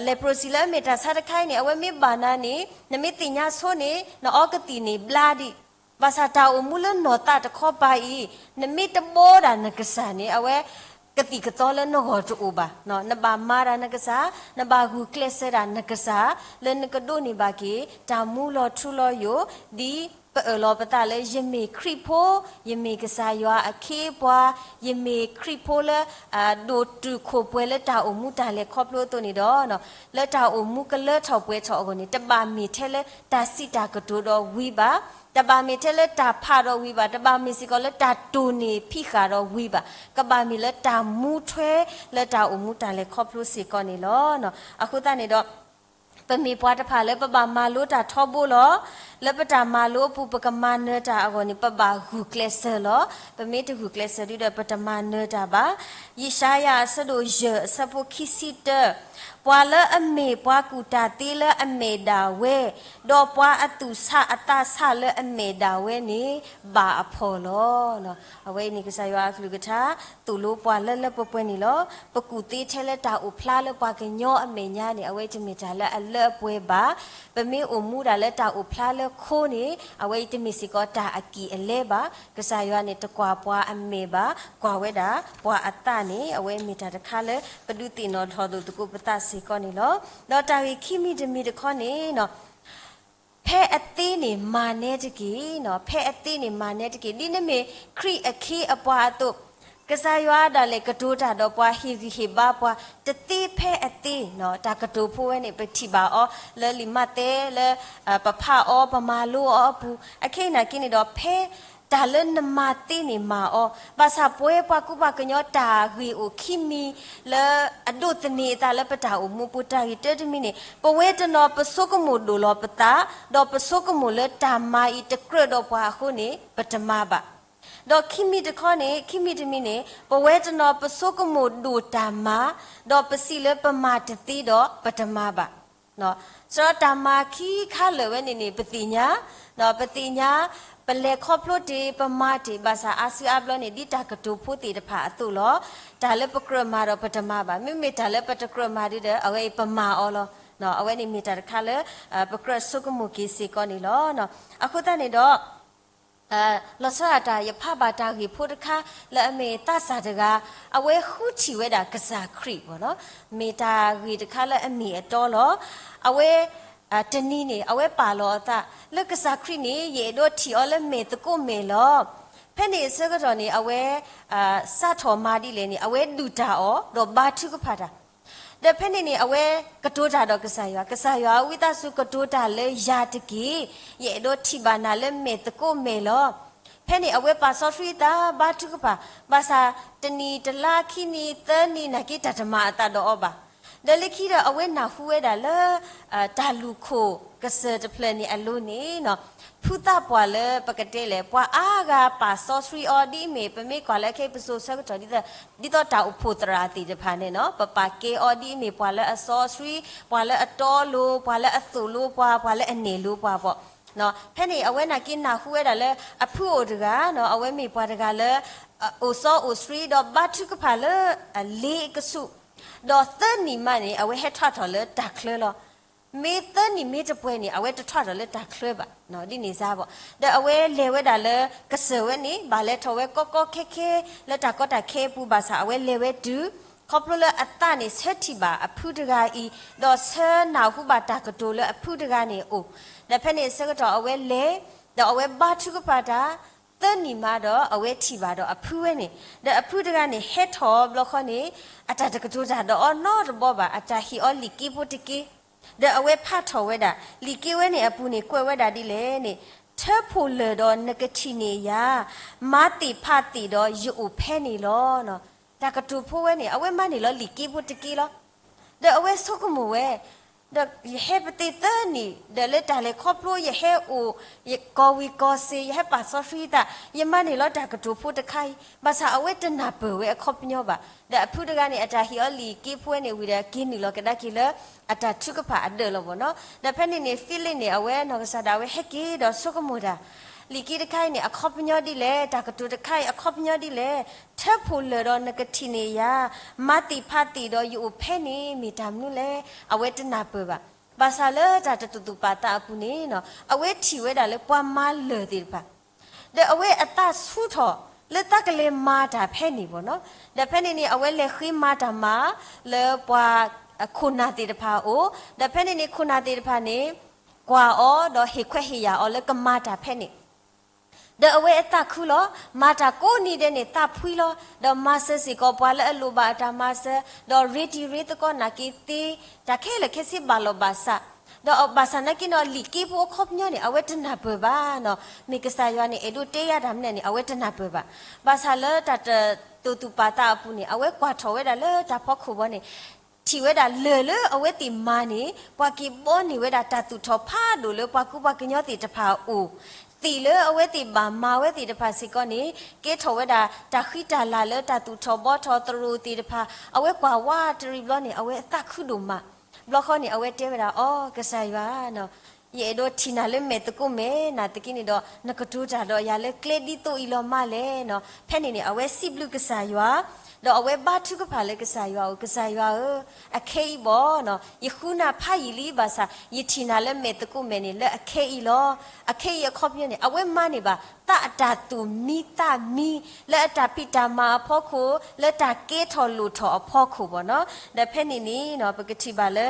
လဲၤပြိးစံၣ်လၢအမ့ၢ်တၢ်ဆါတခါအံၤန့ၣ် အဝဲမ့ၢ်ဘၣ်နၤန့ၣ် နမ့ၢ်သ့ၣ်ညါဆိန့ၣ် နအီကသံၣ်န့ၣ်ဘျါဒံး. ဘၣ်ဆၣ်တၢ်အိၣ်မူလၢနီၢ်သးတခီပၤအံၤ နမ့ၢ်တဘီဒၣ်နကစၢ်န့ၣ် အဝဲကသံၣ်ကသီလၢနဂီၢ်တအိၣ်ဘၣ်. နဘၣ်မၤတၢ်နကစၢ်, နဘၣ်ဂုာ်ကျဲးစၢးဒၣ်နကစၢ် လၢနကဒိးန့ၢ်ဘၣ်က့ၤ တၢ်မူလီၤထူလီၤယိာ် ဒ်ပအၢၣ်လီၤပသးလၢ ယမ့ၢ်ခရံာ်ဖိ, ယမ့ၢ်ကစၢ်ယွၤအခ့အပှၤ, ယမ့ၢ်ခရံာ်ဖိလၢ ဒိၣ်တုာ်ခိၣ်ပှဲၤလၢတၢ်အိၣ်မူတၢ်လဲၤခီဖျိအသိးန့ၣ်ဒီး လၢတၢ်အိၣ်မူကလၢထီၣ်ပှဲၤထီၣ်အဂီၢ်န့ၣ် တဘၣ်မ့ၢ်ထဲလၢတၢ်စံးတၢ်ကတိၤဒီးဝံၤဘၣ်, တဘၣ်မ့ၢ်ထဲလၢတၢ်ဖးဒီးဝံၤဘၣ်, တဘၣ်မ့ၢ်စ့ၢ်ကီးလၢတၢ်တိၢ်န့ၢ်ဖံးဃာ်ဒီးဝံၤဘၣ်, ကဘၣ်မ့ၢ်လၢတၢ်မူထွဲလၢတၢ်အိၣ်မူတၢ်လဲၤခီဖျိစ့ၢ်ကီးန့ၣ်လီၤ. အဃိသတးန့ၣ်ဒီး ပမ့ၢ်ပှၤတဖၣ်လၢပဘၣ်မၤလိတၢ်ထီဘိလီၤ. လၢပတၢ်မၤလိအပူၤ ပကမၤနၢၤတၢ်အဂီၢ်န့ၣ် ပဘၣ်ဂုာ်ကျဲးစၢးလီၤ. ပမ့ၢ်တဂုာ်ကျဲးစၢးဒုဒီး ပတမၤနၢၤတၢ်ဘၣ်. ယၡါယၤအဆၢဒိၣ်ယဲၢ်အဆၢဖိခံဆံတၢ, ပှၤလၢအမ့ၢ်ပှၤကူၣ်တၢ်သ့လၢအမဲာ်ဒၣ်ဝဲ, ဒီးပှၤအသူၣ်ဆးအသးဆးလၢအမဲာ်ဒၣ်ဝဲန့ၣ် ဘၣ်အဖှီၣ်လီၤ. အဝဲအံၤန့ၣ် ကစၢ်ယွၤအကလုၢ်ကထါ သိၣ်လိပှၤလၢလၢပှဲၤပှဲၤန့ၣ်လီၤ. ပကူၣ်သ့ထဲလၢတၢ်အိၣ်ဖျါလၢပှၤကညီအမဲာ်ညါန့ၣ် အဝဲအံၤတမ့ၢ်တၢ်လၢအလၢအပှဲၤဘၣ်. ပမ့ၢ်အိၣ်မူဒၣ်လၢတၢ်အိၣ်ဖျါလၢခိန့ၣ် အဝဲအံၤတမ့ၢ်စ့ၢ်ကီးတၢ်အကံၢ်အလဲဘၣ်. ကစၢ်ယွၤန့ၣ် တကွၢ်ပှၤအမဲာ်ဘၣ်, ကွၢ်ဝဲဒၣ်ပှၤအသးန့ၣ် အဝဲမ့ၢ်တၢ်တခါလၢ ပဒုးသ့ၣ်နီၣ်ထီၣ်လိာ်သကိးပသးစ့ၢ်ကီးန့ၣ်လီၤ. ဒီးတၢ်ဂ့ၢ်ခံမံၤတမံၤတခီန့ၣ် ဖဲအသ့န့ၣ်မၤနဲတက့ၢ်, ဖဲအသ့န့ၣ်မၤနဲတက့ၢ်. ဒ်နမ့ၢ်ခရံာ်အခ့အပှၤအသိး, ကစၢ်ယွၤဒၣ်လဲာ်ကတိၤတၢ်ဒီးပှၤ ဟ့ၣ်ဂံၢ်ဟ့ၣ်ဘါပှၤ တသ့ဖဲအသ့, တၢ်ကတိၤဖိဝဲန့ၣ် ပထံၣ်ဘၣ်အီၤလၢလံာ်မးသဲလၢ ပဖးအီၤ ပမၤလိအီၤအပူၤ, အခဲအံၤနာ်က့န့ၣ်ဒီး ဖဲတၢ်လၢနမၤသ့န့ၣ်မၤအီၤ, ဘၣ်ဆၣ်ပဝဲပှၤကူပှၤကညီတၢ်ဂ့ၢ်အိၣ်ခံမံၤလၢအဒိးသန့ၤအသးလၢပတၢ်အိၣ်မူပူၤ တၢ်ဂ့ၢ်တၢတမံၤန့ၣ် ပဝဲတနီၤပဆိကမိၣ်ဒိၣ်လီၤပသး, ဒီးပဆိကမိၣ်လၢတၢ်မၤအံၤတကြၢးဒီးပှၤအဃိန့ၣ် ပတမၤဘၣ်. ဒီးခံမံၤတခီန့ၣ်, ခံမံၤတမံၤန့ၣ် ပဝဲတနီၤပဆိကမိၣ်ဒိၣ်တၢ်မၤ, ဒီးပစံးလၢပမၤတသ့ဒီးပတမၤဘၣ်. စးထီၣ်တၢ်မၤခံခါလၢာ်ဝဲန့ၣ်န့ၣ် ပသ့ၣ်ညါ, ပသ့ၣ်ညါ, ပလဲၤခီဖျိတ့ၢ် ပမၤတ့ၢ် ဘၣ်ဆၣ်အါစုအါဘျီန့ၣ် ဒ်တၢ်ကတိၤဖိသ့ၣ်တဖၣ်အသိးလီၤ. တၢ်လၢပကြၢးမၤဒီးပတမၤဘၣ်, မ့မ့ၢ်တၢ်လၢပတကြၢးမၤဒ်ဒီး အဝဲအံၤပမၤအီၤလီၤ. အဝဲန့ၣ်မ့ၢ်တၢ်တခါလၢ ပကြၢးဆိကမိၣ်က့ၤစ့ၢ်ကီးန့ၣ်လီၤ. အဃိသတးန့ၣ်ဒီး လီၤဆီဒၣ်တၢ် ယဖးဘၣ်တၢ်ဂ့ၢ်ဖိတခါ လၢအမ့ၢ်သးစၢ်တဂၤ အဝဲဃုထံၣ်ဝဲဒၣ်ကစၢ်ခရံာ်ဘၣ်နီၤ, မ့ၢ်တၢ်ဂ့ၢ်တခါလၢအမ့ၢ်အတီလီၤ. အဝဲ တနံၤန့ၣ် အဝဲပာ်လီၤအသး လၢကစၢ်ခရံာ်န့ၣ် ယအဲၣ်ဒိးထံၣ်အီၤလၢမဲာ်သကိးမဲာ်လီၤ. ဖဲန့ၣ်အဆၢကတီၢ်န့ၣ် အဝဲ စးထီၣ်မၤဒ်လဲၣ်န့ၣ် အဝဲဒုၣ်တၢ်အီၣ် ဒီးဘါထုကဖၣ်တၢ် ဒီးဖဲန့ၣ်န့ၣ် အဝဲကတိၤတၢ်ဒီးကစၢ်ယွၤ, ကစၢ်ယွၤဧၢ, ဝံသးစူၤကတိၤတၢ်လၢယၤတက့ၢ်. ယအဲၣ်ဒိးထံၣ်ဘၣ်နၤလၢမဲာ်သကိးမဲာ်လီၤ. ဖဲန့ၣ်အဝဲပာ်စီဆှံအသး ဘါထုကဖၣ်, ဘၣ်ဆၣ်တနံၤတလါခံနံၤသၢနံၤနာ်က့ တၢ်တမၤအသးဒီးအီၤဘၣ်. ဒီးလၢခံဒီးအဝဲနၢ်ဟူဝဲဒၣ်လၢ တၢ်လူၢ်ခိၣ်ကစၢၢ်တဖျၢၣ်န့ၣ်အလိၤန့ၣ် ဖုသးပှၢ်လၢပကတဲလဲၣ် ပှၤအါဂၤပာ်စီဆှံအီၤဒ်အမ့ၢ် ပမ့ၢ်ကွၢ်လၢခဲအံၤပစိၤဆၢကတီၢ် ဒ်သိးတၢ်အိၣ်ဖှိၣ်သရၣ်သ့ၣ်တဖၣ်န့ၣ်နီၤ ပပာ်ကဲအီၤဒ်အမ့ၢ်ပှၤလၢအစီဆှံ, ပှၤလၢအတီလိၤ, ပှၤလၢအသိၣ်လိပှၤ, ပှၤလၢအနဲၣ်လိပှၤဘၣ်. ဖဲန့ၣ်အဝဲနာ်က့နၢ်ဟူဝဲဒၣ်လၢ အဖုအိၣ်တဂၤနီၤ အဝဲမ့ၢ်ပှၤတဂၤလၢ အိၣ်စီအိၣ်ဆှံ ဒီးဘါထုကဖၣ်လၢ လ့ကဆူး, ဒီးသၢနံၣ်မးန့ၣ် အဝဲဟဲထီၣ်ထီၣ်လၢတၢ်ချၢလီၤ. မ့ၢ်သၢနံၣ်မ့ၢ်တပှဲၤန့ၣ် အဝဲတထီၣ်ထီၣ်လၢတၢ်ချၢဘၣ်, ဒ်န့ၣ်စါဘၣ်. ဒီးအဝဲလဲၤဝဲဒၣ်လၢကစၢၢ်ဝဲန့ၣ် ဘၣ်လဲၤထီၣ်ဝဲကီကီခဲခဲ လၢတၢ်ကီတၢ်ခဲအပူၤ ဘၣ်ဆၣ်အဝဲလဲၤဝဲတုၤ ခီဖျိလၢအသးန့ၣ် ဆၢထံၣ်ဘၣ်အဖုတဂၤအံၤ, ဒီးဆၢနၢ်ဟူဘၣ်တၢ်ကတိၤလၢအဖုတဂၤန့ၣ်အအိၣ်, ဒီးဖဲန့ၣ်အဆၢကတီၢ်အဝဲလဲၤ, ဒီးအဝဲဘါထုကဖၣ်တၢ်, သၢနံၣ်မးဒီးအဝဲထံၣ်ဘၣ်ဒီးအဖုဝဲန့ၣ်, ဒီးအဖုတဂၤန့ၣ်ဟဲထီၣ်ဘျီဃီန့ၣ် အတၢ်တကတိၤတၢ်ဒီးအီၤနီတဘီဘၣ်, အတၢ်ဟ့ၣ်အီၤလံာ်က့ဖိတက့, ဒီးအဝဲဖးထီၣ်ဝဲဒၣ် လံာ်က့ဝဲန့ၣ်အပူၤန့ၣ် ကွဲးဝဲဒၣ်ဒ်လဲၣ်န့ၣ်, ထၢဖှိၣ်လၢၢ်ဒီးနကထံၣ်န့ၢ်ယၤ, မၤသ့ၣ်ဖးသ့ၣ်ဒီးယအိၣ်ဖဲန့ၣ်လီၤ. တၢ်ကတိၤဖိဝဲန့ၣ် အဝဲမၤန့ၢ်လီၤလံာ်က့ဖိတက့လီၤ. ဒီးအဝဲဆိကမိၣ်ဝဲ, ဒီးယဟဲပသ့သၢနံၣ် ဒီးလၢတၢ်လဲၤခီဖျိယဟဲအိၣ် ယကီၢ်ဝံၤကီၢ်စ့ၤ ယဟဲပာ်စီဆှံသး ယမၤန့ၢ်လီၤတၢ်ကတိၤဖိတခါအံၤ, ဘၣ်ဆၣ်အဝဲတနၢ်ပၢၢ်ဝဲအခီပညီဘၣ်. ဒီးအဖုတဂၤန့ၣ် အတၢ်ဟ့ၣ်အီၤလံာ်က့ဖိဝဲန့ၣ်ဝံၤဒီး က့ၤနုာ်လီၤကဒါက့ၤလၢ အတၢ်ထုကဖၣ်အဒၢးလီၤဘၣ်နီၤ. ဒီးဖဲန့ၣ်န့ၣ် Philip န့ၣ် အဝဲနီၢ်ကစၢ်ဒၣ်ဝဲဟဲက့ၤဒီးဆိကမိၣ်တၢ်, လံာ်က့တခါအံၤန့ၣ် အခီပညီဒ်လဲၣ်, တၢ်ကတိၤတခါအံၤအခီပညီဒ်လဲၣ်, ထၢဖှိၣ်လၢၢ်ဒီးနကထံၣ်န့ၢ်ယၤ, မၤသ့ၣ်ဖးသ့ၣ်ဒီးယအိၣ်ဖဲန့ၣ် မ့ၢ်တၢ်မနုၤလဲၣ်, အဝဲတနၢ်ပၢၢ်ဘၣ်. ဘၣ်ဆၣ်လၢတၢ်တတူၢ်ပာ်သးအပူၤန့ၣ် အဝဲထံၣ်ဝဲဒၣ်လၢပှၤမၤလၢၢ်သ့ၣ်တဖၣ် ဒီးအဝဲအသးဆူၣ်ထီၣ်လၢသးကလဲၤမၤတၢ်ဖဲန့ၣ်ဘၣ်နီၤ. ဒီးဖဲန့ၣ်န့ၣ် အဝဲလဲၤဃ့မၤတၢ်မၤလၢပှၤခိၣ်နၢ်သ့ၣ်တဖၣ်အအိၣ်, ဒီးဖဲန့ၣ်န့ၣ် ခိၣ်နၢ်သ့ၣ်တဖၣ်န့ၣ် ကွၢ်အီၤဒီးဟ့ၣ်ခွဲးဟ့ၣ်ယာ်အီၤလၢကမၤတၢ်ဖဲန့ၣ် ဒီးအဝဲအသးခုလီၤ. မၤတၢ်ကိးနံၤဒဲးန့ၣ် သးဖှံလီၤ. ဒီးမၤစၢၤစ့ၢ်ကီးပှၤလၢအလိၣ်ဘၣ်အတၢ်မၤစၢၤ, ဒီးရ့တံၤရ့သကိးနာ်က့ၤသ့, တၢ်ခဲလၢာ်ခဲဆ့ဘၣ်လီၤဘၣ်စး, ဒီးဘၣ်ဆၣ်နာ်က့ၤနီၤ လံာ်က့ဖိအခီပညီန့ၣ် အဝဲတနၢ်ပၢၢ်ဘၣ်နီၤ. မ့ၢ်ကစၢ်ယွၤန့ၣ် အဲၣ်ဒိးတဲယၤတၢ်မနုၤန့ၣ် အဝဲတနၢ်ပၢၢ်ဘၣ်. ဘၣ်ဆၣ်လၢတၢ်တတူၢ်သူၣ်ပာ်သးအပူၤန့ၣ် အဝဲကွၢ်ထီၣ်ဝဲဒၣ်လၢတၢ်ဖီခိၣ်ဘီန့ၣ် ထံၣ်ဝဲဒၣ်လၢၢ်လၢအဝဲသ့ၣ်မၤန့ၣ် ပှၤက့ၤဘီန့ၢ်ဝဲဒၣ်တၢ်သူၣ်ထီၣ်ဖးဒိၣ်လၢပှၤကူပှၤကညီသ့ၣ်တဖၣ်အအိၣ်, သ့ၣ်လၢအဝဲသ့ၣ်ဘၣ်မၤဝဲသ့ၣ်တဖၣ်စ့ၢ်ကီးန့ၣ် ကဲထီၣ်ဝဲဒၣ်တၢ်ဃံတၢ်လၤလၢတၢ်သူၣ်ထီၣ်ဘီထီၣ်သရိာ်သ့ၣ်တဖၣ်, အဝဲကွၢ်ဝးတရံးဘျီန့ၣ် အဝဲသးခုဒိၣ်မး. ဘျီဃီန့ၣ် အဝဲတဲဝဲဒၣ် အိ ကစၢ်ယွၤ ယအဲၣ်ဒိးထံၣ်နၤလၢမဲာ်သကိးမဲာ် နာ်သက့န့ၣ်ဒီး နကတိၤတၢ်ဒီးယၤလၢကျဲဒ်သိးအံၤလီၤမးလဲၣ်နီၤ. ဖဲန့ၣ်န့ၣ် အဝဲစံးဘျုးကစၢ်ယွၤ, ဒီးအဝဲဘါထုကဖၣ်လၢကစၢ်ယွၤအအိၣ်, ကစၢ်ယွၤဧၢ, အခဲအံၤဘီနီၤ ယဃုနၤဖးယံာ်လံ ဘၣ်ဆၣ် ယထံၣ်နၤလၢမဲာ်သကိးမဲာ်န့ၣ် လၢအခဲအံၤလီၤ. အခဲအံၤအခီပညီန့ၣ် အဝဲမၤန့ၢ်ဘၣ် သးအတၢ်သူၣ်မံသးမံ လၢအတၢ်ဖံးတၢ်မၤအဖီခိၣ်, လၢတၢ်ကဲထီၣ်လိၣ်ထီၣ်အဖီခိၣ်ဘီနီၤ. ဒီးဖဲန့ၣ်န့ၣ် ပကထံၣ်ဘၣ်လၢ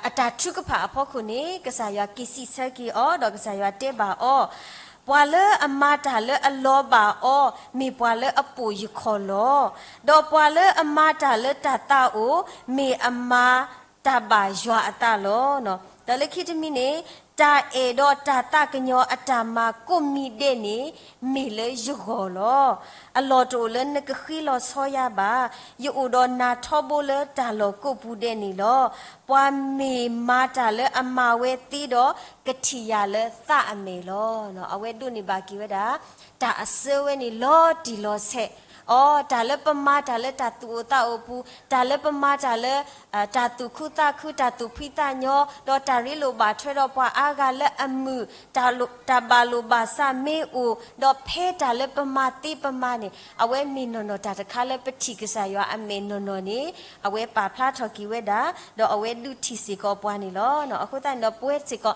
အတၢ်ထုကဖၣ်အဖီခိၣ်န့ၣ် ကစၢ်ယွၤက့ၤစံးဆၢက့ၤအီၤ ဒီးကစၢ်ယွၤတဲဘၣ်အီၤ, ပှၤလၢအမၤတၢ်လၢအလီၤဘၣ်အီၤ မ့ၢ်ပှၤလၢအပိာ်ယခီၣ်လီၤ. ဒီးပှၤလၢအမၤတၢ်လၢတၢ်သးအိၣ် မ့ၢ်အမၤတၢ်ဘၣ်ယွၤအသးလီၤ. ဒီးလၢခံတမံၤန့ၣ် တၢ်အဲၣ်ဒီးတၢ်သးကညီၤအတၢ်မၤကိးမံၤဒဲးန့ၣ် မ့ၢ်လၢယဂီၢ်လီၤ. အလီၢ်တအိၣ်လၢနကဃ့လီၤဆီယၤဘၣ်. ယအိၣ်ဒီးနၤထီဘိလၢတၢ်လီၢ်ကိးပူၤဒဲးန့ၣ်လီၤ. ပှၤမ့ၢ်မၤတၢ်လၢအမၤဝဲသ့ဒီး ကထံၣ်ယၤလၢသးအမဲာ်လီၤ. အဝဲဒိးန့ၢ်ဘၣ်က့ၤဝဲဒၣ် တၢ်အစၢဝဲန့ၣ် လီၤတံၢ်လီၤဆဲး အိ တၢ်လၢပမၤတၢ်လၢတၢ်သူၣ်အိၣ်သးအိၣ်ပူၤ, တၢ်လၢပမၤတၢ်လၢ တၢ်သူၣ်ခုသးခု, တၢ်သူၣ်ဖှံသးညီ, ဒီးတၢ်ရ့လိာ်ဘၣ်ထွဲဒီးပှၤအါဂၤလၢအမုာ်, တၢ်ဘၣ်လိာ်ဘၣ်စးမ့ၢ်အိၣ်, ဒီးဖဲတၢ်လၢပမၤသ့ပမၤန့ၣ် အဝဲမ့ၢ်နီၢ်နီၢ်တၢ်တခါလၢပထံၣ်ကစၢ်ယွၤအမဲာ်နီၢ်နီၢ်န့ၣ် အဝဲပာ်ဖျါထီၣ်က့ၤဝဲဒၣ်, ဒီးအဝဲဒုးထံၣ်စ့ၢ်ကီးပှၤန့ၣ်လီၤ. အဃိသတးန့ၣ်ဒီးပဝဲစ့ၢ်ကီး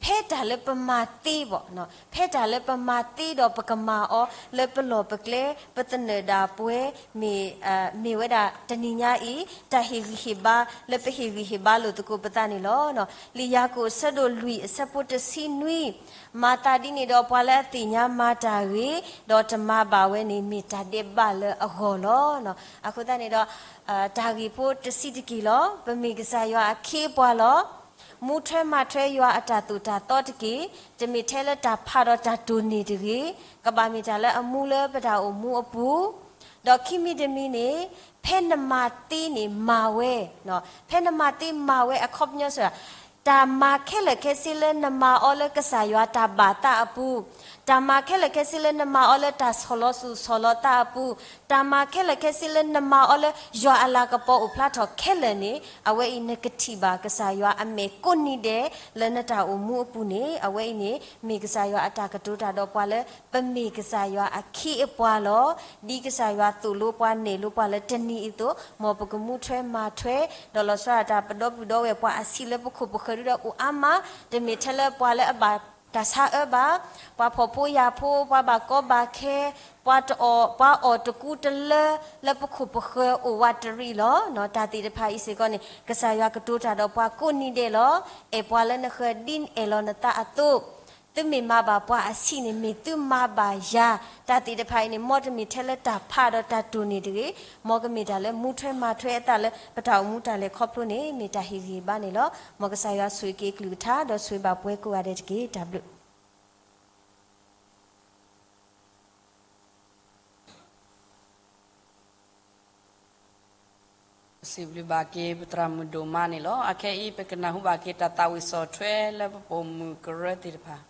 ဖဲတၢ်လၢပမၤသ့ဘၣ်, ဖဲတၢ်လၢပမၤသ့ဒီးပကမၤအီၤလၢပလီၢ်ပကျဲ ပသနၢၣ်ဒၣ်ပှဲၤ မ့ၢ်ဝဲဒၣ်တနံၤညါအံၤ တၢ်ဟ့ၣ်ဂံၢ်ဟ့ၣ်ဘါလၢပဟ့ၣ်ဂံၢ်ဟ့ၣ်ဘါလိာ်သကိးပသးန့ၣ်လီၤ. လံာ်ယၤကိာ်အဆၢဒိၣ်လွံၢ်အဆၢဖိတဆံနွံ, မၤသးဒ်န့ၣ်ဒီးပှၤလၢအသ့ၣ်ညါမၤတၢ်ဂ့ၤ, ဒီးတမၤဘၣ်ဝဲန့ၣ် မ့ၢ်တၢ်ဒဲးဘးလၢအဂီၢ်လီၤ. အဃိသတးန့ၣ်ဒီး တၢ်ဂ့ၢ်ဖိတဆံးတက့ၢ်လီၤ. ပမ့ၢ်ကစၢ်ယွၤအခ့အပှၤလီၤ. မူထွဲမၤထွဲယွၤအတၢ်သိၣ်တၢ်သီတက့ၢ်. တမ့ၢ်ထဲလၢတၢ်ဖးဒီးတၢ်တိၢ်န့ၢ်တဂ့ၤ. ကဘၣ်မ့ၢ်တၢ်လၢအမူလၢပတၢ်အိၣ်မူအပူၤ, ဒီးခံမံၤတမံၤန့ၣ် ဖဲနမၤသ့န့ၣ်မၤဝဲ, ဖဲနမၤသ့မၤဝဲအခီပညီစ့ၢ် တၢ်မၤခဲလၢာ်ခဲဆ့လၢနမၤအီၤလၢကစၢ်ယွၤတၢ်ဘၣ်သးအပူၤ, တၢ်မၤခဲလၢာ်ခဲဆ့လၢနမၤအီၤလၢတၢ်ဆီၣ်လီၤသူၣ်ဆီၣ်လီၤသးအပူၤ, တၢ်မၤခဲလၢာ်ခဲဆ့လၢနမၤအီၤလၢယွၤအလၤကပီၤအိၣ်ဖျါထီၣ်ခဲလၢာ်န့ၣ် အဝဲအံၤနကထံၣ်ဘၣ်ကစၢ်ယွၤအမဲာ်ကိးနံၤဒဲး လၢနတၢ်အိၣ်မူအပူၤန့ၣ် အဝဲအံၤန့ၣ် မ့ၢ်ကစၢ်ယွၤအတၢ်ကတိၤတၢ်ဒီးပှၤလၢ ပမ့ၢ်ကစၢ်ယွၤအခ့အပှၤလီၤ. ဒ်ကစၢ်ယွၤသိၣ်လိပှၤနဲၣ်လိပှၤလၢတနံၤအသိး မ်ပကမူထွဲမၤထွဲ ဒီးလီၤဆီဒၣ်တၢ်ပဒီပုၢ်ဒီဝဲၢ်ပှၤအဆံးလၢပခိၣ်ပဃၢၤဒုဒီးအိၣ်အါမး, တမ့ၢ်ထဲလၢပှၤလၢအဘၣ်တၢ်ဆါအၢဘၣ်, ပှၤဖှီၣ်ဖိယာ်ဖိ, ပှၤဘၣ်ကီဘၣ်ခဲ, ပှၤတအီၣ်, ပှၤအီၣ်တကူတလၢ လၢပခိၣ်ပဃၢၤအိၣ်ဝးတရံးလီၤ. တၢ်သ့ၣ်တဖၣ်အံၤစ့ၢ်ကီးန့ၣ် ကစၢ်ယွၤကတိၤတၢ်ဒီးပှၤကိးနံၤဒဲးလီၤ. အဲၣ်ပှၤလၢနဃၢၤဒ်အဲၣ်လီၤနသးအသိး သုမ့ၢ်မၤဘၣ်ပှၤအဆံးန့ၣ် မ့ၢ်သုမၤဘၣ်ယၤ. တၢ်သ့ၣ်တဖၣ်အံၤန့ၣ် မ်တမ့ၢ်ထဲလၢတၢ်ဖးဒီးတၢ်တိၢ်န့ၢ်တဂ့ၤ, မ်ကမ့ၢ်တၢ်လၢမူထွဲမၤထွဲအသးလၢပတၢ်အိၣ်မူတၢ်လဲၤခီဖျိန့ၣ် မ့ၢ်တၢ်ဟ့ၣ်ဂံၢ်ဟ့ၣ်ဘါန့ၣ်လီၤ. မ်ကစၢ်ယွၤဆိၣ်ဂ့ၤက့ၤအကလုၢ်ကထါ ဒီးဆိၣ်ဂ့ၤဘၣ်ပှၤကိးဂၤဒဲးတက့ၢ်. တၢ်ဘျုး ပစံးဘျုးဘၣ်က့ၤပသရၣ်မုၣ်ဒိၣ်မးန့ၣ်လီၤ. အခဲအံၤ ပကနၢ်ဟူဘၣ်က့ၤတၢ်သးဝံၣ်စီၣ်ထွဲလၢပပိာ်မုၣ်ကရၢသ့ၣ်တဖၣ်.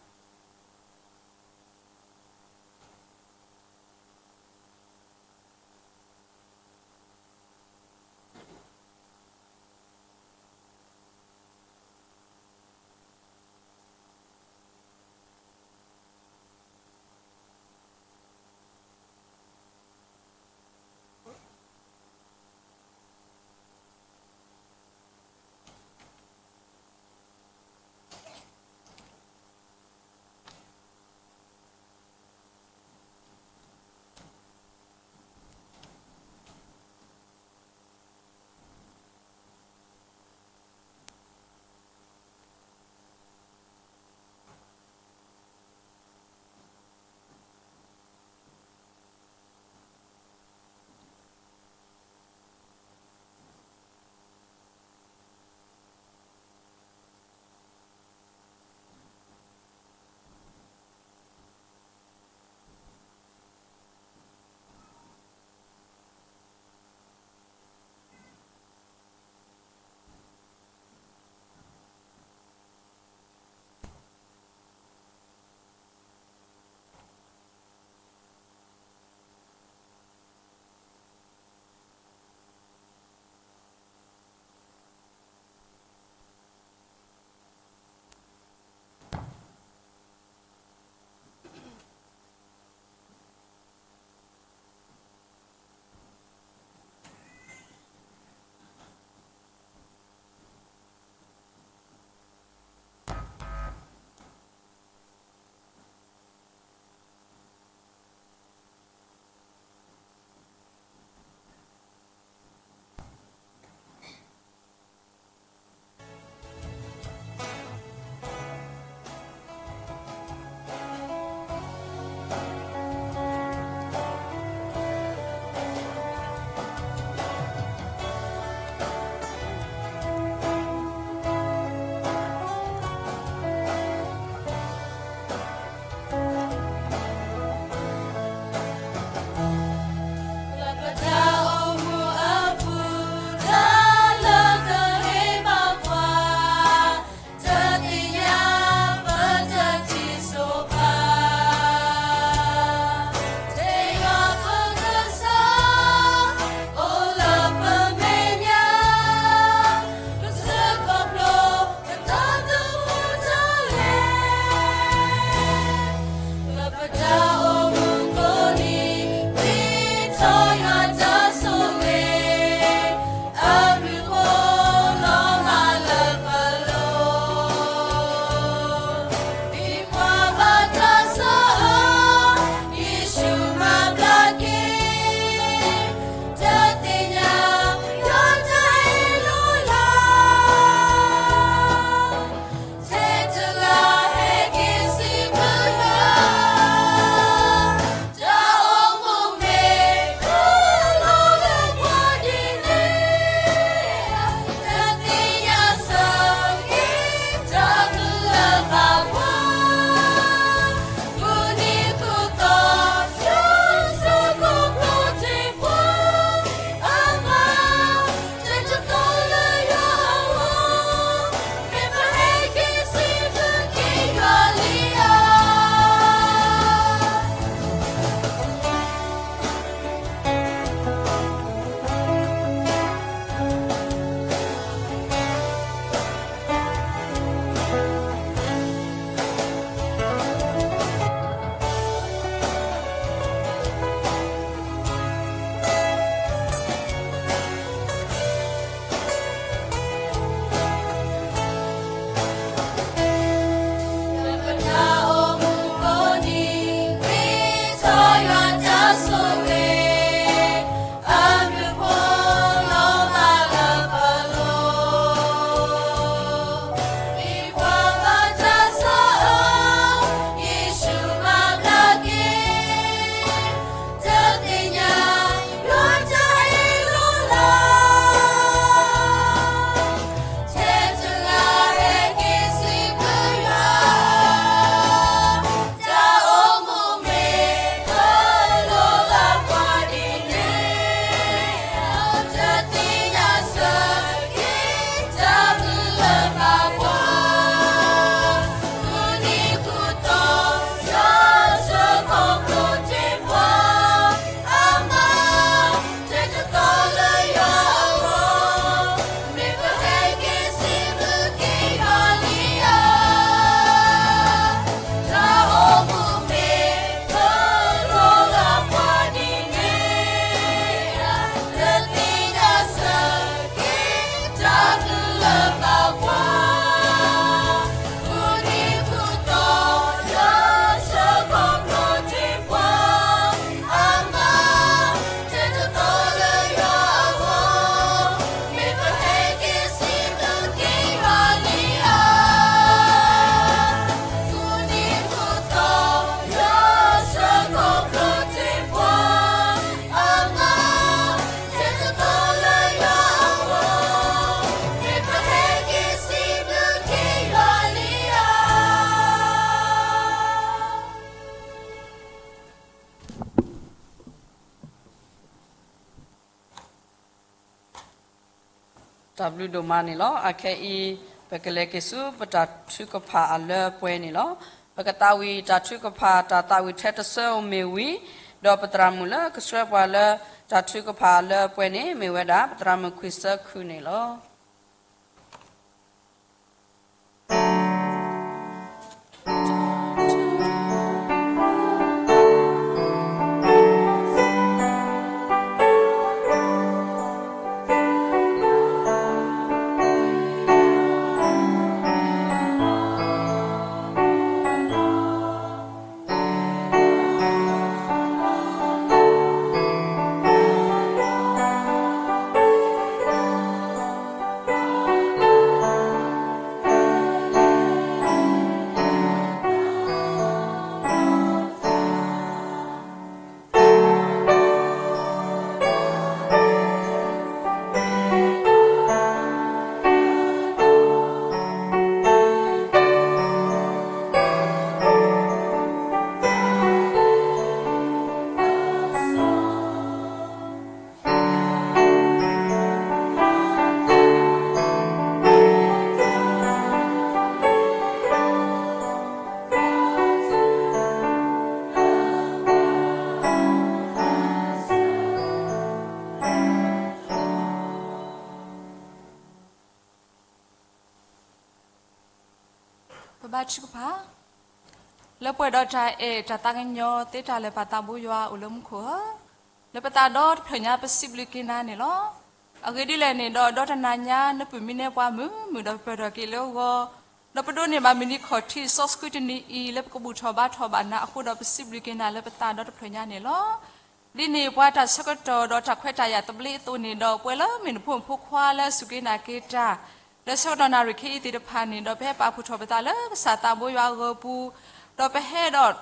တၢ်ဘျုးဒိၣ်မးန့ၣ်လီၤ. အခဲအံၤ ပကလဲၤက့ၤဆူပတၢ်ထုကဖၣ်အလၢပှဲၤန့ၣ်လီၤ. ပကသးဝံၣ်တၢ်ထုကဖၣ် တၢ်သးဝံၣ်ထဲတဆၢဧိၤမ့ၢ်ဝံၤ, ဒီးပသရၣ်မုၣ်လၢကဆှၢပှၤလၢတၢ်ထုကဖၣ်အလၢပှဲၤန့ၣ် မ့ၢ်ဝဲဒၣ် ပသရၣ်မုၣ်ခွံၣ်စၢခုၣ်န့ၣ်လီၤ. ပဘါထုကဖၣ်, လၢပှဲၤဒီးတၢ်အဲၣ်တၢ်သးကညီၤသ့တၢ်လၢာ် ပၢ်သးဘိယွၤအိၣ်လၢမူခိၣ်ဧၢ, လၢပသးဒီတဖျၢၣ်ညါ ပစံးဘျုးက့ၤနၤန့ၣ်လီၤ. အဂ့ၢ်ဒ်လဲၣ်န့ၣ်ဒီး ဒီတနၤညါ နပုၢ်မံန့ၢ်ပှၤမုာ်မုာ်ဒီးပပၢၢ်ထီၣ်က့ၤလၢအဂီၢ်, ဒီးပဒိးန့ၢ်ဘၣ်မုၢ်နံၤခီၣ်ထံးစီဆှံတနံၤအံၤ လၢပကဘူၣ်ထီၣ်ဘါထီၣ်ဘၣ်နၤအဃိဒီး ပစံးဘျုးက့ၤနၤလၢပသးဒီတဖျၢၣ်ညါန့ၣ်လီၤ. ဒ်န့ၣ်ပှၤတၢ်ဆၢကတီၢ်ဒီးတၢ်ခွဲးတၢ်ယာ်သဘျ့အသိးန့ၣ်ဒီး ပှဲၤလၢမ့ၢ်နဖိမုၣ်ဖိခွါလၢအစူၢ်က့ၤနာ်က့ၤတၢ် လၢဆၢကတီၢ်နၣ်ရံၣ်ခဲအံၤသ့ၣ်တဖၣ်န့ၣ်ဒီး ပဟဲပာ်ဖှိၣ်ထီၣ်ပသးလၢကစၢ်သးဘိယွၤအဂီၢ်ပူၤ, ဒီးပဟဲဒီး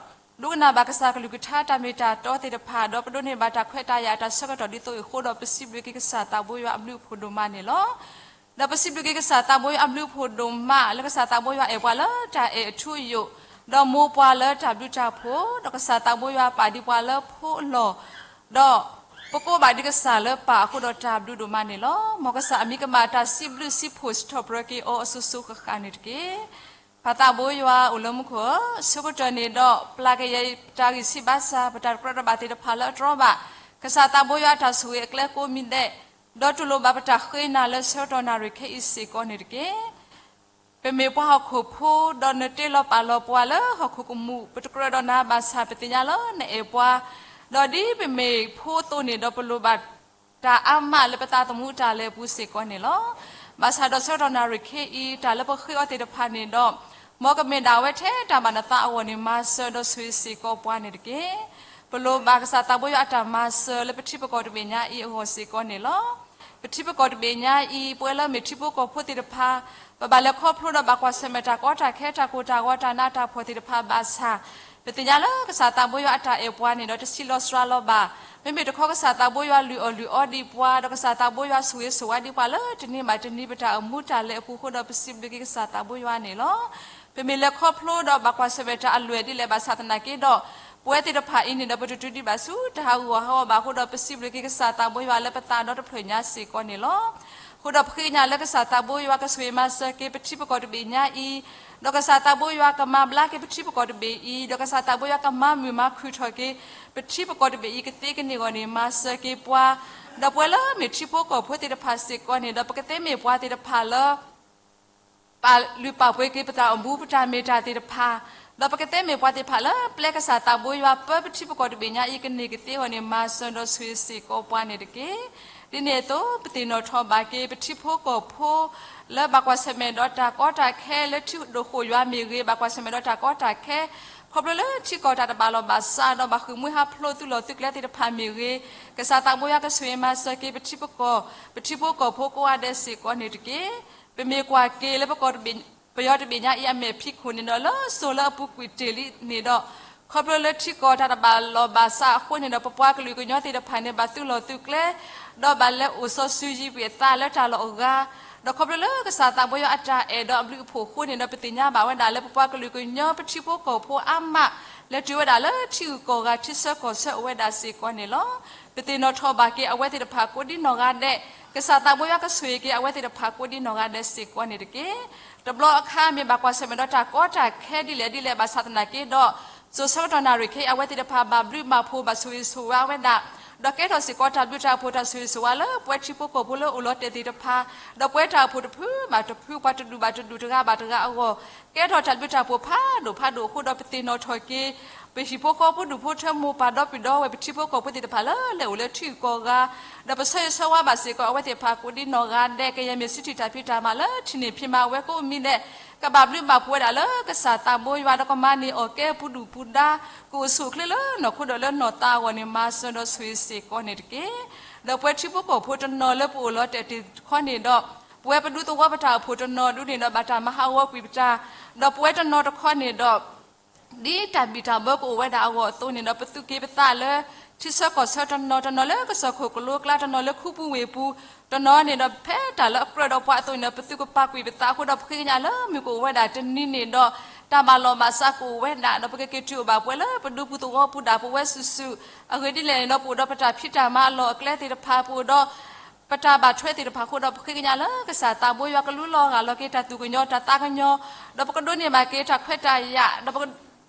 ဒိကနၣ်ဘၣ်ကစၢ်ကလုၢ်ကထါတၢ်မ့ၢ်တၢ်တီသ့ၣ်တဖၣ်, ဒီးပဒိးန့ၢ်ဘၣ်တၢ်ခွဲးတၢ်ယာ်အတၢ်ဆၢကတီၢ်ဒ်သိးအံၤအဃိဒီး ပစံးဘျုးက့ၤကစၢ်သးဘိယွၤအဘျုးအဖှိၣ်ဒိၣ်မးန့ၣ်လီၤ. ဒီးပစံးဘျုးက့ၤကစၢ်သးဘိယွၤအဘျုးအဖှိၣ်ဒိၣ်မး လၢကစၢ်သးဘိယွၤအဲၣ်ပှၤလၢတၢ်အဲၣ်အထူအယိာ်, ဒီးမိၢ်ပှၤလၢတၢ်ဘျုးတၢ်ဖှိၣ်, ဒီးကစၢ်သးဘိယွၤပာ်ဒံးပှၤလၢဖိအလီၢ်, ဒီးပကိးဘၣ်ဒံးကစၢ်လၢပၢ်အဃိဒီးတၢ်ဘျုးဒိၣ်မးန့ၣ်လီၤ. မ်ကစၢ်အမံၤကမၣ်တၢ်စံးဘျုးစံးဖှိၣ်စံးထီၣ်ပတြၢၤက့ၤအီၤအစိၤစိၤဃၣ်ဃၣ်န့ၣ်တက့ၢ်. ပၢ်သးဘိယွၤအိၣ်လၢမူခိၣ်ဧၢ, ဆၢကတီၢ်န့ၣ်ဒီး ပျၢ်ကယဲၢ်တၢ်ဂံၢ်ဆံးဘါစၢ် ပတၢ်တကြၢးတဘၣ်သ့ၣ်တဖၣ်လၢအတြီဘၣ် ကစၢ်သးဘိယွၤအတၢ်ဆိၣ်ဂ့ၤအကျဲကိးမံၤဒဲး, ဒီးတူၢ်လိာ်ဘၣ်ပတၢ်ဃ့နၤလၢဆၢကတီၢ်နၣ်ရံၣ်ခဲအံၤစ့ၢ်ကီးန့ၣ်တက့ၢ်. ပမ့ၢ်ပှၤဟီၣ်ခိၣ်ဖိ ဒီးနတ့လီၤပာ်လီၤပှၤလၢဟီၣ်ခိၣ်ကမူၣ် ပတကြၢးဒီးနၤဘၣ်ဆၣ် ပသ့ၣ်ညါလၢနအဲၣ်ပှၤ, ဒီးဒ်ပမ့ၢ်ဖိအသိးန့ၣ်ဒီး ပလိၣ်ဘၣ်တၢ်အါမးလၢပသးသမူတၢ်လဲၤအပူၤစ့ၢ်ကီးန့ၣ်လီၤ. ဘၣ်ဆၣ်ဒီးဆၢကတီၢ်နၣ်ရံၣ်ခဲအံၤ တၢ်လၢပဃ့အီၤသ့ၣ်တဖၣ်န့ၣ်ဒီး မ်ကမ့ၢ်ဒၣ်ဝဲထဲတၢ်ဘၣ်နသးအဂီၢ်န့ၣ် မၤစၢၤဒီးဆိၣ်ဂ့ၤစ့ၢ်ကီးပှၤန့ၣ်တက့ၢ်. ပလိၣ်ဘၣ်ကစၢ်သးဘိယွၤအတၢ်မၤစၢၤလၢပထံပကီၢ်တဘ့ၣ်ညါအံၤအဂီၢ်စ့ၢ်ကီးန့ၣ်လီၤ. ပထံပကီၢ်တဘ့ၣ်ညါအံၤ ပဝဲလၢမ့ၢ်ထံဖိကီၢ်ဖိသ့ၣ်တဖၣ် ပဘၣ်လဲၤခီဖျိဒီးဘၣ်ကွၢ်ဆၢၣ်မဲာ်တၢ်ကီတၢ်ခဲ တၢ်ကိၢ်တၢ်ဂီၤတၢ်နးတၢ်ဖှီၣ်သ့ၣ်တဖၣ်ဘၣ်ဆၣ်, ပသ့ၣ်ညါလၢကစၢ်သးဘိယွၤအတၢ်အဲၣ်ပှၤန့ၣ်ဒီး တဆံးလီၤစှၤလီၤဘၣ်. မ့မ့ၢ်တခီကစၢ်သးဘိယွၤလုၢ်အီၣ်လုၢ်အီဒံးပှၤ ဒီးကစၢ်သးဘိယွၤဆိၣ်ဂ့ၤဆိၣ်ဝါဒံးပှၤလၢတနံၤဘၣ်တနံၤပတၢ်အိၣ်မူတၢ်လဲၤအပူၤအဃိဒီး ပစံးဘျုးက့ၤကစၢ်သးဘိယွၤန့ၣ်လီၤ. ပမ့ၢ်လဲၤခီဖျိဒီးဘၣ်ကွၢ်ဆၢၣ်မဲာ်တၢ်အလွဲၢ်ဒ်လဲၣ်ဘၣ်ဆၣ်သနာ်က့ဒီး ပဝဲသ့ၣ်တဖၣ်အံၤန့ၣ်ဒီး ပတတုၤဒံးဘၣ်ဆူတၢ်ဟးဂူာ်ဟးဂီၤဘၣ်အဃိဒီး ပစံးဘျုးက့ၤကစၢ်သးဘိယွၤလၢပသးဒီတဖျၢၣ်ညါစ့ၢ်ကီးန့ၣ်လီၤ. အဃိဒီးပဃ့ကညးလၢကစၢ်သးဘိယွၤကဆိၣ်ဂ့ၤမၤစၢၤက့ၤပထံပကီၢ်တဘ့ၣ်ညါအံၤ, ဒီးကစၢ်သးဘိယွၤကမၤဘျါက့ၤပထံပကီၢ်တဘ့ၣ်အံၤ, ဒီးကစၢ်သးဘိယွၤကမၤမုာ်မၤခုၣ်ထီၣ်က့ၤ ပထံပကီၢ်တဘ့ၣ်အံၤကသ့ကန့ၢ်အဂီၢ်န့ၣ် မၤစၢၤက့ၤပှၤ, ဒီးပဝဲလၢမ့ၢ်ထံဖိကီၢ်ဖိသ့ၣ်တဖၣ်စ့ၢ်ကီးန့ၣ်ဒီး ပကသ့မ့ၢ်ပှၤသ့ၣ်တဖၣ်လၢ ပာ်လုၢ်ပာ်ပှ့ၤက့ၤပတၢ်အိၣ်မူပတၢ်မ့ၢ်တၢ်သ့ၣ်တဖၣ်, ဒီးပကသ့မ့ၢ်ပှၤသ့ၣ်တဖၣ်လၢ ပျဲကစၢ်သးဘိယွၤပၢပထံပကီၢ်တဘ့ၣ်ညါအံၤကန့ၢ်ကသ့အဂီၢ်န့ၣ် မၤစၢၤဒီးဆိၣ်ဂ့ၤစ့ၢ်ကီးပှၤန့ၣ်တက့ၢ်. ဒ်န့ၣ်အသိး ပသ့ၣ်နီၣ်ထီၣ်ဘၣ်က့ၤ ပထံဖိကီၢ်ဖိ လၢဘၣ်ကွၢ်ဆၢၣ်မဲာ်ဒီးတၢ်ကီတၢ်ခဲလၢထံဒိၣ်ဃိၣ်ယွၤမ့ၢ်ဂ့ၤ, ဘၣ်ကွၢ်ဆၢၣ်မဲာ်ဒီးတၢ်ကီတၢ်ခဲ ခီဖျိလၢထံကီၢ်တၢ်တဘၣ်လီၢ်ဘၣ်စး ဒီးဘၣ်ဃ့ၢ်မှံဟးဖျိးသုးလီၢ်သုးကျဲသ့ၣ်တဖၣ်မ့ၢ်ဂ့ၤ, ကစၢ်သးဘိယွၤကဆိၣ်ဂ့ၤမၤစၢၤက့ၤပထံပကီၢ် ပထံဖိကီၢ်ဖိကိးဂၤဒဲးစ့ၢ်ကီးန့ၣ်တက့ၢ်. ပမ့ၢ်ကွၢ်က့ၤလၢပကီၢ်တဘ့ၣ် ပယီၤတဘ့ၣ်ညါအံၤအမဲာ်ဖံးခိၣ်န့ၣ်ဒီး လၢစိၤလၢအပူၤကွံာ်တ့ၢ်လံန့ၣ်ဒီး ခီဖျိလၢထံကီၢ်တၢ်တဘၣ်လီၢ်ဘၣ်စးအဃိန့ၣ်ဒီး ပပှၤကလုာ်ကညီသ့ၣ်တဖၣ်န့ၣ် ဘၣ်သုးလီၢ်သုးကျဲ ဒီးဘၣ်လဲၤအိၣ်စီၤစုၤယံၤကွံာ်အသးလၢတၢ်လီၢ်အဂၤ, ဒီးခီဖျိလၢကစၢ်သးဘိယွၤအတၢ်အဲၣ်ဒီးအဘျုးအဖှိၣ်အဃိန့ၣ်ဒီး ပသ့ၣ်ညါဘၣ်ဝဲဒၣ်လၢပပှၤကလုာ်ကညီပထံဖိကီၢ်ဖိအါမး လဲၤတုၤဝဲဒၣ်လၢထံဂုၤကီၢ်ဂၤထံဆၢကီၢ်ဆၢအိၣ်ဝဲဒၣ်စ့ၢ်ကီးန့ၣ်လီၤ. ပသ့ၣ်နီၣ်ထီၣ်ဘၣ်က့ၤအဝဲသ့ၣ်တဖၣ်ကိးဒံနီၢ်ဂၤဒဲး, ကစၢ်သးဘိယွၤကဆိၣ်ဂ့ၤက့ၤအဝဲသ့ၣ်တဖၣ်ကိးဒံနီၢ်ဂၤဒဲးစ့ၢ်ကီးန့ၣ်တက့ၢ်. တဘျီအခါမ့ၢ်ဘၣ်ကွၢ်ဆၢၣ်မဲာ်ဒီးတၢ်ကီတၢ်ခဲဒ်လဲၣ်ဒ်လဲၣ်ဘၣ်ဆၣ်သနာ်က့ဒီး, စိၤဆၢကတီၢ်နၣ်ရံၣ်ခဲအံၤ အဝဲသ့ၣ်တဖၣ်ဘၣ်ဘျုးဘၣ်ဖှိၣ်ဘၣ်ဆိၣ်ဂ့ၤဆိၣ်ဝါဝဲဒၣ်, ဒီးကဲထီၣ်စ့ၢ်ကီးတၢ်ဘျုးတၢ်ဖှိၣ်တၢ်ဆိၣ်ဂ့ၤဆိၣ်ဝါလၢပဝဲထံဖိကီၢ်ဖိလၢအိၣ်လီၤတဲာ်သ့ၣ်တဖၣ်, ဒီးပဝဲတၢ်အိၣ်ဖှိၣ်တဖုဘၣ်တဖု ပှၤတဒူၣ်ဘၣ်တဒူၣ်တဂၤဘၣ်တဂၤအဂီၢ် ကဲထီၣ်တၢ်ဘျုးတၢ်ဖှိၣ်ဖးဒိၣ်ဖးဒိၣ်အဃိဒီး ပသ့ၣ်နီၣ်ထီၣ်က့ၤ ပဟံၣ်ဖိဃီဖိဒူၣ်ဖိထၢမိၢ်ပၢ်ဒီပုၢ်ဒီဝဲၢ် ပထံဖိကီၢ်ဖိသ့ၣ်တဖၣ်လၢလဲၤအိၣ်လၢထံဂုၤကီၢ်ဂၤ, ဒီးပဆၢဂ့ၤဆၢဝါဘၣ်စ့ၢ်ကီးအဝဲသ့ၣ်တဖၣ်ကိးဒံနီၢ်ဂၤဒဲး ကယဲၢ်မ့ၢ်စုထံၣ်တၢ်ဖံးတၢ်မၤလၢထံၣ်န့ၢ်ဖံးမၤဝဲကိးမံၤဒဲး, ကဘၣ်ဘျုးဘၣ်ဖှိၣ်ဝဲဒၣ်လၢကစၢ်သးဘိယွၤဒီးကမၤန့ၢ်အီၣ်ကဲပူၤဒူၣ်ပူၤဒါ, ကအိၣ်ဆူၣ်အိၣ်ချ့လၢနီၢ်ခိဒီးလၢနီၢ်သးအဂီၢ်န့ၣ် မၤစၢၤဒီးဆိၣ်ဂ့ၤစ့ၢ်ကီးန့ၣ်တက့ၢ်. ဒီးပဝဲထံဖိကီၢ်ဖိတနီၤလၢပအိၣ်လီၤတဲာ်သ့ၣ်တခီန့ၣ်ဒီး, ပဝဲပဒူသဝီပတၢ်အိၣ်ဖှိၣ်တနီၤဒုန့ၣ်ဒီး ဘၣ်တၢ်မၤဟးဂီၤကွံာ်ပတၢ်, ဒီးပဝဲတနီၤတခီန့ၣ်ဒီး ဒ်တၢ်ဘံၣ်တၢ်ဘၢကအိၣ်ဝဲဒၣ်အဂီၢ်အသိးန့ၣ်ဒီး ပသူၣ်က့ၤပသးလၢ ထံဆၢကီၢ်ဆၢတနီၤ, တနီၤလၢကစၢၢ်ခိၣ်ကလိကျါ, တနီၤလၢခူပူၤဝ့ၢ်ပူၤ, တနီၤန့ၣ်ဒီး ဖဲတၢ်လၢအကြၢးဒီးပှၤအသိးန့ၣ်ဒီး ပသူၣ်ကပာ်ကွံာ်ပသးအဃိဒီး ပဃ့ကညးလၢမုၢ်ကအိၣ်ဝဲဒၣ်တနံၤန့ၣ်ဒီး တၢ်ဘၣ်လီၢ်ဘၣ်စးကအိၣ်ဝဲဒၣ်, ဒီးပကက့ၤတုၤအိၣ်ဘၣ်ပဝဲလၢပဒူပူၤသဝီပူၤဒၣ်ပဝဲစုာ်စုာ်, အဂ့ၢ်ဒ်လဲၣ်န့ၣ်ဒီး ပအိၣ်ဒီးပတၢ်ဖံးတၢ်မၤအလီၢ်အကျဲသ့ၣ်တဖၣ်, ပအိၣ်ဒီး ပတၢ်ဘၣ်ထွဲသ့ၣ်တဖၣ်အဃိဒီး ပဃ့ကညးလၢကစၢ်သးဘိယွၤကလူလီၤဂာ်လီၤက့ၤတၢ်သူၣ်ကညီၤတၢ်သးကညီၤ, ဒီးပကဒိးန့ၢ်ဘၣ်က့ၤတၢ်ခွဲးတၢ်ယာ်, ဒီးပက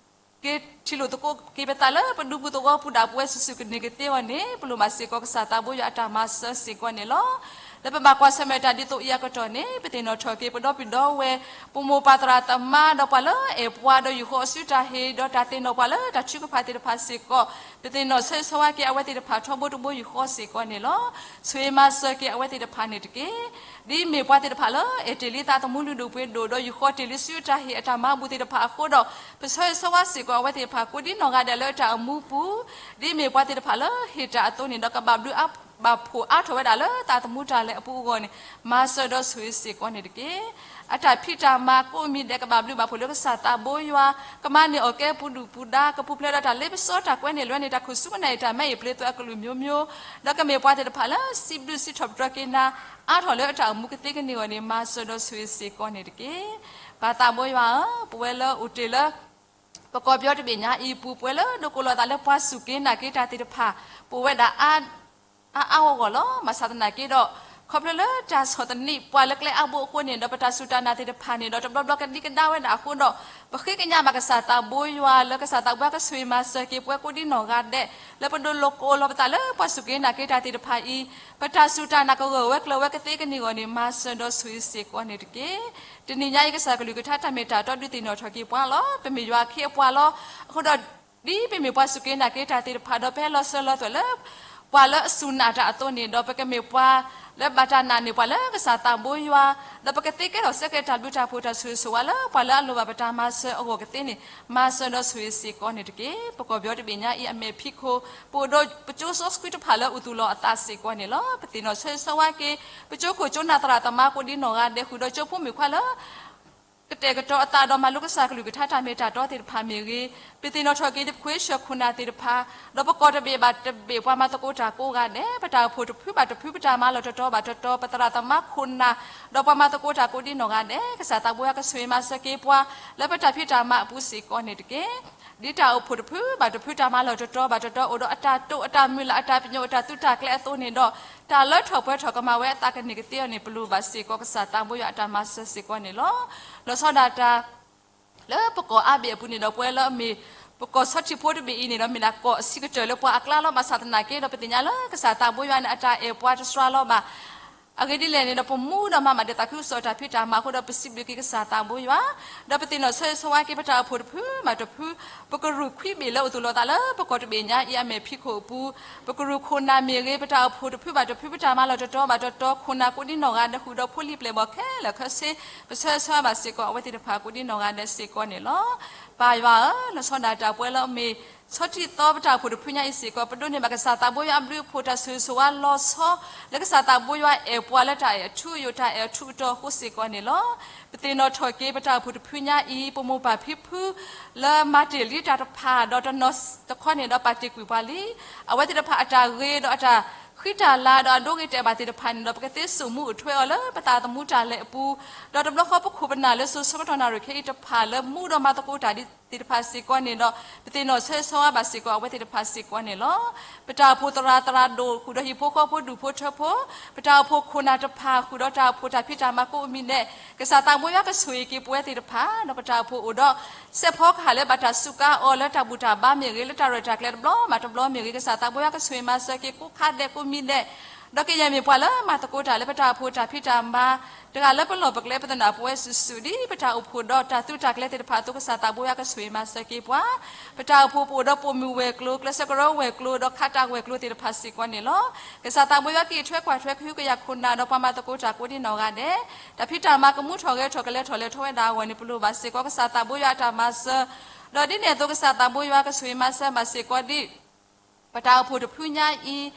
က့ၤထံၣ်လိာ်သကိးက့ၤပသးလၢပဒူပူၤသဝီပူၤဒၣ်ပဝဲစုာ်စုာ်ကန့ၢ်ကသ့အဂီၢ်န့ၣ် ပလိၣ်ဘၣ်စ့ၢ်ကီးကစၢ်သးဘိယွၤအတၢ်မၤစၢၤစ့ၢ်ကီးန့ၣ်လီၤ. လၢပဘၣ်ကွၢ်ဆၢၣ်မဲာ်တၢ်ဒ်သိးအံၤအကတီၢ်န့ၣ် ပသ့ၣ်နီၣ်ထီၣ်က့ၤ ပဒီပုၢ်ဒီဝဲၢ်, ပမိၢ်ပၢ်သရၣ်သမါဒီးပှၤလၢအဲၣ်ပှၤဒီးယူၢ်ဃီအစုတၢ်ဟ့ၣ် ဒီးတၢ်သ့ၣ်နီၣ်ပှၤလၢတၢ်ထုကဖၣ်သ့ၣ်တဖၣ်စ့ၢ်ကီး, ပသ့ၣ်နီၣ်ဆၢဂ့ၤဆၢဝါက့ၤအဝဲသ့ၣ်တဖၣ်ထီဘိတဘိယူၢ်ဃီစ့ၢ်ကီးန့ၣ်လီၤ. ဆိၣ်ဂ့ၤမၤစၢၤက့ၤအဝဲသ့ၣ်တဖၣ်န့ၣ်တက့ၢ်. ဒ်မ့ၢ်ပှၤသ့ၣ်တဖၣ်လၢအဲၣ်တ့ၢ်လံသးသမူလုၢ်ဒိၣ်ပှ့ၤဒိၣ် ဒီးယူၢ်ဃီတ့ၢ်လံစုတၢ်ဟ့ၣ်အတၢ်မၤဘူၣ်သ့ၣ်တဖၣ်အဃိဒီး ပဆၢဂ့ၤဆၢဝါစ့ၢ်ကီးအဝဲသ့ၣ်တဖၣ်ကိးဒံနီၢ်ဂၤဒဲးလၢတၢ်အိၣ်မူပူၤ, ဒ်မ့ၢ်ပှၤသ့ၣ်တဖၣ်လၢဟ့ၣ်တၢ်အသိးန့ၣ်ဒီး ကဘၣ်ဘျုးဘၣ်ဖှိၣ်အါထီၣ်ဝဲဒၣ်လၢသးသမူတၢ်လဲၤအပူၤအဂီၢ်န့ၣ် မၤစၢၤဒီးဆိၣ်ဂ့ၤစ့ၢ်ကီးန့ၣ်တက့ၢ်. အတၢ်ဖံးတၢ်မၤကိးမံၤဒဲး ကဘၣ်ဘျုးဘၣ်ဖှိၣ်လၢကစၢ်သးဘိယွၤ, ကမၤန့ၢ်အီၣ်ကဲပူၤဒူၣ်ပူၤဒါ, ကပူၤဖျဲးဒီးတၢ်လ့ပစီတၢ်ကွဲန့ၢ်လွဲန့ၢ် တၢ်ခိၣ်ဆူမဲာ်ညါအံၤ တၢ်မဲအံၤပျ့ၤသွဲအကလုာ်မျိုးမျိုး, ဒီးကမ့ၢ်ပှၤသ့ၣ်တဖၣ်လၢစံးဘျုးစံးထီၣ်ပတြၢၤက့ၤနၤ အါထီၣ်လၢတၢ်အိၣ်မူကသ့ကန့ၢ်အဂီၢ်န့ၣ် မၤစၢၤဒီးဆိၣ်ဂ့ၤစ့ၢ်ကီးန့ၣ်တက့ၢ်. ပၢ်သးဘိယွၤဧၢ, ပဝဲလၢအိၣ်တ့ၢ်လၢ ပကီၢ်ပယီၤတဘ့ၣ်ညါအံၤအပူၤ ပဝဲလၢဒိးကိးလီၤသးလၢပှၤစူၢ်က့ၤနာ်က့ၤတၢ်သ့ၣ်တဖၣ် ပအိၣ်ဝဲဒၣ် အါအါဂီၢ်ဂီၢ်လီၤ. ဘၣ်ဆၣ်သနာ်က့ဒီး ခီဖျိလၢတၢ်ဆီၣ်သနံးပှၤလၢကျဲအါဘိအဃိန့ၣ်ဒီး ပတၢ်စူၢ်တၢ်နာ်သ့ၣ်တဖၣ်န့ၣ်ဒီး တဘျီဘျီကဒံကဒါဝဲဒၣ်အဃိဒီး ပဃ့ကညးဘၣ်ကစၢ်သးဘိယွၤလၢကစၢ်သးဘိယွၤကဆိၣ်ဂ့ၤမၤစၢၤက့ၤပဝဲကိးဒံနီၢ်ဂၤဒဲး လၢပဒိးလိာ်ကိးလီၤပသးလၢပှၤစူၢ်က့ၤနာ်က့ၤတၢ်သ့ၣ်တဖၣ်အံၤ ပတၢ်စူၢ်တၢ်နာ်ကဂၢၢ်ဝဲကျၢၤဝဲကသ့ကန့ၢ်အဂီၢ်န့ၣ် မၤစၢၤဒီးဆိၣ်ဂ့ၤစ့ၢ်ကီးန့ၣ်တက့ၢ်. တနံၤညါအံၤ ကစၢ်ကလုၢ်ကထါတၢ်မ့ၢ်တၢ်တီဒုးသ့ၣ်နီၣ်ထီၣ်က့ၤပှၤလီၤ. ပမ့ၢ်ယွၤအခ့အပှၤလီၤ. အဃိဒီး ဒ်ပမ့ၢ်ပှၤစူၢ်က့ၤနာ်က့ၤတၢ်သ့ၣ်တဖၣ်ဒီး ပဟဲလီၤစၢၤလီၤသွဲၣ်လၢ ပှၤလၢအစူၢ်နာ်တၢ်အသိးန့ၣ်ဒီး ပကမ့ၢ်ပှၤလၢဘၣ်တၢ်နာ်န့ၢ်ပှၤလၢကစၢ်သးဘိယွၤ, ဒီးပကသ့ကဲထီၣ်ဆၢက့ၤတၢ်ဘျုးတၢ်ဖှိၣ်တၢ်ဆိၣ်ဂ့ၤဆိၣ်ဝါလၢပှၤလၢအလိၣ်ဘၣ်ပတၢ်မၤစၢၤအဂီၢ်ကသ့န့ၣ် မၤစၢၤဒီးဆိၣ်ဂ့ၤစ့ၢ်ကီးန့ၣ်တက့ၢ်. ပကီၢ်ပယီၤတဘ့ၣ်ညါအံၤအမဲာ်ဖံးခိၣ် ပအိၣ်ဒီးပကၠိစီဆှံတဖၣ်လၢအအိၣ်သူၣ်လီၤအသးစ့ၢ်ကီးန့ၣ်လီၤ. ပသ့ၣ်နီၣ်ဆၢဂ့ၤဆၢဝါက့ၤ ပကၠိခိၣ်ကၠိနၢ်သရၣ်သမါကိးဒံနီၢ်ဂၤဒဲးဃုာ်ဒီးကၠိဖိမုၣ်ခွါလၢ ကတဲာ်ကတီၤအသးဒီးမၤလိကစၢ်ကလုၢ်ကထါတၢ်မ့ၢ်တၢ်တီသ့ၣ်တဖၣ်မ့ၢ်ဂ့ၤ, ပသ့ၣ်နီၣ်ထီၣ်က့ၤ ပခွ့ဆၢၣ်ခိၣ်နၢ်သ့ၣ်တဖၣ်, ဒီးပကီၢ်တဘ့ၣ်ဘၣ်တဘ့ၣ်ပှၤမၤသကိးတၢ်ကိးဂၤဒဲး, ပတၢ်အိၣ်ဖှိၣ်တဖုဘၣ်တဖု ပတၢ်မၤလီၢ်တတီၤဘၣ်တတီၤ, ပသရၣ်သမါခိၣ်နၢ်, ဒီးပှၤမၤသကိးတၢ်ကိးဒံနီၢ်ဂၤဒဲး, ကစၢ်သးဘိယွၤကဆိၣ်ဂ့ၤမၤစၢၤက့ၤပှၤ လၢပတၢ်ဖံးတၢ်မၤအပူၤစ့ၢ်ကီးန့ၣ်တက့ၢ်. ဒ်တၢ်အိၣ်ဖှိၣ်တဖုဘၣ်တဖု တၢ်မၤလီၢ်တတီၤဘၣ်တတီၤ အိၣ်ဒီးအတၢ်တိာ်အတၢ်မုၢ်လၢ်အတၢ်ပညိၣ်အတၢ်သုးတၢ်ကျဲၤအသိးန့ၣ်ဒီး တၢ်လၢထီၣ်ပှဲၤထီၣ်ကမၤဝဲအသးကန့ၢ်ကသ့အီၤန့ၣ် ပလိၣ်ဘၣ်စ့ၢ်ကီးကစၢ်သးဘိယွၤအတၢ်မၤစၢၤစ့ၢ်ကီးန့ၣ်လီၤ. လီၤဆီဒၣ်တၢ် လၢပကီၢ်အါဘ့ၣ်အပူၤန့ၣ်ဒီး ပဝဲလၢအမ့ၢ် ပကီၢ်ဆီထံးဖိတဘ့ၣ်အံၤန့ၣ်ဒီး မ့ၢ်ဒၣ်ကီၢ်အဆံးကတၢၢ်လၢပှၤအကျါလီၤ. ဘၣ်ဆၣ်သနာ်က့ဒီး ပသ့ၣ်ညါလၢကစၢ်သးဘိယွၤန့ၣ် အတၢ်အဲၣ်ပှၤတစှၤလီၤဘၣ်. အဂ့ၢ်ဒ်လဲၣ်န့ၣ်ဒီး ပမူဒီးမၤဘၣ်ဒၣ်သးခုကစီၣ်တၢ်ဖံးတၢ်မၤအဃိဒီး ပစံးဘျုးက့ၤကစၢ်သးဘိယွၤ, ဒီးပသ့ၣ်နီၣ်ဆၢဂ့ၤဆၢဝါက့ၤ ပတၢ်အိၣ်ဖှိၣ်တဖုဘၣ်တဖု ပကရူၢ်ခွံဘ့ၣ်လၢအိၣ်သူၣ်လီၤသးလၢပကီၢ်တဘ့ၣ်ညါအံၤ အမဲာ်ဖံးခိၣ်အပူၤ, ပကရူၢ်ခိၣ်နၢ်မ့ၢ်ဂ့ၤ, ပတၢ်အိၣ်ဖှိၣ်တဖုဘၣ်တဖု ပတၢ်မၤလီၢ်တတီၤဘၣ်တတီၤ ခိၣ်နၢ်ကိးဒံနီၢ်ဂၤဒဲး ဃုာ်ဒီးဖိလံၤပျဲၢ်ဘီၣ်ခဲလၢာ်ခဲဆ့, ပဆၢဂ့ၤဆၢဝါဘၣ်စ့ၢ်ကီး အဝဲသ့ၣ်တဖၣ်ကိးဒံနီၢ်ဂၤဒဲးစ့ၢ်ကီးန့ၣ်လီၤ. ပၢ်ယွၤဧၢ, လီၤဆီဒၣ်တၢ်ပဝဲလၢအမ့ၢ် ဆီထံးသီပတၢ်အိၣ်ဖှိၣ်တဖုညါအံၤစ့ၢ်ကီး ပဒိးန့ၢ်ဘၣ်ကစၢ်သးဘိယွၤအဘျုးအဖှိၣ် တၢ်ဆိၣ်ဂ့ၤဆိၣ်ဝါလီၤဆီ လၢကစၢ်သးဘိယွၤအဲၣ်ပှၤလၢတၢ်အဲၣ်အထူအယိာ် တၢ်အဲၣ်အထူအတီၤအဃိစ့ၢ်ကီးန့ၣ်လီၤ. ပသ့ၣ်နီၣ်ထီၣ်က့ၤ ပတၢ်အိၣ်ဖှိၣ်တဖုညါအံၤ ပမိၢ်ပၢ်ဖံဖု လၢမၤတ့ၢ်လံတၢ်တဖၣ် ဒီးတနီၤတခီန့ၣ်ဒီးပာ်တ့ၢ်ကွံာ်ပှၤလံ. အဝဲသ့ၣ်တဖၣ်အတၢ်ဂ့ၤဒီးအတၢ်ဃံတၢ်လၤ ဒီးအဒိဂ့ၤတဲာ်ဘၣ်သ့ၣ်တဖၣ်န့ၣ်ဒီး ပကသ့စိာ်မူအိၣ်ထွဲအီၤလၢပသးသမူတၢ်လဲၤအပူၤ, ဒီးတဘျီဃီပခိၣ်ပနၢ်လၢစိၤဆၢကတီၢ်နၣ်ရံၣ်ခဲအံၤတဖၣ်လၢမူဒီးမၤသကိးတၢ်ဒ် သ့ၣ်တဖၣ်စ့ၢ်ကီးန့ၣ်ဒီး ပသ့ၣ်နီၣ်ဆၢဂ့ၤဆၢဝါဘၣ်စ့ၢ်ကီးအဝဲသ့ၣ်တဖၣ်စ့ၢ်ကီးန့ၣ်လီၤ. ပတၢ်အိၣ်ဖှိၣ်သရၣ်သရၣ်ဒိၣ်ဃုာ်ဒီးဟံၣ်ဖိဃီဖိဒူၣ်ဖိထၢဖိ, ပတၢ်အိၣ်ဖှိၣ်ခိၣ်နၢ်တဖၣ်ဃုာ်ဒီးတၢ်အိၣ်ဖှိၣ်တၢ်ဖံးတၢ်မၤကိးမံၤဒဲး, ကစၢ်သးဘိယွၤကဆိၣ်ဂ့ၤက့ၤပဝဲသ့ၣ်တဖၣ်, ဒီးပတၢ်အိၣ်ဖှိၣ်အိၣ်ဒီး စဲးဖီကဟၣ်လၢဘၣ်တၢ်စူးကါအီၤလၢတၢ်ဘူၣ်တၢ်ဘါမ့ၢ်ဂ့ၤ, လၢတၢ်ရဲၣ်တၢ်ကျဲၤတဘျီမးတဘျီမ့ၢ်ဂ့ၤ, ကစၢ်သးဘိယွၤကဆိၣ်ဂ့ၤမၤစၢၤက့ၤကိးခါဒဲးကိးမံၤဒဲး, ဒီးကယဲၢ်မ့ၢ်ပှၤလၢမၤသကိးတၢ်လၢပတၢ်အိၣ်ဖှိၣ်တၢ်ဖံးတၢ်မၤ တဂၤလၢပလီၢ်ပကျဲပသနာ်ပဝဲစုာ်စုာ်ဒ်ပတၢ်အိၣ်ဖှိၣ်ဒီးတၢ်သုးတၢ်ကျဲၤသ့ၣ်တဖၣ်အသိး ကစၢ်သးဘိယွၤကဆိၣ်ဂ့ၤမၤစၢၤက့ၤပှၤ, ပတၢ်အိၣ်ဖှိၣ်ပအိၣ်ဒီးပိာ်မုၣ်ဝဲၤကျိၤ, ကျဲးစၢးကရၢဝဲၤကျိၤ, ဒီးခးတၢ်ဝဲၤကျိၤသ့ၣ်တဖၣ်စ့ၢ်ကီးန့ၣ်လီၤ. ကစၢ်သးဘိယွၤက့ၤထွဲကွၢ်ထွဲကဟုကယာ်ခိၣ်နၢ် ဒီးပှၤမၤသကိးတၢ်ကိးဒ်နီၢ်ဂၤဒဲး, တၢ်ဖံးတၢ်မၤကမူထီၣ်ဂဲၤထီၣ်ကလဲၤထီၣ်လဲၤထီဝဲဒၣ်အဂီၢ်န့ၣ် ပလိၣ်ဘၣ်စ့ၢ်ကီးကစၢ်သးဘိယွၤအတၢ်မၤစၢၤ, ဒီးဒ်န့ၣ်အသိးကစၢ်သးဘိယွၤကဆိၣ်ဂ့ၤမၤစၢၤဘၣ်စ့ၢ်ကီးဒ် ပတၢ်အိၣ်ဖှိၣ်တဖုညါအံၤ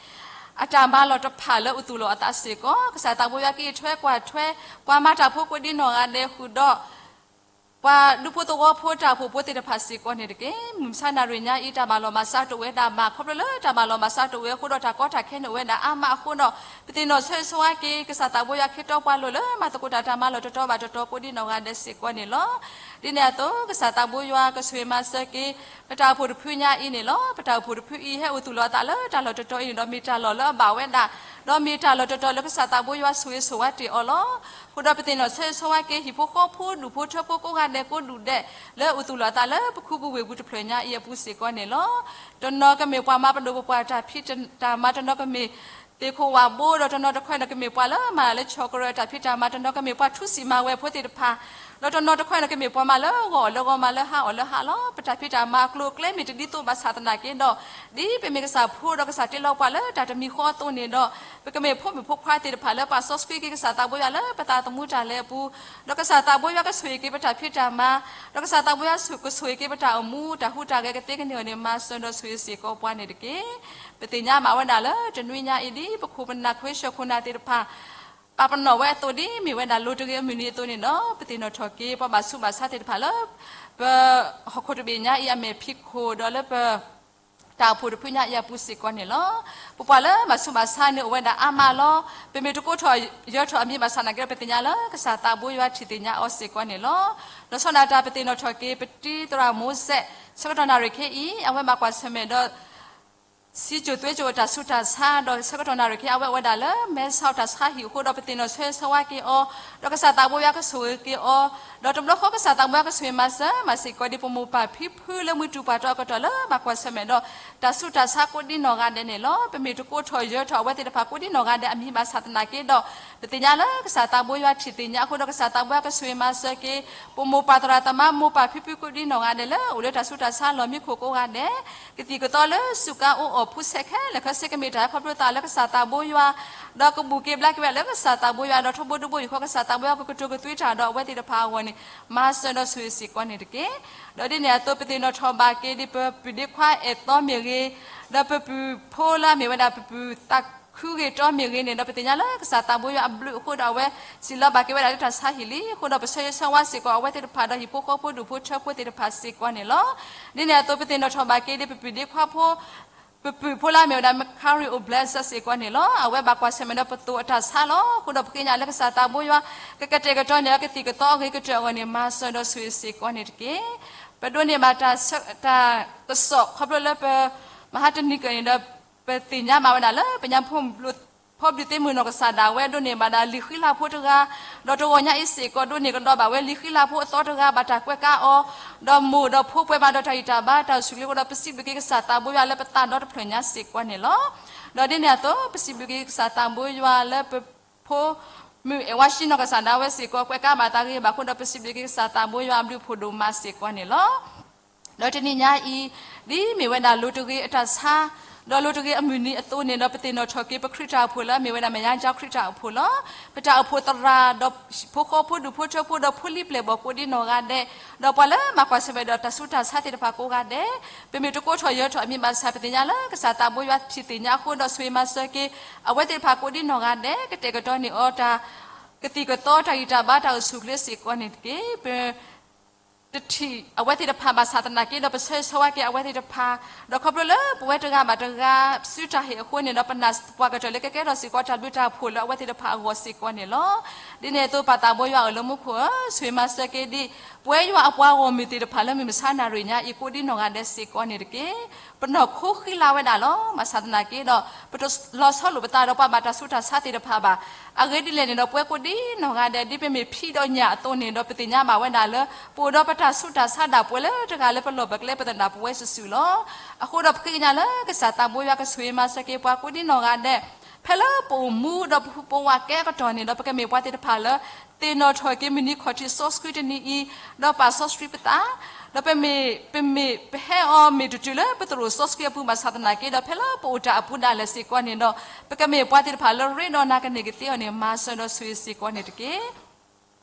အတၢ်မၤလီၢ်တဖၣ်လၢအိၣ်သူၣ်လီၤအသးစ့ၢ်ကီး, ကစၢ်သးဘိယွၤက့ၤထွဲကွၢ်ထွဲ ပှၤမၤတၢ်ဖိကိးဒ်နီၢ်ဂၤဒဲးဃုာ်ဒီး ပှၤဒူဖိသဝီဖိတၢ်အိၣ်ဖှိၣ်ဖိသ့ၣ်တဖၣ်စ့ၢ်ကီးန့ၣ်တက့ၢ်. မုၢ်မဆါနၣ်ရံၣ်ညါအံၤ တၢ်မၤလီၤမၤစးတအိၣ်ဝဲဒၣ်ဘၣ်, ခီဖျိလၢတၢ်မၤလီၤမၤစးတအိၣ်ဝဲအဃိဒီး တၢ်ကီတၢ်ခဲန့ၣ်အိၣ်ဝဲဒၣ်အါမးအဃိဒီး ပသ့ၣ်နီၣ်ဆၢဂ့ၤဆၢဝါက့ၤ ကစၢ်သးဘိယွၤခ့တီပှၤလိၤလၢမၤသကိးတၢ်တၢ်မၤလီၢ်တတီၤဘၣ်တတီၤကိးဒ်နီၢ်ဂၤဒဲးစ့ၢ်ကီးန့ၣ်လီၤ. ဒ်န့ၣ်အသိး ကစၢ်သးဘိယွၤကဆိၣ်ဂ့ၤမၤစၢၤက့ၤ ပတၢ်အိၣ်ဖှိၣ်တဖုညါအံၤန့ၣ်လီၤ. ပတၢ်အိၣ်ဖှိၣ်တဖုအံၤ ဟဲအိၣ်သူၣ်လီၤအသးလၢတၢ်လီၢ်တတီၤအံၤန့ၣ်ဒီး မ့ၢ်တၢ်လီၢ်လၢအဘၣ်ဝဲဒၣ်, ဒီးမ့ၢ်တၢ်လီၢ်တတီၤလၢကစၢ်သးဘိယွၤဆိၣ်ဂ့ၤဆိၣ်ဝါတ့ၢ်အီၤလီၤ. အဃိဒီးပသ့ၣ်နီၣ်ဆၢဂ့ၤဆၢဝါက့ၤ ဟံၣ်ဖိဃီဖိဒူၣ်ဖိထၢဖိကိးဂၤဒဲးကိးဒူၣ်ဒဲး လၢအိၣ်သူၣ်လီၤအသးလၢပခူပူၤဝ့ၢ်ပူၤတဖျၢၣ်ညါအံၤအပူၤစ့ၢ်ကီးန့ၣ်လီၤ. တနီၤကမ့ၢ်ပှၤမၤပဒိၣ်ပပှၢ်တၢ်ဖံးတၢ်မၤ, တနီၤကမ့ၢ်သ့ၣ်ခိၣ်ဝၣ်ဘိ, ဒီးတနီၤတခီန့ၣ်ကမ့ၢ်ပှၤလၢမၤလၢဆီၣ်ကရၢၢ်တၢ်ဖံးတၢ်မၤ, တနီၤကမ့ၢ်ပှၤထူစံးမၤဝဲဖိသ့ၣ်တဖၣ်, ဒီးတနီၤတခီန့ၣ်ကမ့ၢ်ပှၤမၤလၢဂီၤအီၣ်လၢဂီၤမၤလၢဟါအီၣ်လၢဟါလီၤ. ပတၢ်ဖံးတၢ်မၤအကျိၤအကျဲမ့ၢ်တဒ်သိးဘၣ်ဆၣ်သနာ်က့ဒီး ဒ်ပမ့ၢ်ကစၢ်ဖိဒီးကစၢ်တ့လီၤပှၤလၢတၢ်တမံၤဃီအသိးန့ၣ်ဒီး ပကမ့ၢ်ဖိမုၣ်ဖိခွါသ့ၣ်တဖၣ်လၢပာ်စီဆှံက့ၤကစၢ်သးဘိယွၤလၢပသးသမူတၢ်လဲၤအပူၤ, ဒီးကစၢ်သးဘိယွၤကဆိၣ်ဂ့ၤက့ၤပတၢ်ဖံးတၢ်မၤ, ဒီးကစၢ်သးဘိယွၤကဆိၣ်ဂ့ၤက့ၤပတၢ်အိၣ်မူတၢ်ဟူးတၢ်ဂဲၤကသ့ကန့ၢ်အီၤန့ၣ် မၤစၢၤဒီးဆိၣ်ဂ့ၤစ့ၢ်ကီးပှၤန့ၣ်တက့ၢ်. ပသ့ၣ်ညါမးဝဲဒၣ်လၢတနွံညါအံၤ ဒ်ပခိၣ်ပနၢ်ခွ့ၡၢၣ်ခိၣ်နၢ်သ့ၣ်တဖၣ် ပာ်ပနီၣ်ဝဲအသိးဒ်မ့ၢ်ဝဲဒၣ်လိၤတဂ့ၤအမုၢ်နံၤအသိးန့ၣ်ဒီး ပသ့ၣ်နီၣ်ထီၣ်က့ၤ ပှၤဘၣ်ဆူးဘၣ်ဆါသ့ၣ်တဖၣ်လၢ ပဟီၣ်ခိၣ်တဘ့ၣ်ညါအံၤအမဲာ်ဖံးခိၣ်ဒီးလၢပ တၢ်အိၣ်ဖှိၣ်တဖုညါအံၤအပူၤစ့ၢ်ကီးန့ၣ်လီၤ. ပပှၤလၢမၤဆူးမၤဆါန့ၣ်အိၣ်ဝဲဒၣ်အါမးလီၤ. ပမ့ၢ်တကိးထီၣ်ယၢၤထီၣ်အမံၤဘၣ်ဆၣ်သနာ်က့ဒီး ပသ့ၣ်ညါလၢကစၢ်သးဘိယွၤထံၣ်သ့ၣ်ညါအီၤစ့ၢ်ကီးန့ၣ်လီၤ. လီၤဆီဒၣ်တၢ် ပသ့ၣ်နီၣ်ထီၣ်က့ၤ ပတံၤသရၣ်မိၤစဲး ဆၢကတီၢ်နၣ်ရံၣ်ခဲအံၤ အဝဲဘၣ်ကွၢ်ဆၢၣ်မဲာ်ဒီး စံၣ်စိၤသွဲစိၤအတၢ်ဆူးတၢ်ဆါ ဒီးဆၢကတီၢ်နၣ်ရံၣ်ခဲအံၤ အဝဲအိၣ်ဝဲဒၣ်လၢမဲဆီးတၢ်ဆါဟံၣ်အဃိဒီး ပသ့ၣ်နီၣ်ဆၢဂ့ၤဆၢဝါက့ၤအီၤ, ဒီးကစၢ်သးဘိယွၤကဆိၣ်ဂ့ၤက့ၤအီၤ, ဒီးတဘျီဃီကစၢ်သးဘိယွၤကဆိၣ်ဂ့ၤမၤစၢၤမၤစ့ၢ်ကီးဒ်ပမိၢ်ပၢ်ဖံဖုလၢမုၢ်တူၢ်ပှၢ်တီအကတီၢ်လၢဘၣ်ကွၢ်ဆၢၣ်မဲာ်ဒီး တၢ်ဆူးတၢ်ဆါကိးဒ်နီၢ်ဂၤဒဲးန့ၣ်လီၤ. ပမ့ၢ်တကိးထီၣ်ယၢၤထီၣ်အဝဲသ့ၣ်တဖၣ်ကိးဒ်နီၢ်ဂၤဒဲးအမံၤဘၣ်ဆၣ်သနာ်က့ဒီး ပသ့ၣ်ညါလၢကစၢ်သးဘိယွၤထံၣ်သ့ၣ်ညါအဃိဒီး ကစၢ်သးဘိယွၤကဆိၣ်ဂ့ၤမၤစၢၤက့ၤ ပမိၢ်ပၢ်သရၣ်သမါ မိၢ်ပၢ်ဖံဖုကိးဒ်နီၢ်ဂၤဒဲးလၢအိၣ်လၢတၢ်ဆူးတၢ်ဆါလီၢ်မံခိၣ်ကိးဂၤဒဲး ကသံၣ်ကသီလၢစူးကါအိၣ်အီၣ်ဖူစဲးခဲလၢာ်ခဲဆ့ ကမ့ၢ်တၢ်ခီဖျိသးလၢကစၢ်သးဘိယွၤ, ဒီးကဘူၣ်က့ၤဘျါက့ၤဝဲဒၣ်လၢကစၢ်သးဘိယွၤ ဒီးထီဘိဒိဘိယူၢ်ဃီ ကစၢ်သးဘိယွၤကကတိၤကသွံတၢ်ဒီးအဝဲသ့ၣ်တဖၣ်အဂီၢ်န့ၣ် မၤစၢၤဒီးဆိၣ်ဂ့ၤစ့ၢ်ကီးန့ၣ်တက့ၢ်. ဒီးဒ်န့ၣ်အသိး ပသ့ၣ်နီၣ်ထီၣ်ဘၣ်က့ၤဒ်ပပုၢ်ဒ့ခွါအဲၣ်သီမ့ၢ်ဂ့ၤ, ဒီးပပုၢ်ဖိလၢအမ့ၢ်ဝဲဒၣ်ပပုၢ်သးခုဂ့ၤတီမ့ၢ်ဂ့ၤန့ၣ်ဒီး ပသ့ၣ်ညါလၢကစၢ်သးဘိယွၤအဘျုးအဃိဒီး အဝဲစံၣ်လီၤဘၣ်က့ၤဝဲဒၣ်လၢတၢ်ဆါဟံၣ်လံအဃိဒီး ပဆၢဂ့ၤဆၢဝါစ့ၢ်ကီးအဝဲသ့ၣ်တဖၣ်ဒီးဟံၣ်ဖိဃီဖိဒူၣ်ဖိထၢဖိသ့ၣ်တဖၣ်စ့ၢ်ကီးန့ၣ်လီၤ. ဒ်န့ၣ်အသိး ပသ့ၣ်နီၣ်ထီၣ်ဘၣ်က့ၤဒ်ပပုၢ်ဒ့ခွါဖိ ပပုၢ်ဖိလၢအမ့ၢ်ဝဲဒၣ် Makari Obleza စ့ၢ်ကီးန့ၣ်လီၤ. အဝဲဘၣ်ကွၢ်ဆၢၣ်မဲာ်ဒီးပသိးအတၢ်ဆါလီၤ. အဃိဒီးပဃ့ကညးလၢကစၢ်သးဘိယွၤ ကကတဲာ်ကတီၤန့ၢ်အီၤကသံၣ်ကသီအဂ့ၤကတၢၢ်အဂီၢ်န့ၣ် မၤစၢၤဒီးဆိၣ်ဂ့ၤစ့ၢ်ကီးန့ၣ်တက့ၢ်. ပဒိးန့ၢ်ဘၣ်တၢ်ဆၢ တၢ်ကစီၣ်ခီဖျိလၢပမဟါတနံၤကၢၢ်န့ၣ်ဒီး ပသ့ၣ်ညါမးဝဲဒၣ်လၢ ပညါ ဖီဘျုးသ့မုၢ်နီၢ်ကစၢ်ဒၣ်ဝဲဒိးန့ၢ်ဘၣ်ဒၣ်လံာ်ဃံလၤဖိတဂၤ, ဒီးတဂီၤညါအံၤစ့ၢ်ကီး ဒိးန့ၢ်ကဒီးဘၣ်ဝဲလံာ်ဃံလၤဖိအသီတဂၤ ဘၣ်တၢ်ကွဲးကါအီၤ, ဒီးမိၢ်ဒီးဖိပှဲၤမးဒီးတၢ်ဂံၢ်တၢ်ဘါ တၢ်အိၣ်ဆူၣ်အိၣ်ချ့အဃိဒီး ပစံးဘျုးက့ၤကစၢ်သးဘိယွၤလၢပသးဒီတဖျၢၣ်ညါစ့ၢ်ကီးန့ၣ်လီၤ. ဒီးဒ်န့ၣ်အသိး ပစံးဘျုးက့ၤကစၢ်သးဘိယွၤလၢပဖိမုၣ်အဲၣ်ဝါရှံနီၢ်ကစၢ်ဒၣ်ဝဲစ့ၢ်ကီး ကွဲးကါဘၣ်သးဂ့ၤဘၣ်အဃိဒီး ပစံးဘျုးက့ၤကစၢ်သးဘိယွၤအဘျုးဖှိၣ်ဒိၣ်မးစ့ၢ်ကီးန့ၣ်လီၤ. ဒီးတနံၤညါအံၤ ဒ်မ့ၢ်ဝဲဒၣ်လိၤတဂ့ၤအတၢ်ဆါ, ဒီးလိၤတဂ့ၤအမုၢ်နံၤအသိးန့ၣ်ဒီး ပသ့ၣ်နီၣ်ထီၣ်က့ၤ ပခရံာ်တၢ်အိၣ်ဖှိၣ်လၢအမ့ၢ်ဝဲဒၣ် မယါကၠီခရံာ်တၢ်အိၣ်ဖှိၣ်လီၤ. ပတၢ်အိၣ်ဖှိၣ်သရၣ်ဒီး ဖိဃီဖိဒူၣ်ဖိထၢဖိဒီးဖိလံၤပျဲၢ်ဘီၣ်ကိးဒ်နီၢ်ဂၤဒဲး, ဒီးပှၤလၢမၤကွၢ်ဆၢၣ်မဲာ်ဒီးတၢ်ဆူးတၢ်ဆါသ့ၣ်တဖၣ်ကိးဂၤဒဲး, ပမ့ၢ်တကိးထီၣ်ယၢၤထီၣ်အမံၤဘၣ်ဆၣ် ပသ့ၣ်ညါလၢကစၢ်သးဘိယွၤထံၣ်သ့ၣ်ညါအဃိဒီး ဆိၣ်ဂ့ၤမၤစၢၤက့ၤ အဝဲသ့ၣ်တဖၣ်ကိးဒ်နီၢ်ဂၤဒဲး, ကတဲာ်ကတီၤန့ၢ်အီၤတၢ် ကသံၣ်ကသီ တၢ်ဂံၢ်တၢ်ဘါ တၢ်အိၣ်ဆူၣ်အိၣ်ချ့စ့ၢ်ကီးန့ၣ်တက့ၢ်. ပ တထံၣ်အဝဲသ့ၣ်တဖၣ်ဘၣ်ဆၣ်သနာ်က့ဒီး ပဆၢဂ့ၤဆၢဝါက့ၤအဝဲသ့ၣ်တဖၣ်, ဒီးခီဖျိလၢပဝဲတဂၤဘၣ်တဂၤ ပစုတၢ်ဟ့ၣ်အဃိန့ၣ်ဒီး ပနာ်ပှၤကတၢၢ်လၢကကဲထီၣ်စ့ၢ်ကီးတၢ်ဘျုးတၢ်ဖှိၣ်လၢအဝဲသ့ၣ်တဖၣ်အဂီၢ်စ့ၢ်ကီးန့ၣ်လီၤ. ဒ်န့ၣ်အသိး ပၢ်သးဘိယွၤအၢၣ်လီၤမူခိၣ်ဧၢ, ဆိၣ်ဂ့ၤမၤစၢၤက့ၤဒ် ပဝဲယွၤအပှၤဂီၢ်မုၢ်သ့ၣ်တဖၣ်လၢမုၢ်မဆါနၣ်ရံၣ်ညါအံၤ ကိးဒံနီၢ်ဂၤဒဲးစ့ၢ်ကီးန့ၣ်တက့ၢ်. ပနီၢ်ခိဃံလၤဝဲဒၣ်လီၤ. ဘၣ်ဆၣ်သနာ်က့ဒီး ပတလီၤဆီလိာ်ပသးဒီးပှၤဘၣ်တၢ်ဆူးတၢ်ဆါသ့ၣ်တဖၣ်ဘၣ်. အဂ့ၢ်ဒ်လဲၣ်န့ၣ်ဒီး ပဝဲကိးဒံနီၢ်ဂၤဒဲး ဒ်ပမ့ၢ်ဖံဒီးညၣ်အသိးန့ၣ်ဒီး ပသ့ၣ်ညါဘၣ်ဝဲဒၣ်လၢ ပအိၣ်ဒီးပတၢ်ဆူးတၢ်ဆါဒၣ်ပှဲၤလၢတဂၤလၢပလီၢ်ပကျဲပသနၢ်ပဝဲစုာ်စုာ်လီၤ. အဃိဒီးပဃ့ကညးလၢကစၢ်သးဘိယွၤကဆိၣ်ဂ့ၤမၤစၢၤက့ၤပှၤကိးဒံနီၢ်ဂၤဒဲး ဖဲလၢပအိၣ်မူဒီးပဟူးပဝးကဲအကတီၢ်န့ၣ်ဒီး ပကမ့ၢ်ပှၤသ့ၣ်တဖၣ်လၢ သ့ၣ်နီၣ်ထီၣ်က့ၤမုၢ်နံၤခီၣ်ထံးစီဆှံတနံၤအံၤ, ဒီးပာ်စီဆှံပသး, ဒီးပမ့ၢ် ပမ့ၢ်ပဟဲအီၤမ့ၢ်တတုၤလၢပသရိာ်စီဆှံအပူၤဘၣ်ဆၣ်သနာ်က့ဒီး ဖဲလၢပအိၣ်တၢ်အပူၤဒၣ်လဲာ်စ့ၢ်ကီးန့ၣ်ဒီး ပကမ့ၢ်ပှၤသ့ၣ်တဖၣ်လၢရ့ဒီးနၤကန့ၢ်ကသ့အီၤန့ၣ် မၤစၢၤဒီးဆိၣ်ဂ့ၤစ့ၢ်ကီးန့ၣ်တက့ၢ်.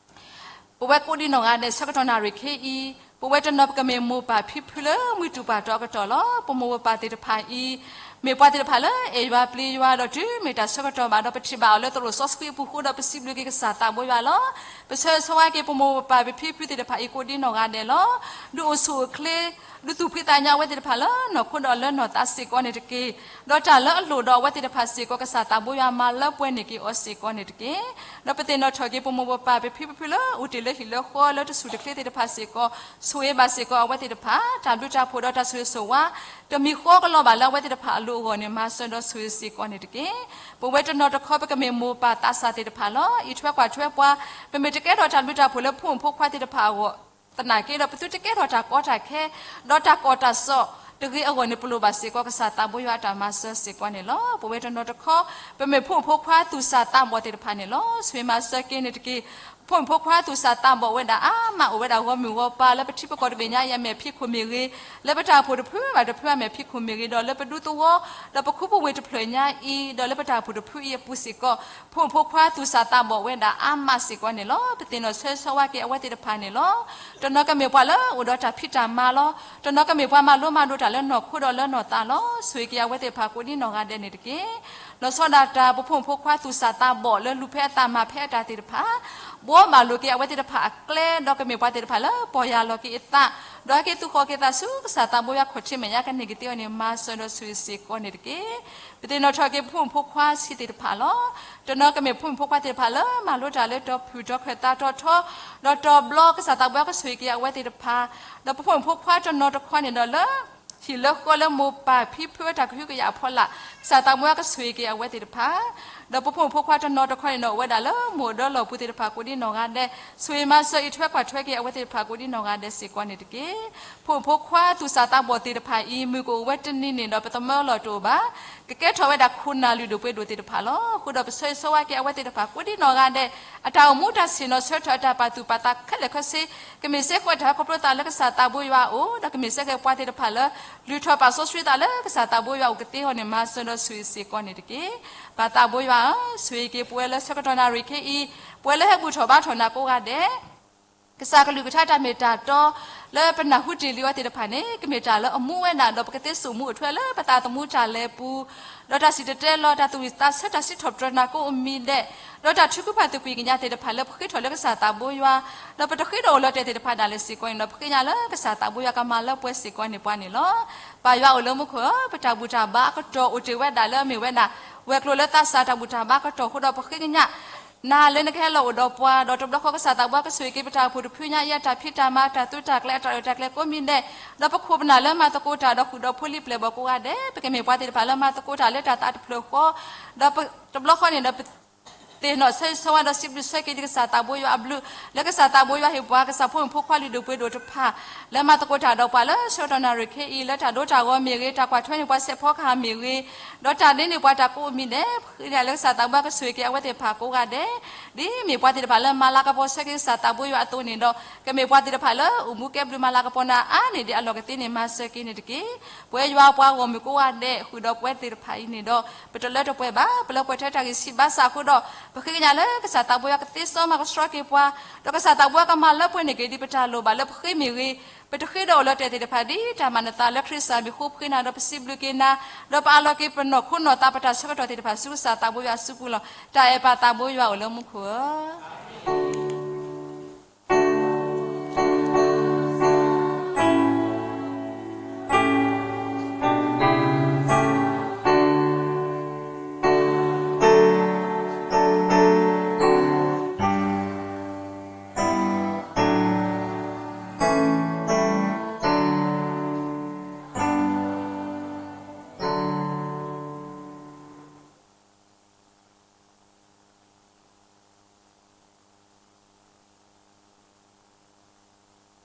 ပဝဲကိးဒံနီၢ်ဂၤဒဲး ဆၢကတီၢ်နၣ်ရံၣ်ခဲအံၤ, ပဝဲတနီၤပကမ့ၢ်မိၢ်ပၢ်ဖံဖုလၢမုၢ်တူၢ်ပှၢ်တီၤအကတီၢ်လီၤ. ပမိၢ်ပပၢ်သ့ၣ်တဖၣ်အံၤ မ့ၢ်ပှၤသ့ၣ်တဖၣ်လၢအဲၣ်ယွၤပျံၤယွၤဒီးတုၤမ့ၢ်တၢ်ဆၢကတီၢ်ဘၣ်ဒီး ပထံၣ်ဘၣ်အီၤလၢသရိာ်စီဆှံအပူၤဃိဒီး ပစံးဘျုးက့ၤကစၢ်သးဘိယွၤလီၤ. ပဆၢဂ့ၤဆၢဝါက့ၤပမိၢ်ပပၢ်ပဖံဖုသ့ၣ်တဖၣ်အံၤကိးဒံနီၢ်ဂၤဒဲးလီၤ. ဒုးအိၣ်ဆူၣ်အိၣ်ချ့, ဒုးသူၣ်ဖှံသးညီအဝဲသ့ၣ်တဖၣ်လၢနီၢ်ခိဒီးလၢနီၢ်သးစ့ၢ်ကီးန့ၣ်တက့ၢ်. ဒီးတၢ်လၢအလိၣ်ဒီးအဝဲသ့ၣ်တဖၣ်စ့ၢ်ကီး ကစၢ်သးဘိယွၤမၤလၢပှဲၤန့ၢ်က့ၤအီၤစ့ၢ်ကီးန့ၣ်တက့ၢ်. ဒီးပသ့ၣ်နီၣ်ထီၣ်က့ၤပမိၢ်ပပၢ်ပဖံပဖုလၢအိၣ်တ့ၢ်လၢဟံၣ်လၢဃီလၢတဆူၣ်တချ့သ့ၣ်တဖၣ်စ့ၢ်ကီး, ဆိၣ်ဂ့ၤဘၣ်စ့ၢ်ကီးအဝဲသ့ၣ်တဖၣ်, တၢ်ဘျုးတၢ်ဖှိၣ်ဒီးတၢ်ဆိၣ်ဂ့ၤဆိၣ်ဝါ တမံၤဃီကလီၤဘၣ်လၢအဝဲသ့ၣ်တဖၣ်အလိၤအဂီၢ်န့ၣ် မၤစၢၤဒီးဆိၣ်ဂ့ၤစ့ၢ်ကီးန့ၣ်တက့ၢ်. ပဝဲတနီၤတခီ ပကမ့ၢ်မိၢ်ပၢ်သးစၢ်သ့ၣ်တဖၣ်လီၤ. အံးထွဲကွၢ်ထွဲပှၤ, ပမ့ၢ်တကဲထီၣ်တၢ်ဘျုးတၢ်ဖှိၣ်လၢဖိမုၣ်ဖိခွါသ့ၣ်တဖၣ်အဂီၢ် သနာ်က့ဒီး ပသုတကဲထီၣ်တၢ်ကီတၢ်ခဲ ဒီးတၢ်ကီတၢ်စူၣ်တဂ့ၤအဂီၢ်န့ၣ် ပလိၣ်ဘၣ်စ့ၢ်ကီးကစၢ်သးဘိယွၤအတၢ်မၤစၢၤစ့ၢ်ကီးန့ၣ်လီၤ. ပဝဲတနီၤတခီ ပမ့ၢ်ဖိမုၣ်ဖိခွါသူၣ်စၢ်သးဘီၣ်သ့ၣ်တဖၣ်န့ၣ်လီၤ. ဆိၣ်ဂ့ၤမၤစၢၤက့ၤန့ၣ်တက့ၢ်. ပဖိမုၣ်ဖိခွါသူၣ်စၢ်သးဘီၣ်ဝဲဒၣ်အါမး အိၣ်ဝဲဒၣ်ဂီၢ်မုၢ်ဂီၢ်ပၤလၢပထံပကီၢ်တဘ့ၣ်ညါအံၤအမဲာ်ဖံးခိၣ်မ့ၢ်ဂ့ၤ, လၢပတၢ်အိၣ်ဖှိၣ်တဖုဘၣ်တဖုအမဲာ်ဖံးခိၣ်မ့ၢ်ဂ့ၤ, ဒီးလၢပဒူသဝီ ဒီးပခူပဝ့ၢ်တဖျၢၣ်ညါအံၤ, ဒီးလၢပတၢ်အိၣ်ဖှိၣ်တဖုအံၤအပူၤစ့ၢ်ကီး, ဖိမုၣ်ဖိခွါသူၣ်စၢ်သးဘီၣ်ဝဲဒၣ်အါမးစ့ၢ်ကီးန့ၣ်လီၤ. ပသ့ၣ်နီၣ်ဆၢဂ့ၤဆၢဝါက့ၤအဝဲသ့ၣ်တဖၣ်န့ၣ်လီၤ. တနီၤကမ့ၢ်ပှၤလၢအိၣ်ဒီးတၢ်ဖံးတၢ်မၤလီၤ. တနီၤကမ့ၢ်ပှၤမၤလိမၤဒိးတၢ်လၢနီၢ်ခိဒီးလၢနီၢ်သးလီၤ. ဆိၣ်ဂ့ၤက့ၤအဝဲသ့ၣ်တဖၣ်ကိးဒံနီၢ်ဂၤဒဲးန့ၣ်တက့ၢ်. လီၤဆီဒၣ်တၢ်ပဖိမုၣ်ဖိခွါသူၣ်စၢ်သးဘီၣ်လၢလူၤဖဲအသးမၤဖဲအတၢ်သ့ၣ်တဖၣ်, ဘှီဘၣ်လိာ်က့ၤအဝဲသ့ၣ်တဖၣ်အကျဲ, ဒီးကမ့ၢ်ပှၤသ့ၣ်တဖၣ်လၢပီၢ်ယၢ်လီၤက့ၤအသး, ဒီးဟဲက့ၤသူၣ်ဃီၤက့ၤသးဆူကစၢ်သးဘိယွၤခီၣ်ထံးမဲာ်ညါကန့ၢ်ကသ့အီၤန့ၣ် မၤစၢၤဒီးဆိၣ်ဂ့ၤစ့ၢ်ကီးန့ၣ်တက့ၢ်. ပသ့ၣ်နီၣ်ထီၣ်က့ၤပဖိမုၣ်ဖိခွါဆံးသ့ၣ်တဖၣ်လီၤ. တနီၤကမ့ၢ်ဖိမုၣ်ဖိခွါသ့ၣ်တဖၣ်လၢမၤလိတၢ်လၢတီၤဖုၣ်တီၤခၢၣ်သးတီၤထီ, ဒီးတီၤဘျီ ကစၢ်သးဘိယွၤကဆိၣ်ဂ့ၤက့ၤအဝဲသ့ၣ်တဖၣ်, ဒီးပဖိမုၣ်ဖိခွါတနီၤတခီန့ၣ်ဒီးလၢ ဟံၣ်လၢဃီလၢမိၢ်ပၢ်ဖံဖုတၢ်ကဟုကယာ်အဖီလာ်, ကစၢ်သးဘိယွၤကဆိၣ်ဂ့ၤက့ၤအဝဲသ့ၣ်တဖၣ်, ဒီးပဖိမုၣ်ဖိခွါတနီၤတခီန့ၣ်ဒီး အိၣ်ဝဲဒၣ်လၢမိၢ်အဒၢလီၢ်ပူၤသ့ၣ်တဖၣ်ကိးဒံနီၢ်ဂၤဒဲး, ဆိၣ်ဂ့ၤမၤစၢၤအံးထွဲကွၢ်ထွဲက့ၤအဝဲသ့ၣ်တဖၣ်ကိးဒံနီၢ်ဂၤဒဲးစ့ၢ်ကီးန့ၣ်တက့ၢ်. ဖိမုၣ်ဖိခွါသူၣ်စၢ်သးဘီၣ်သ့ၣ်တဖၣ်အံၤ မုၢ်ကအိၣ်ဝဲတနံၤန့ၣ်ဒီး ပသမၢလီၢ်တအိၣ်ဘၣ်. ကကဲထီၣ်ဝဲဒၣ်ခိၣ်နၢ်လုၢ်ဒိၣ်ပှ့ၤဒိၣ်သ့ၣ်တဖၣ်လီၤ. အဃိဒီးပဆၢဂ့ၤဆၢဝါက့ၤအဝဲသ့ၣ်တဖၣ်ကိးဒံနီၢ်ဂၤဒဲး, အတၢ်အိၣ်မူတၢ်ဆ့ၣ်နီၤဆၢထၢၣ်အတၢ်ပာ်သူၣ်ပာ်သးခဲလၢာ်ခဲဆ့, ကမ့ၢ်စ့ၢ်ကီးတၢ်ဟဲခီဖျိသးလၢကစၢ်သးဘိယွၤအအိၣ်, ဒီးကမ့ၢ်စ့ၢ်ကီးပှၤသ့ၣ်တဖၣ်လၢ လုၢ်ထီၣ်ပာ်စီဆှံသးလၢကစၢ်သးဘိယွၤအအိၣ်ကသ့အဂီၢ်န့ၣ် မၤစၢၤဒီးဆိၣ်ဂ့ၤစ့ၢ်ကီးန့ၣ်တက့ၢ်. ပၢ်သးဘိယွၤဧၢ, ဆိၣ်ဂ့ၤက့ၤပဝဲလၢဆၢကတီၢ်နၣ်ရံၣ်ခဲအံၤ, ပဝဲလၢဟဲဘူၣ်ထီၣ်ဘါထီၣ်နၤကိးဂၤဒဲး ကစၢ်ကလုၢ်ကထါတၢ်မ့ၢ်တၢ်တီ လၢပနၢ်ဟူတ့ၢ်လံအီၤသ့ၣ်တဖၣ်န့ၣ် ကမ့ၢ်တၢ်လၢအမူဝဲဒၣ် ဒီးပကသ့စိာ်မူအိၣ်ထွဲလၢပသးသမူတၢ်လဲၤပူၤ, ဒီးတၢ်စံၣ်တဲၤတဲလီၤ တၢ်သူၣ်ဝံၣ်သးဆၢ တၢ်စံးထီၣ်ပတြၢၤနၤကိးအမံၤဒဲး, ဒီးတၢ်ထုကဖၣ်သကွံာ်ကညးသ့ၣ်တဖၣ်လၢပဃ့ထီၣ်လၢကစၢ်သးဘိယွၤ, ဒီးပတဃ့ဒီးအိၣ်လီၤတဲာ်သ့ၣ်တဖၣ်ဒၣ်လဲာ်စ့ၢ်ကီးန့ၣ်ဒီး ပဃ့ကညးလၢကစၢ်သးဘိယွၤကမၤလၢပှဲၤစ့ၢ်ကီးန့ၢ်ပှၤန့ၣ်လီၤ. ပၢ်ယွၤအိၣ်လၢမူခိၣ်ဧၢ, ပတၢ်ဘူၣ်တၢ်ဘါအကတီၢ်အိၣ်တ့ၢ်ဝဲဒၣ်လၢအမ့ၢ်ဝဲဒၣ် ဝဲၤကျိၤလၢသးစၢ်တၢ်ဘူၣ်တၢ်ဘါအကတီၢ်အဃိဒီး ပဃ့ကညး နၤလၢနကဟဲလီၤအိၣ်ဒီးပှၤ, ဒီးတဘျီဃီကစၢ်သးဘိယွၤကဆိၣ်ဂ့ၤက့ၤပတၢ်အိၣ်ဖှိၣ်တဖုညါအံၤ အတၢ်ဖံးတၢ်မၤ တၢ်သူတၢ်ကျဲၤ အတၢ်ရဲၣ်တၢ်ကျဲၤကိးမံၤဒဲး, ဒီးပခိၣ်ပနၢ်လၢမၤသကိးတၢ်ဒီးဃုာ်ဒီးဖိလံၤပျဲၢ်ဘီၣ်ကိးဂၤဒဲး, ပကမ့ၢ်ပှၤသ့ၣ်တဖၣ်လၢမၤသကိးတၢ်လၢတၢ်သးတဖျၢၣ်ဃီ, ဒီးတဘျီဃီန့ၣ်ဒီး ပသ့ၣ်နီၣ်ဆၢဂ့ၤဆၢဝါဒီးစံးဘျုးဆၢက့ၤကစၢ်သးဘိယွၤအဘျုး, လၢကစၢ်သးဘိယွၤဟ့ၣ်ပှၤ ကစၢ်ဖိမုၣ်ဖိခွါလုၢ်ဒိၣ်ပှ့ၤဒိၣ်တဖၣ် လၢမၤသကိးတၢ်ဒီးပှၤလၢဆၢကတီၢ်နၣ်ရံၣ်ခဲအံၤ လၢတၢ်ဒိတၢ်ဂီၤမ့ၢ်ဂ့ၤ, တၢ်ကွၢ်ထွဲန့ၢ်ပှၤစဲးဖီကဟၣ်မ့ၢ်ဂ့ၤ, ဒီးတၢ်ဒ့န့ၢ်ပှၤတၢ်ကိးမံၤဒဲး, ပဃ့ကညးလၢကစၢ်သးဘိယွၤကဆိၣ်ဂ့ၤက့ၤအဝဲသ့ၣ်တဖၣ်ကိးဂၤဒဲး, ဒ်မ့ၢ်ပှၤသ့ၣ်တဖၣ်လၢမၤလၤကပီၤဆၢက့ၤကစၢ်သးဘိယွၤအသိးန့ၣ်ဒီး ကမ့ၢ်ပှၤသ့ၣ်တဖၣ်လၢအိၣ်မူကဲဘျုးမၤလၤကပီၤနၤအါန့ၢ်ဒံးအလီၢ်ကသ့န့ၣ် မၤစၢၤက့ၤန့ၣ်တက့ၢ်. ပဝဲယွၤအပှၤဂီၢ်မုၢ်ကိးဂၤဒဲး ဃုာ်ဒီးပဝဲသ့ၣ်တဖၣ်အံၤန့ၣ်ဒီး ပတလၢတပှဲၤဘၣ်, ပလၢပှဲၤထဲတၢ်ဂံၢ်ဆံးဘၣ်ဆၣ်အဃိဒီး ပဃ့ကညးလၢကစၢ်သးဘိယွၤကသ့စီမၤကဆှီက့ၤပှၤ, ဒီးကစၢ်သးဘိယွၤကမၤလၢပှဲၤန့ၢ်က့ၤဒံးပတၢ်လိၣ်ဘၣ်လၢပဃ့မ့ၢ်ဂ့ၤ, ပတဃ့ဒီးအိၣ်လီၤတဲာ်သ့ၣ်တဖၣ်ဒ်တၢ်မၤနသးလၢခရံာ်စၢ်မံၤအဃိ ပဃ့နၤဒီးပစံးဘျုးက့ၤနၤ, ဒီးပအးလီၤက့ၤပနီၢ်ခိနီၢ်သးပတၢ်ဆၢကတီၢ်သ့ၣ်တဖၣ်ဆူကစၢ်သးဘိယွၤအစုပူၤလီၤ. တၢ်အဲၣ်ပၢ်သးဘိယွၤအိၣ်လၢမူခိၣ်ဧၢ.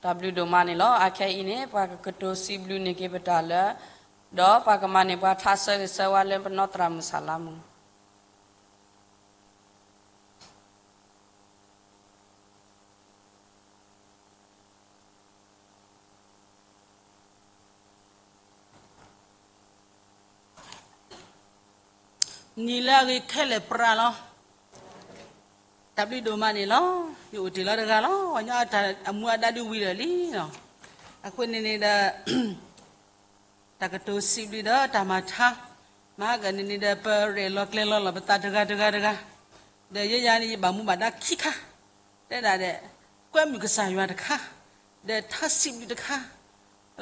တၢ်ဘျုးဒိၣ်မးန့ၣ်လီၤ. အခဲအံၤန့ၣ် ပှၤကကတိၤစံးဘျုးန့ၢ်က့ၤပတၢ်လၢ ဒီးပှၤကမၤန့ၢ်ပှၤထါဆၢဂ့ၤဆၢဝါလၢပနီၢ်သရၣ်မုၣ်ဆၣ်လါမူ နံၤလၢအဂ့ၤခဲလၢာ်ပြးလီၤ. တၢ်ဘျုးဒိၣ်မးန့ၣ်လီၤ. ယအိၣ်တ့ၢ်လီၤတဂၤလီၤ. ပှၤကညီအတၢ်အမူအဒါဒုးဝံၤဒီးလံလီၤ. အဃိန့ၣ်န့ၣ်ဒီး တၢ်ကတိၤစံးဘျုးဒီးတၢ်မၤထါ မၤဟါကန့ၣ်န့ၣ်ဒီး ပရဲၣ်လီၤကျဲၤလီၤလီၤပသးတဂၤတဂၤတဂၤ ဒီးယဲယၤန့ၣ် ယဘၣ်မူဘၣ်ဒါခံခါ တဲဒၣ်ဒီး ကွဲမုာ်ကစၢ်ယွၤတခါ ဒီးထါစံးဘျုးတခါ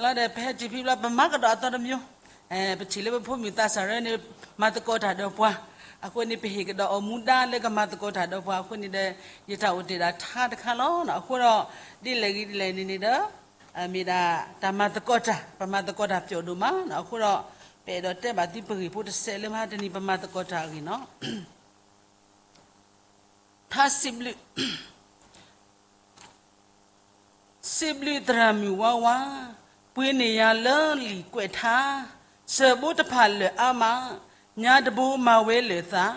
လီၤဒီး ပဟဲတုၤဖဲဘျီ ပမၤကဒီးအသီတမျိုး ပထံၣ်လၢပဖိမုၣ်သးစၢ်ရၢန့ၣ် မၤသကိးတၢ်ဒီးပှၤ အဃိန့ၣ် ပဟ့ၣ်ကဒီးအီၤမူဒါလၢကမၤသကိးတၢ်ဒီးပှၤအဃိန့ၣ်ဒီး ယတၢ်အိၣ်တ့ၢ်ဒၣ်ထါတခါလီၤ. အဃိဒီး ဒ်လဲၣ်ဂ့ၤဒ်လဲၣ်န့ၣ်န့ၣ်ဒီး မ့ၢ်ဒၣ်တၢ်မၤသကိးတၢ် ပမၤသကိးတၢ်ပျီဒိၣ်မး အဃိဒီး ပအဲၣ်ဒိးတဲဘၣ်သုပဂ့ၢ်ဖိတစဲးလၢမဟါတနံၤ ပမၤသကိးတၢ်အဂ့ၢ်နီၤ ထါစံးဘျုး စံးဘျုးသရၣ်မုၣ်ဝါဝါ ပှ့ၤန့ၢ်ယၤလၢလံာ်ကွဲးထါ စၢၤဘိတဖၣ်လၢာ်အါမး ညါတဘိမၤဝဲလၢာ်သး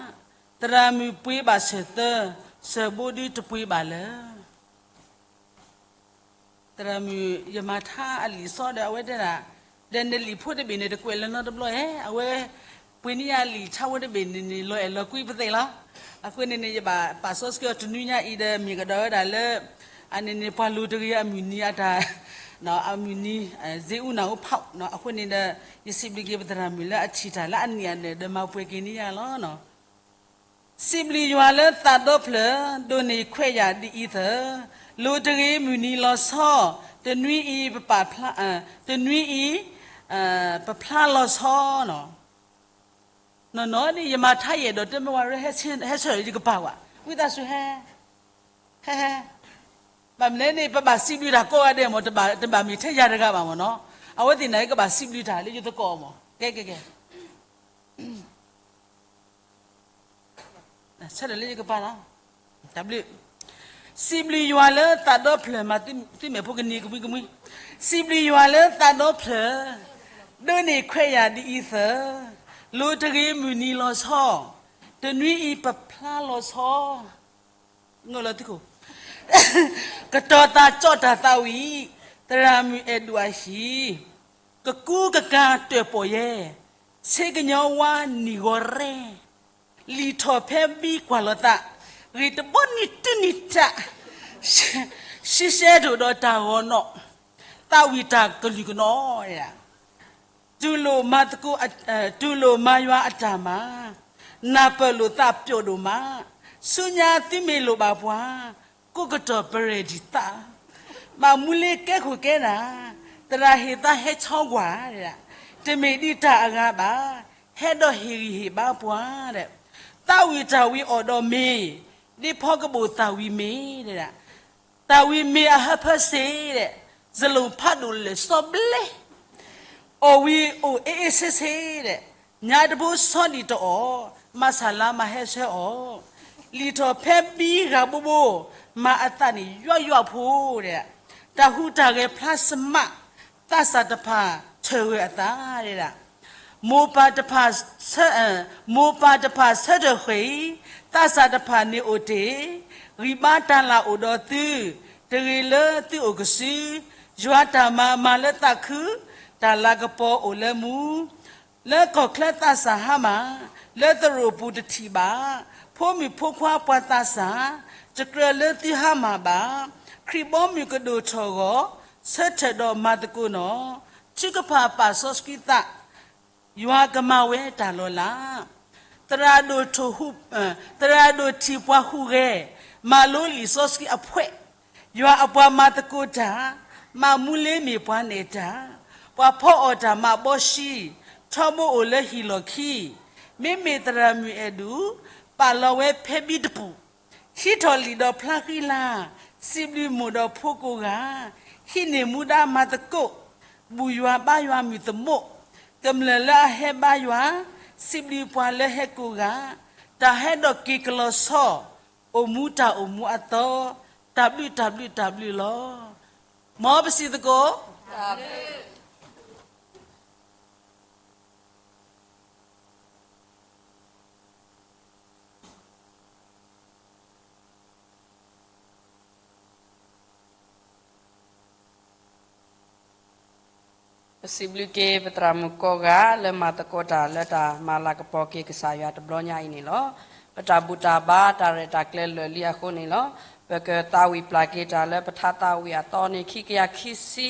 သရၣ်မုၣ်ပှ့ၤဘၣ်စၢၤသၢ စၢၤဘိဒုတပှ့ၤဘၣ်လၢ သရၣ်မုၣ် ယမၤထါအလံာ်စီဒီး အဝဲတဲဒၣ် ဒီးနလံာ်ဖိတဘ့ၣ်န့ၣ် တကွဲးလၢၤနီတဘျီဧါ အဝဲ ပှ့ၤန့ၢ်ယၤလံာ်ထါဖိတဘ့ၣ်န့ၣ်န့ၣ် လီၤအဲၣ်လီၤကွံပသ့ၣ်လီၤ. အဃိန့ၣ်န့ၣ် ယဘၣ်ပာ်စီဆှံအီၤတနွံညါအံၤဒီး မ့ၢ်ကဒီးဝဲဒၣ်လၢ အန့ၣ်န့ၣ် ပှၤလူၤတဂ့ၤအမုၢ်နံၤအတၢ် အမုၢ်နံၤ ဇ့အူနၢ်အိဖး အဃိန့ၣ်ဒီး ယစံးဘျုးက့ၤပသရၣ်မုၣ်လၢအထံၣ်တၢ်လၢအနံၣ်အနၢၣ်ဒီးမၤပှဲၤက့ၤန့ၢ်ယၤလီၤ. စံးဘျုးယွၤလၢသးဒီဖျၢၣ် ဒိးန့ၢ်ခွဲးယာ်ဒ်အံၤသၢ, လိၤတဂ့ၤမုၢ်နံၤလီၤဆီ, တနွံအံၤပပာ်ဖျါ, တနွံအံၤ ပဖျါလီၤဆီနီၤ. နီၢ်နီၢ်န့ၣ် ယမၤထါယဲၢ်ဒီးတမ့ၢ်ဝဲရၢ ဟဲဆၢထၢၣ်ယကပၤဝဲ, ဝံသးစူၤဟဲ, ဟဲဟဲ, ဘၣ်မနုၤလဲၣ်န့ၣ် ပဘၣ်စံးဘျုးတၢ်ကိးဂၤဒဲးမ့ၢ် တဘၣ်မ့ၢ်ထဲယၤတဂၤဘၣ်မ့ၢ်နီၤ, အဝဲသ့ၣ်န့ၣ် ကဘၣ်စံးဘျုးတၢ်လၢယသကိးမ့ၢ်, ကဲကဲကဲ ဆၢထၢၣ်လၢယကပၤလီၤ. တၢ်ဘျုး, စံးဘျုးယွၤလၢသးဒီဖျၢၣ်မး သုမဲာ်ဖိကနံၤကမှံကမှံ, စံးဘျုးယွၤလၢသးဒီဖျၢၣ်, ဒိးန့ၢ်ခွဲးယာ်ဒ်အံၤသၢ, လိၤတဂ့ၤမုၢ်နံၤလီၤဆီ, တနွံအံၤပဖျါလီၤဆီ ကတီၤသးကၠီၣ်တၢ်သးဝံၣ်, သရၣ်မုၣ်အဲၣ်ဒိးအဟံၣ်, ကကူကကၤတၢၣ်ပီၣ်ယဲ, ဆ့ကညီဝါနံၣ်ဂီၤရဲ, လံာ်ထီၣ်ဖဲဘံကွၢ်လီၤသး, ဂ့ၢ်တဘီနံၤတုၤနံၤတၢ်, ရှံရှဲဒိၣ်ဒီးတၢ်ဂီၤနီၣ်, သးဝံၣ်တၢ်ကလုာ်ကနီၣ် တူၢ်လိာ်မၤသကိး, တူၢ်လိာ်မၤယွၤအတၢ်မၤ, နၢ်ပၢၢ်လိာ်သးပျိာ်ဒိၣ်မး, ဆူညါသုမ့ၢ်လိၣ်ဘၣ်ပှၤ, ကိးကတီၢ်ပရဲၣ်ဒံးသး, ဘၣ်မူလ့ကဲခိၣ်ကဲနၢ်, သရၣ်ဟ့ၣ်သးဟဲဆီကွၢ်, တမ့ၢ်ဒ်တၢ်အဂၤဘၣ်, ဟဲဒီးဟ့ၣ်ဂံၢ်ဟ့ၣ်ဘါပှၤ, သးဝံၣ်တၢ်ဝံၤအီၣ်ဒီးမ့ၤ, ဒ်ဖီကဘိၣ်သၣ်ဝံၤမ့ၤ တၢ်ဝံၤမ့ၢ်အဟၢဖၢစ့ၢ်, စလိၣ်ဖးဒိၣ်လၢာ်စီဘျဲ, အီၣ်ဝံၤအိၣ်အ့ၣ်အ့ၣ်ဆ့ဆ့, ညါတဘိဆီဒံၣ်တအီၣ်, မၤဆၣ်လါမၤဟဲဆှၢအီၤ, လံာ်ထီၣ်ဖဲဘံဂၤဘိဘိ, မၤအသးန့ၣ်ယွၤယွၤဖိ, တၢ်ဟူးတၢ်ဂဲၤဖျါစမး, သးစၢ်တဖၣ်ထၢၣ်ဂၢၢ်အသး မိၢ်ပၢ်တဖၣ်ဆၢ, မိၢ်ပၢ်တဖၣ်ဆၢထၢၣ်ဃ့ၢ်, သးစၢ်တဖၣ်န့ၣ်အိၣ်တ့ၢ်, ဂံၢ်ဘါတၢ်လၢ်အိၣ်ဒီးသု, တဂ့ၤလၢသုအိၣ်ကစု, ယွၤတၢ်မၤမၤလၢသးခု, တၢ်လၤကပီၤအိၣ်လၢမူ လၢကီၢ်ချၢသးစၢ်ဟါမၢ်, လၢသရိာ်ပူၤတထံၣ်ဘၣ်, ဖိမုၣ်ဖိခွါပှၤသးစၢ်, တကြၢးလၢသုဟါမၢ်ဘၣ်, ခရံာ်ဘီမုၢ်ကဒိၣ်ထီၣ်ဂီၢ်, ဆၢထၢၣ်ဒီးမၤသကိးနီၢ်, ထုကဖၣ်ပာ်စီဆှံသး, ယွၤကမၤဝဲတၢ်လီၤလး သရၣ်ဒိၣ်ထီၣ်ဟူး, သရၣ်ဒိၣ်ထံၣ်ပှၤဟူးဂဲၤ, မၤလိလံာ်စီဆှံအဖှဲး, ယွၤအပှၤမၤသကိးတၢ်, မၤမူလ့မ့ၢ်ပှၤနဲၣ်တၢ်, ပှၤဖီအီၣ်တၢ်မၤဘီၡံ, ထီဘိအိၣ်လၢဟံၣ်လီၢ်ခံ, မ့မ့ၢ်သရၣ်မုၣ်အဲၣ်ဒိး, ပာ်လီၤဝဲဖဲဘံတပူၤ ဟံးထီၣ်လံာ်ဒီးဖျါဃံလၤ, စံးဘျုးမိၢ်ဒီးဖိကိးဂၤ, ဟံးန့ၢ်မူဒါမၤသကိး, ဘူၣ်ယွၤဘါယွၤမုၢ်သမူး, ကမျၢၢ်လၢအဟဲဘါယွၤ, စံးဘျုးပှၤလၢဟဲကိးဂၤ, တၢ်ဟဲဒီးက့ၤကလီၤဆီ, အိၣ်မူတၢ်အိၣ်မူအသီ, တၢ်ဘျုးတၢ်ဘျုးတၢ်ဘျုးလီၤ. မ်ပစံးသကိး ပစံးဘျုးက့ၤ ပသရၣ်မုၣ်ကိးဂၤ လၢမၤသကိးတၢ်လၢတၢ်မၤလၤကပီၤက့ၤကစၢ်ယွၤတဘျီညါအံၤန့ၣ်လီၤ. ပတၢ်ဘူၣ်တၢ်ဘါတၢ်ရဲၣ်တၢ်ကျဲၤလၢာ်လံအဃိန့ၣ်လီၤ. ပကသးဝံၣ်ပျၢ်က့ၤတၢ်လၢပထါသးဝံၣ်အသီန့ၣ် ခံကယၤခံဆံ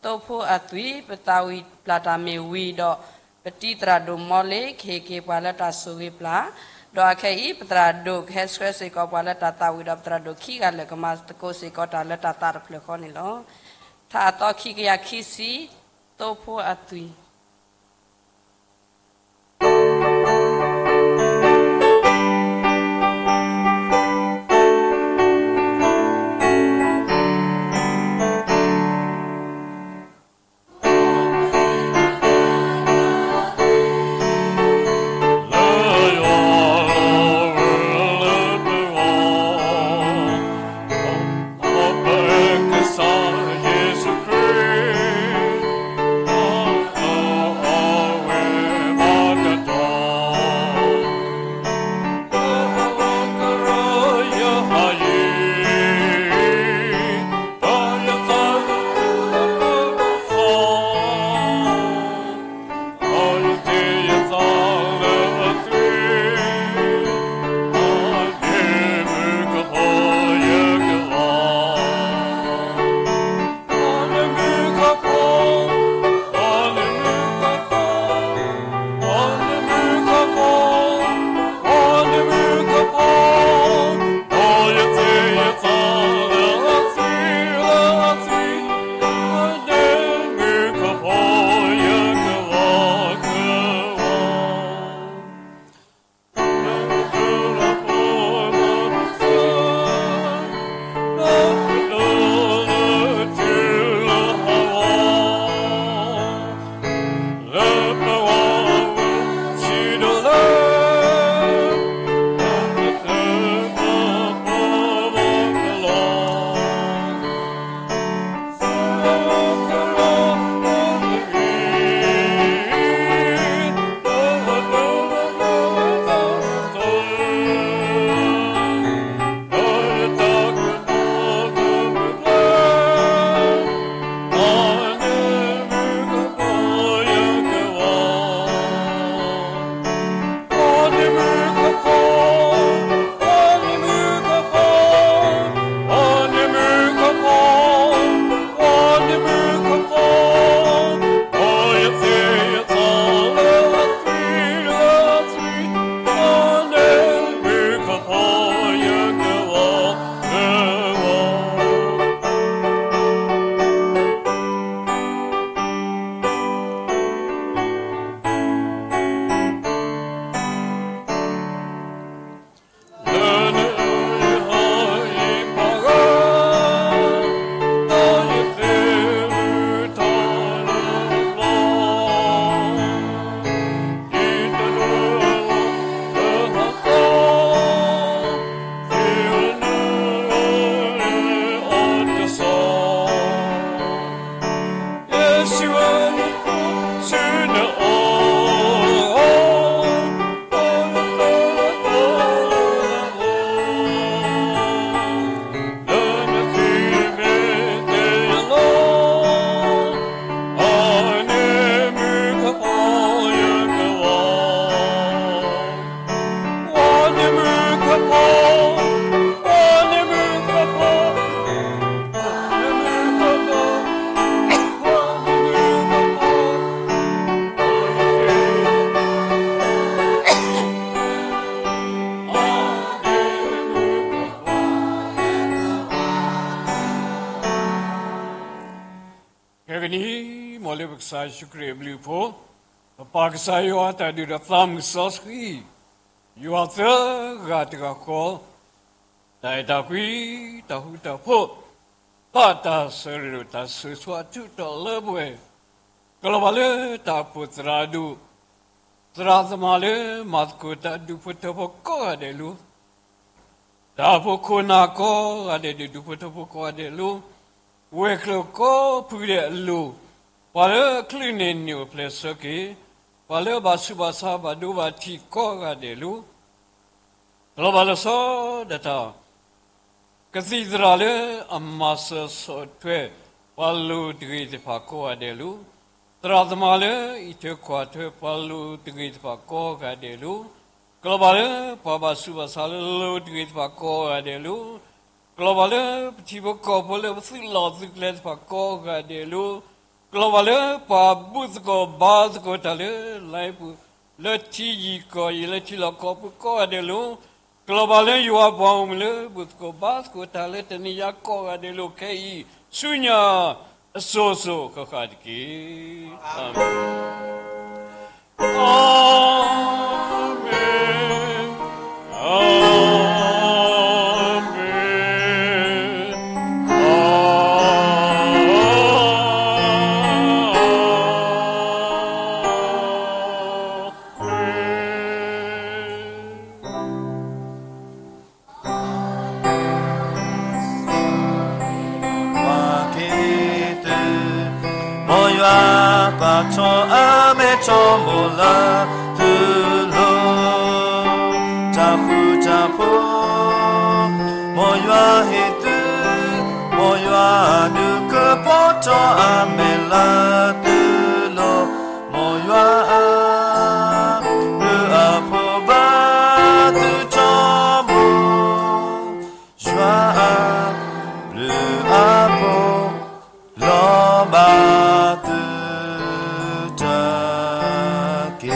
သိဖိအသွံၣ် ပသးဝံၣ်ပျၢ်တၢ်မ့ၢ်ဝံၤဒီး ပတံၤသရၣ်ဒိၣ်မီလ့ၤ ကဟ့ၣ်က့ၤပှၤလၢတၢ်ဆိၣ်ဂ့ၤပျၢ်, ဒီးအခဲအံၤ ပသရၣ်ဒိၣ်ကဟဲဆှၢစ့ၢ်ကီးပှၤလၢတၢ်သးဝံၣ်ဒီး ပသရၣ်ဒိၣ်ခံဂၤလၢာ်ကမၤသကိးစ့ၢ်ကီးတၢ်လၢတၢ်သးတဖျၢၣ်ဃီန့ၣ်လီၤ. ထါအသီခံကယၤခံဆံ သိဖိအသွံၣ်.ခဲကနံၣ် မ်လၢပကစၢ်ယ့ၣ်ၡူးခရံာ်အဘျုးအဖှိၣ်, ပပၢ်ကစၢ်ယွၤအတၢ်ဒုးဒီးသးမုၢ်စီဆှံ, ယွၤသၢဂၤတဂၤဃီ, တၢ်အဲၣ်တၢ်ကွံ, တၢ်ဃူတၢ်ဖိး, ဘၣ်တၢ်ဆၢဂ့ၤဒီးတၢ်ဆိၣ်ဂ့ၤအထူးတီၤလၢပှဲၤ, ကလီၤဘၣ်လၢတၢ်အိၣ်ဖှိၣ်သရၣ်ဒိၣ်, သရၣ်သမါလၢမၤသကိးတၢ်ဒူၣ်ဖိထၢဖိကိးဂၤဒဲးအလိၤ, တၢ်အိၣ်ဖှိၣ်ခိၣ်နၢ်ကိးဂၤဒဲးဒီး ဒူၣ်ဖိထၢဖိကိးဂၤဒဲးအလိၤ, ဝဲၤကျိၤကိးဖုဒဲးအလိၤ, ပှၤလၢအချုးန့ၢ်န့ၢ်အိၣ်ဖျဲၣ်ဆၢက့ၤ, ပှၤလၢအဘၣ်ဆူးဘၣ်ဆါဘၣ်ဒိဘၣ်ထံးကိးဂၤဒဲးအလိၤ, ကလီၤဘၣ်လၢစီၤဒၤတၢ် ကသံၣ်သရၣ်လၢအမၤစၢၤဆီၣ်ထွဲ ပှၤလိၤတဂ့ၤသ့ၣ်တဖၣ်ကိးဂၤဒဲးအလိၤ, သရၣ်သမါလၢအအံးထွဲကွၢ်ထွဲပှၤလိၤတဂ့ၤသ့ၣ်တဖၣ်ကိးဂၤဒဲးအလိၤ, ကလီၤဘၣ်လၢပှၤဘၣ်ဆူးဘၣ်ဆါလၢလိၤတဂ့ၤသ့ၣ်တဖၣ်ကိးဂၤဒဲးအလိၤ, ကလီၤဘၣ်လၢပထံဖိကီၢ်ဖိလၢပသုးလီၢ်သုးကျဲသ့ၣ်တဖၣ်ကိးဂၤဒဲးအလိၤ, ကလီၤဘၣ်လၢပှၤဘူၣ်သကိးဘါသကိးတၢ်လၢ လၢပူၤ လၢထံယံၤကီၢ်ယံၤလၢထံလီၢ်ကီၢ်ပူၤကိးဂၤဒဲးအလိၤ, ကလီၤဘၣ်လၢယွၤပှၤဂီၢ်မုၢ်လၢဘူၣ်သကိးဘါသကိးတၢ်လၢတနံၤညါကိးဂၤဒဲးအလိၤခဲအံၤ ဆူညါအစိၤစိၤဃၣ်ဃၣ်တက့ၢ်. အၤမ့ၣ်. အၤမ့ၣ်, အၤမ့ၣ်, အၤမ့ၣ်. ပှၤက့ၤတုၤ မ်ယွၤပာ်ထီၣ်အမဲထီၣ်မိၢ်လၢသုလိၤ, တၢ်ဃူတၢ်ဖိး မ်ယွၤဟ့ၣ်သု, မ်ယွၤဒုးကပီၤထီၣ်အမဲာ်လၢသုလိၤ, မ်ယွၤအဘျုးအဖှိၣ်ဘၣ်သုထီဘိ, ယွၤအဘျုးအဖှိၣ် လီၤဘၣ်သုတၢ်က့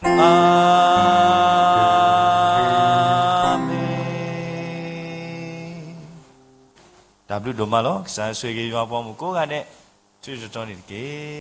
ၤ. အၤမ့ၣ်. တၢ်ဘျုးဒိၣ်မးလီၤ. ကစၢ်ဆိၣ်ဂ့ၤက့ၤယွၤပှၤဂီၢ်မုၢ်ကိးဂၤဒဲး ဆူတတီၤန့ၣ်တက့ၢ်.